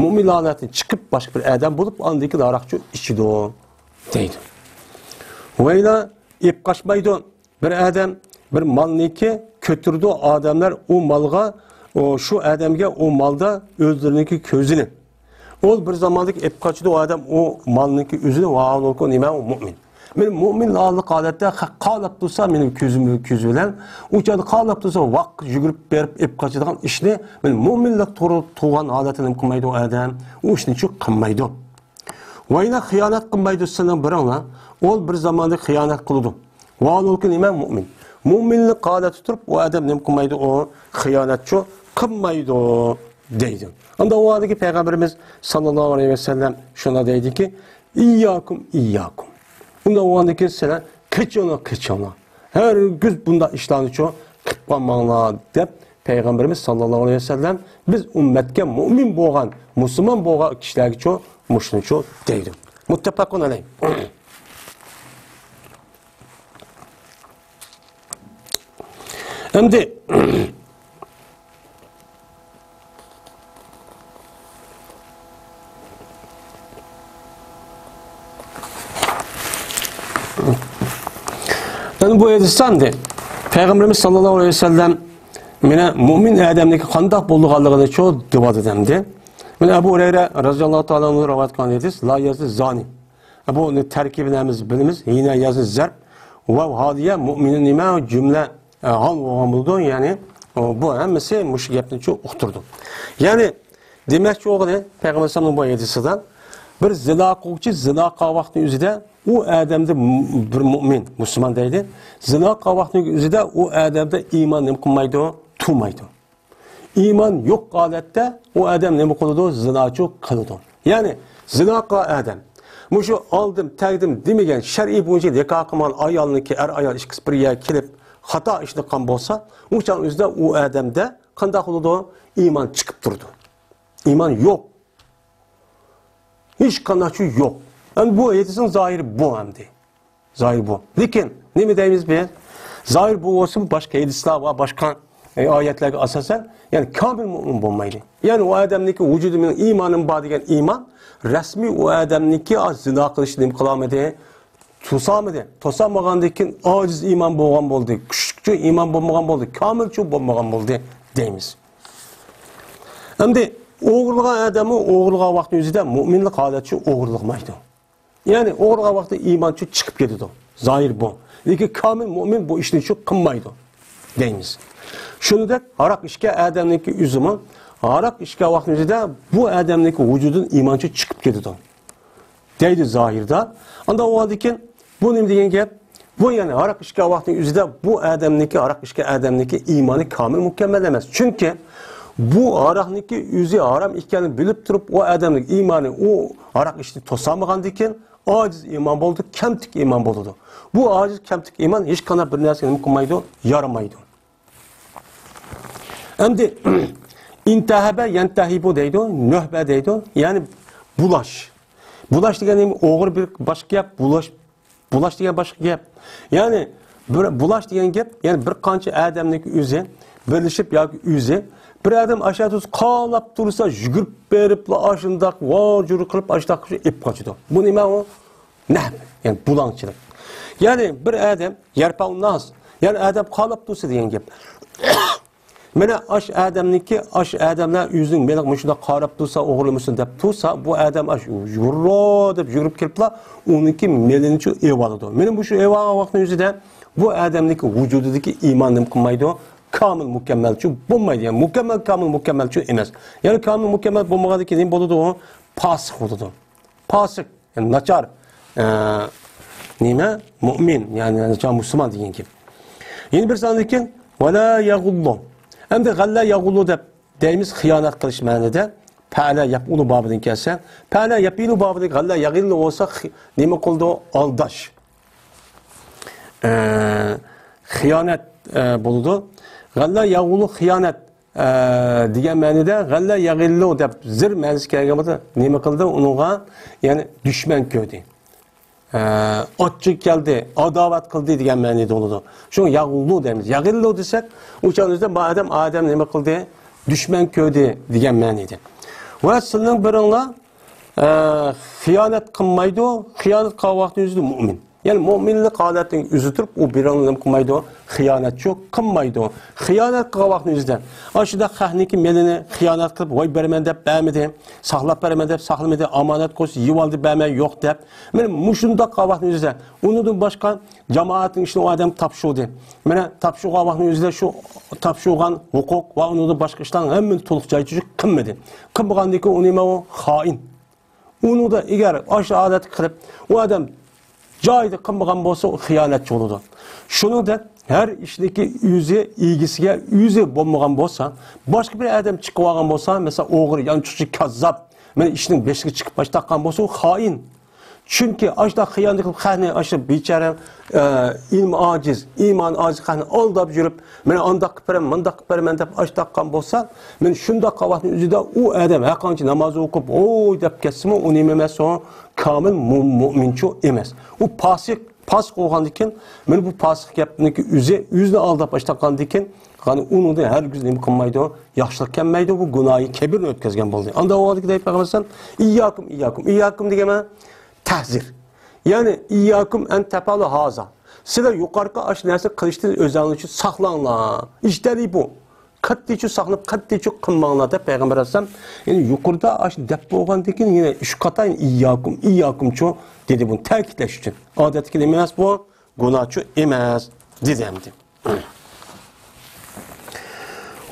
مۇئمىن ھالەتتىن چىقىپ باشقا بىر ئادەم بولۇپ ئاندىن كېيىن ھاراقچۇ ئىچىدۇ دەيدۇ. ۋەيلا ئېپ قاچمايدۇ. بىر ئادەم بىر مالنىكى كۆتۈرىدۇ، ئادەملەر ئۇ مالغا، ئۇ، شۇ ئادەمگە ئۇ مالدا ئۆزلىرىنىڭكى كۆزىنى. ئۇ بىر زاماندىكى ئېپ قاچىدۇ، ئۇ ئادەم ئۇ مالنىڭكى ئۆزىنى، ۋاھالۇلكۇ نېمە؟ ئۇ مۇئمىن. مېنى مۇئمىنلىق ھالەتتە قالاپ تۇرسا، مېنىڭ كۆزۈم، كۆز بىلەن، ئۇ چاغدا قالاپ تۇرسا، ۋاق يۈگۈرۈپ بېرىپ ئېپ قاچىدىغان ئىشنى، مېنى مۇئمىنلىق تۇرۇپ تۇرغان ھالەتتە نېمە قىلمايدۇ ئۇ ئادەم؟ ئۇ ئىشنى چۇ قىلمايدۇ. ۋايلا خىيانەت قىلمايدۇ سېنىڭ بىرىڭلا، ئۇ بىر زاماندا خىيانەت قىلىدۇ. ۋاھالۇلكى نېمە؟ مۇئمىن. مۇئمىنلىق ھالەتتە تۇرۇپ، ئۇ ئادەم نېمە قىلمايدۇ؟ ئۇ خىيانەتچۇ قىلمايدۇ، دەيدۇ. ئاندا ئۇ ھالدىكى پەيغەمبىرىمىز ساللاللاھۇ ئەلەيھى ۋەسەللەم شۇنداق دەيدىكى، ئىيياكۇم، ئىيياكۇم. ئۇندا ئۇ ھالدىكى سىلەر قېچىڭلار، قېچىڭلار. ھەرگىز بۇنداق ئىشلارنىچۇ قىلىپ قالماڭلار، دەپ پەيغەمبىرىمىز ساللاللاھۇ ئەلەيھى ۋەسەللەم بىز ئۈممەتكە مۇئمىن بولغان، مۇسۇلمان بولغان كىشىلەرگىچۇ مۇشۇنىچۇ دەيدۇ. مۇتتەپەقۇن ئەلەيھ. ئەمدى ئەنە بۇ ھەدىستە ئەمدى پەيغەمبىرىمىز ساللاللاھۇ ئەلەيھى ۋەسەللەم مانا مۇئمىن ئادەمنىڭكى قانداق بولىدىغانلىقىنى شۇ دېۋالدى ئەمدى. مانا ئەبۇ ھۇرەيرە رەزىياللاھۇ تائالا ئەنھۇ رىۋايەت قىلغان ھەدىس، لا يزنى زانى. بۇ تەركىبىنى ھەممىمىز بىلىمىز. ھىنا يزنى زەرب، ۋاۋ ھالىيە، مۇئمىنۇن نېمە جۈملە، ئە، ھال بولغان بولىدۇ. يەنى، ئۇ، بۇ ھەممىسى مۇشۇ گەپنى شۇ ئۇقتۇرىدۇ. يەنى، دېمەكچى بولغىنى، پەيغەمبەر ئەلەيھىسسالامنىڭ بۇ ھەدىسىدە، بىر زىنا قىلغۇچى زىنا قىلغان ۋاقتىنىڭ ئۆزىدە ئۇ ئادەمدە م-، بىر مۇئمىن، مۇسۇلمان دەيدۇ. زىنا قىلغان ۋاقتىنىڭ ئۆزىدە ئۇ ئادەمدە ئىمان نېمە قىلمايدۇ؟ تۇرمايدۇ. ئىمان يوق ھالەتتە ئۇ ئادەم نېمە قىلىدۇ؟ زىناچۇ قىلىدۇ. يەنى زىنا قىلغان ئادەم، مۇشۇ ئالدىم، تەگدىم دېمىگەن، شەرئىي بويىچە نىكاھ قىلمىغان ئايالنىڭكى، ئەر ئايال ئىككىسى بىر يەرگە كېلىپ خاتا ئىشنى قىلغان بولسا، ئۇ چاغنىڭ ئۆزىدە ئۇ ئادەمدە قانداق بولىدۇ؟ ئىمان چىقىپ تۇرىدۇ. ئىمان يوق. ھېچقانداقچۇ يوق. ئەمدى بۇ ھەدىسنىڭ زاھىرى بۇ ئەمدى. زاھىر بۇ. لېكىن نېمە دەيمىز بىز؟ زاھىر بۇ بولسىمۇ باشقا ھەدىسلەر ۋە باشقا، ئە، ئايەتلەرگە ئاساسەن، يەنى كامىل مۇئمىن بولمايدۇ. يەنى ئۇ ئادەمنىڭكى ۋۇجۇدى مېنىڭ ئىمانىم بار دېگەن ئىمان رەسمىي ئۇ ئادەمنىڭكى زىنا قىلىشنى نېمە قىلالمىدى؟ توسالمىدى. توسالمىغاندىن كېيىن ئاجىز ئىمان بولغان بولدى. كۈچلۈكچۇ ئىمان بولمىغان بولدى. كامىلچۇ بولمىغان بولدى دەيمىز. ئەمدى ئوغرىلىغان ئادەممۇ ئوغرىلىغان ۋاقتى ئۆزىدە مۇئمىنلىق ھالەتچۇ ئوغرىلىغمايدۇ. يەنى ئوغرىلىغان ۋاقتى ئىمانچۇ چىقىپ كېتىدۇ. زاھىر بۇ. لېكىن كامىل مۇئمىن بۇ ئىشنى شۇ قىلمايدۇ دەيمىز. شۇنىڭدەك ھاراق ئىچكەن ئادەمنىڭكى ئۆزىمۇ ھاراق ئىچكەن ۋاقتى ئۆزىدە بۇ ئادەمنىڭكى ۋۇجۇدىدىن ئىمانچۇ چىقىپ كېتىدۇ. دەيدۇ زاھىردا. ئانداق بولغاندىكىن، بۇ نېمە دېگەن گەپ؟ بۇ، يەنى، ھاراق ئىچكەن ۋاقتىنىڭ ئۆزىدە بۇ ئادەمنىڭكى، ھاراق ئىچكەن ئادەمنىڭكى ئىمانى كامىل مۇكەممەل ئەمەس. چۈنكى بۇ ھاراقنىڭكى ئۆزى ھارام ئىكەنلىكىنى بىلىپ تۇرۇپ، ئۇ ئادەمنىڭ ئىمانى، ئۇ ھاراق ئىچىشنى توسالمىغاندىكىن، ئاجىز ئىمان بولىدۇ، كەمتۈك ئىمان بولىدۇ. بۇ ئاجىز، كەمتۈك ئىمان ھېچقانداق بىر نەرسىگە نېمە قىلمايدۇ؟ يارىمايدۇ. ئەمدى ئىنتەھەبە يەنتەھىبۇ دەيدۇ، نۆھبە دەيدۇ، يەنى بۇلاش. بۇلاش دېگەن نېمە؟ ئوغرى بىر باشقا گەپ، بۇلاش، بۇلاش دېگەن باشقا گەپ. يەنى بىر، بۇلاش دېگەن گەپ، يەنى بىر قانچە ئادەمنىڭ ئۆزى بىرلىشىپ ياكى ئۆزى، بىر ئادەم ئاشۇ يەردە قالاپ تۇرسا، يۈگۈرۈپ بېرىپلا ئاشۇنداق ۋاجۇر قىلىپ، ئاشۇنداق ئېلىپ قاچىدۇ. بۇ نېمە ئۇ؟ نەھب، يەنى بۇلاڭچىلىق. يەنى بىر ئادەم يەرپەۋ ناس، يەنى ئادەم قالاپ تۇرسا دېگەن گەپ. مانا ئاش ئادەمنىڭكى، ئاش ئادەملەر ئۆزىنىڭ مېلىغا مۇشۇنداق قاراپ تۇرسا، ئوغرىلىمىسۇن دەپ تۇرسا، بۇ ئادەم ئاش يۇرۇ دەپ يۈگۈرۈپ كېلىپلا، ئۇنىڭكى مېلىنىچۇ ئېۋالىدۇ. مانا مۇشۇ ئېۋالغان ۋاقىتنىڭ ئۆزىدە بۇ ئادەمنىڭكى ۋۇجۇدىدىكى ئىمان نېمە قىلمايدۇ؟ كامىل مۇكەممەلچۇ بولمايدۇ. يەنى مۇكەممەل، كامىل مۇكەممەلچۇ ئەمەس. يەنى كامىل مۇكەممەل بولمىغاندىن كېيىن نېمە بولىدۇ؟ پاسىق بولىدۇ. پاسىق، يەنى ناچار، ئە، نېمە؟ مۇئمىن، يەنى ناچار مۇسۇلمان دېگەن گەپ. يەنە بىر ساندىن كېيىن، ۋەلا يەغۇللۇ. ئەمدى غەللە يەغۇللۇ دەپ دەيمىز، خىيانەت قىلىش مەنىدە. پەئەلە يەپئۇلۇ بابىدىن كەلسە، پەئەلە يەپئۇلۇ بابىدىن غەللە يەغۇللۇ بولسا، خى-، نېمە قىلىدۇ؟ ئالداش. ئە، خىيانەت، ئە، بولىدۇ. غەللە يەغۇللۇ خىيانەت، ئە، دېگەن مەنىدە، غەللە يەغىللۇ دەپ زىر مەنىسى كەلگەن بولسا، نېمە قىلدى؟ ئۇنىڭغا، يەنى دۈشمەن كۆردى. ئە، ئاچچىقى كەلدى، ئاداۋەت قىلدى دېگەن مەنىدە بولىدۇ. شۇڭا يەغۇللۇ دەيمىز. يەغىللۇ دېسەك، ئۇ چاغدا ما ئادەم، ئادەم نېمە قىلدى؟ دۈشمەن كۆردى دېگەن مەنىدە. ۋە سىلىنىڭ بىرىڭلار، ئە، خىيانەت قىلمايدۇ، خىيانەت قىلغان ۋاقتى ئۆزىدە مۇئمىن. يەنى مۇئمىنلىق ھالەتتىن ئۆزى تۇرۇپ، ئۇ بىرىڭلار نېمە قىلمايدۇ؟ خىيانەتچۇ قىلمايدۇ. خىيانەت قىلغان ۋاقتىنىڭ ئۆزىدە، ئاشۇنداق خەقنىڭكى مېلىنى خىيانەت قىلىپ، ۋاي بەرمەن دەپ بەرمىدى، ساقلاپ بەرمەن دەپ ساقلىمىدى، ئامانەت قويسا يېۋالدى بەرمەي يوق دەپ. مانا مۇشۇنداق قىلغان ۋاقتىنىڭ ئۆزىدە، ئۇنىڭدىن باشقا جامائەتنىڭ ئىشىنى ئۇ ئادەم تاپشۇردى. مانا تاپشۇرغان ۋاقتىنىڭ ئۆزىدە شۇ تاپشۇرغان ھوقۇق ۋە ئۇنىڭدىن باشقا ئىشلارنىڭ ھەممىنى تولۇق جاي تۈزۈك قىلمىدى. قىلمىغاندىن كېيىن ئۇ نېمە ئۇ؟ خائىن. ئۇنىڭدا ئەگەر ئاشۇ ھالەتتە قىلىپ، ئۇ ئادەم جايىدا قىلمىغان بولسا، ئۇ خىيانەتچى بولىدۇ. شۇنىڭدەك ھەر ئىشنىڭكى ئۆزى ئىگىسىگە ئۆزى بولمىغان بولسا، باشقا بىر ئادەم چىقىۋالغان بولسا، مەسىلەن، ئوغرى، يانچۇقچى، كاززاپ، مانا ئىشنىڭ بېشىغا چىقىپ باش تارتقان بولسا، ئۇ خائىن. چۈنكى ئاشۇنداق خىيانەت قىلىپ، خەقنى، ئاشۇ بىچارە، ئە، ئىلمى ئاجىز، ئىمانى ئاجىز خەقنى ئالداپ يۈرۈپ، مانا ئانداق قىلىپ بېرىمەن، مۇنداق قىلىپ بېرىمەن دەپ ئاشۇنداق قىلغان بولسا، مانا شۇنداق قىلغان ۋاقىتنىڭ ئۆزىدە ئۇ ئادەم ھەرقانچە ناماز ئوقۇپ، ھوي دەپ كەتسىمۇ، ئۇ نېمە ئەمەس، ئۇ كامىل مۇ-، مۇئمىنچۇ ئەمەس. ئۇ پاسىق، پاسىق بولغاندىكىن، مانا بۇ پاسىق گەپنىڭكى ئۆزى، ئۆزىنى ئالداپ ئاشۇنداق قىلغاندىكىن، يەنى ئۇنىڭدىن ھەرگىز نېمە قىلمايدۇ، ياخشىلىق كەلمەيدۇ، بۇ گۇناھى كەبىرنى ئۆتكۈزگەن بولدى. ئاندا ئۇ ھالدا دەيدۇ پەيغەمبەر ئەلەيھىسسالام، ئىيياكۇم، ئىيياكۇم، ئىيياكۇم دېگەن مانا تەھزىر. يەنى، ئىيياكۇم ئەن تەپئەلۇ ھازا. سىلەر يۇقىرىقى ئاشۇ نەرسىنى قىلىشتىن ئۆزۈڭلارنى ساقلاڭلار. ئىجتەنىبۇ. قەتئىيچۇ ساقلىنىپ، قەتئىيچۇ قىلماڭلار دەپ پەيغەمبەر ئەلەيھىسسالام، يەنى يۇقىرىدا ئاشۇ دەپ بولغاندىن كېيىن يەنە ئۈچ قاتا، يەنى ئىيياكۇم، ئىيياكۇمچۇ دېدى، بۇنى تەكىتلەش ئۈچۈن. ئادەتتىكى نېمە ئەمەس بۇ؟ گۇناھچۇ ئەمەس دېدى ئەمدى.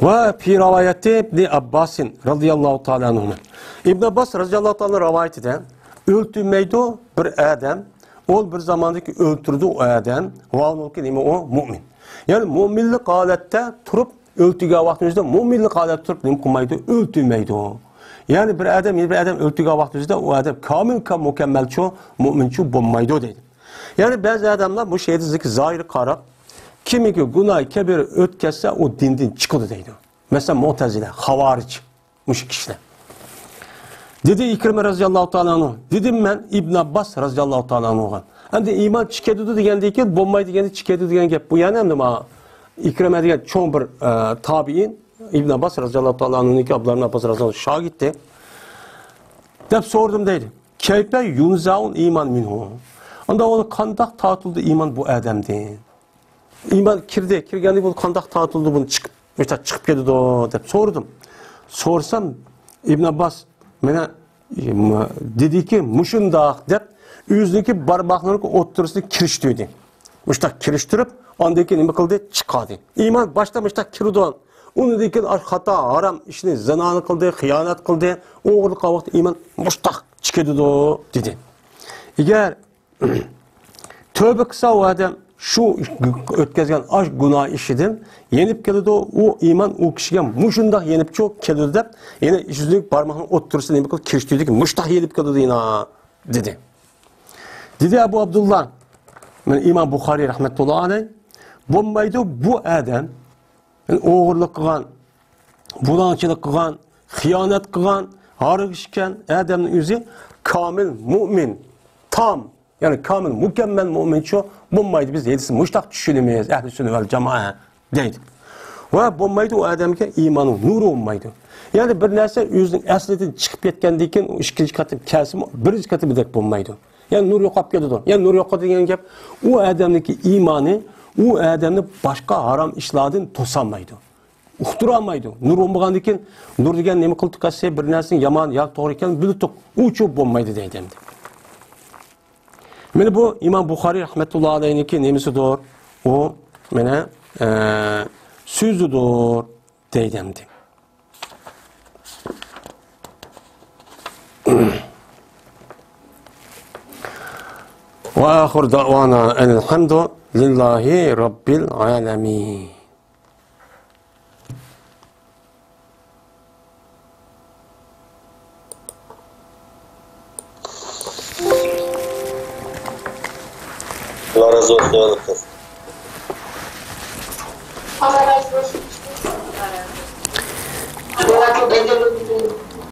ۋە في رواية ابن عباس رضي الله تعالى عنهما. ئىبن ئابباس رەزىياللاھۇ تائالا رىۋايىتىدە، ئۆلتۈرمەيدۇ بىر ئادەم، ئۇ بىر زاماندىكى ئۆلتۈردى ئۇ ئادەم، ۋاھالبۇكى نېمە ئۇ؟ مۇئمىن. يەنى مۇئمىنلىق ھالەتتە تۇرۇپ، ئۆلتۈرگەن ۋاقتىمىزدا مۇئمىنلىق ھالەتتە تۇرۇپ نېمە قىلمايدۇ؟ ئۆلتۈرمەيدۇ. يەنى بىر ئادەم، يەنە بىر ئادەم ئۆلتۈرگەن ۋاقتىمىزدا ئۇ ئادەم كامىل، كام-، مۇكەممەلچۇ، مۇئمىنچۇ بولمايدۇ دەيدۇ. يەنى بەزى ئادەملەر بۇ شەرىئەتنىڭكى زاھىرىغا قاراپ، كىمكى گۇناھى كەبىرە ئۆتكەزسە، ئۇ دىندىن چىقىدۇ دەيدۇ. مەسىلەن، مۇئتەزىلە، خاۋارىج، مۇشۇ كىشىلەر. دېدى ئىكرىمە رەزىياللاھۇ تائالا ئەنھۇ، دېدىم مەن ئىبن ئابباس رەزىياللاھۇ تائالا ئەنھۇغا. ئەمدى ئىمان چىقىدۇ دېگەندىن كېيىن، بولمايدۇ دېگەندە چىقىدۇ دېگەن گەپ. بۇ يەنى ئەمدى مانا ئىكرىمە دېگەن چوڭ بىر، ئە، تابىئىن، ئىبن ئابباس رەزىياللاھۇ تائالا ئەنھۇنىڭكى، ئابدۇللا ئىبن ئابباس رەزىياللاھۇ شاگىرتى. دەپ سورىدىم دەيدۇ. كەيپە يۇنزەئۇل ئىمان مىنھۇ. ئاندا ئۇنى قانداق تارتىلدى ئىمان بۇ ئادەمدىن؟ ئىمان كىردى، كىرگەندىن بۇ قانداق تارتىلدى بۇنى چىقىپ، مۇشۇنداق چىقىپ كېتىدۇ دەپ سورىدىم. سورىسام، ئىبن ئابباس مانا، دېدىكى، مۇشۇنداق دەپ، ئۆزىنىڭكى بارماقلىرىنىڭ ئوتتۇرىسىنى كىرىشتۈردى. مۇشۇنداق كىرىشتۈرۈپ، ئاندىن كېيىن نېمە قىلدى؟ چىقاردى. ئىمان باشتا مۇشۇنداق كىرىدۇ. ئۇنىڭدىن كېيىن ئاشۇ خاتا، ھارام ئىشنى، زىنانى قىلدى، خىيانەت قىلدى، ئوغرىلىق قىلغان ۋاقىتتا ئىمان مۇشۇنداق چىقىدۇ، دېدى. ئەگەر تۆبە قىلسا ئۇ ئادەم شۇ ئۆتكەزگەن ئاش گۇناھ ئىشىدىن يېنىپ كېلىدۇ. ئۇ ئىمان ئۇ كىشىگە مۇشۇنداق يېنىپچۇ كېلىدۇ دەپ، يەنە ئۆزىنىڭ بارماقنىڭ ئوتتۇرىسىنى نېمە قىلىپ كىرىشتۈردى، مۇشۇنداق يېنىپ كېلىدۇ يەنە، دېدى. دېدى ئەبۇ ئابدۇللا، مانا ئىمام بۇخارىي رەھمەتۇللا ئەلەيھ، بولمايدۇ بۇ ئادەم، يەنى ئوغرىلىق قىلغان، بۇلاڭچىلىق قىلغان، خىيانەت قىلغان، ھارغا ئىچكەن ئادەمنىڭ ئۆزى كامىل مۇئمىن، تام، يەنى كامىل، مۇكەممەل مۇئمىنچۇ بولمايدۇ. بىز ھەدىسنى مۇشۇنداق چۈشىنىمىز، ئەھلى سۈننە ۋەل جامائە دەيدۇ. ۋە بولمايدۇ ئۇ ئادەمگە ئىماننىڭ نۇرى بولمايدۇ. يەنى بىر نەرسە ئۆزىنىڭ ئەسلىدىن چىقىپ كەتكەندىن كېيىن ئۇ ئىككىنچى قېتىم كەلسىمۇ، بىرىنچى قېتىمدەك بولمايدۇ. يەنى نۇر يوقاپ كېتىدۇ. يەنى نۇر يوقىدۇ دېگەن گەپ، ئۇ ئادەمنىڭكى ئىمانى ئۇ ئادەمنى باشقا ھارام ئىشلاردىن توسالمايدۇ. ئۇقتۇرالمايدۇ. نۇر بولمىغاندىن كېيىن، نۇر دېگەن نېمە قىلدۇق ئەسلى؟ بىر نەرسىنىڭ يامان يا توغرا ئىكەنلىكىنى بىلدۇق. ئۇچۇ بولمايدۇ دەيدۇ ئەمدى. مانا بۇ ئىمام بۇخارىي رەھمەتۇللا ئەلەيھنىڭكى نېمىسىدۇر؟ ئۇ مانا، ئە، سۆزىدۇر دەيدۇ ئەمدى. وآخر دعوانا أن الحمد لله رب العالمين. ئاللا رازى بولسۇن.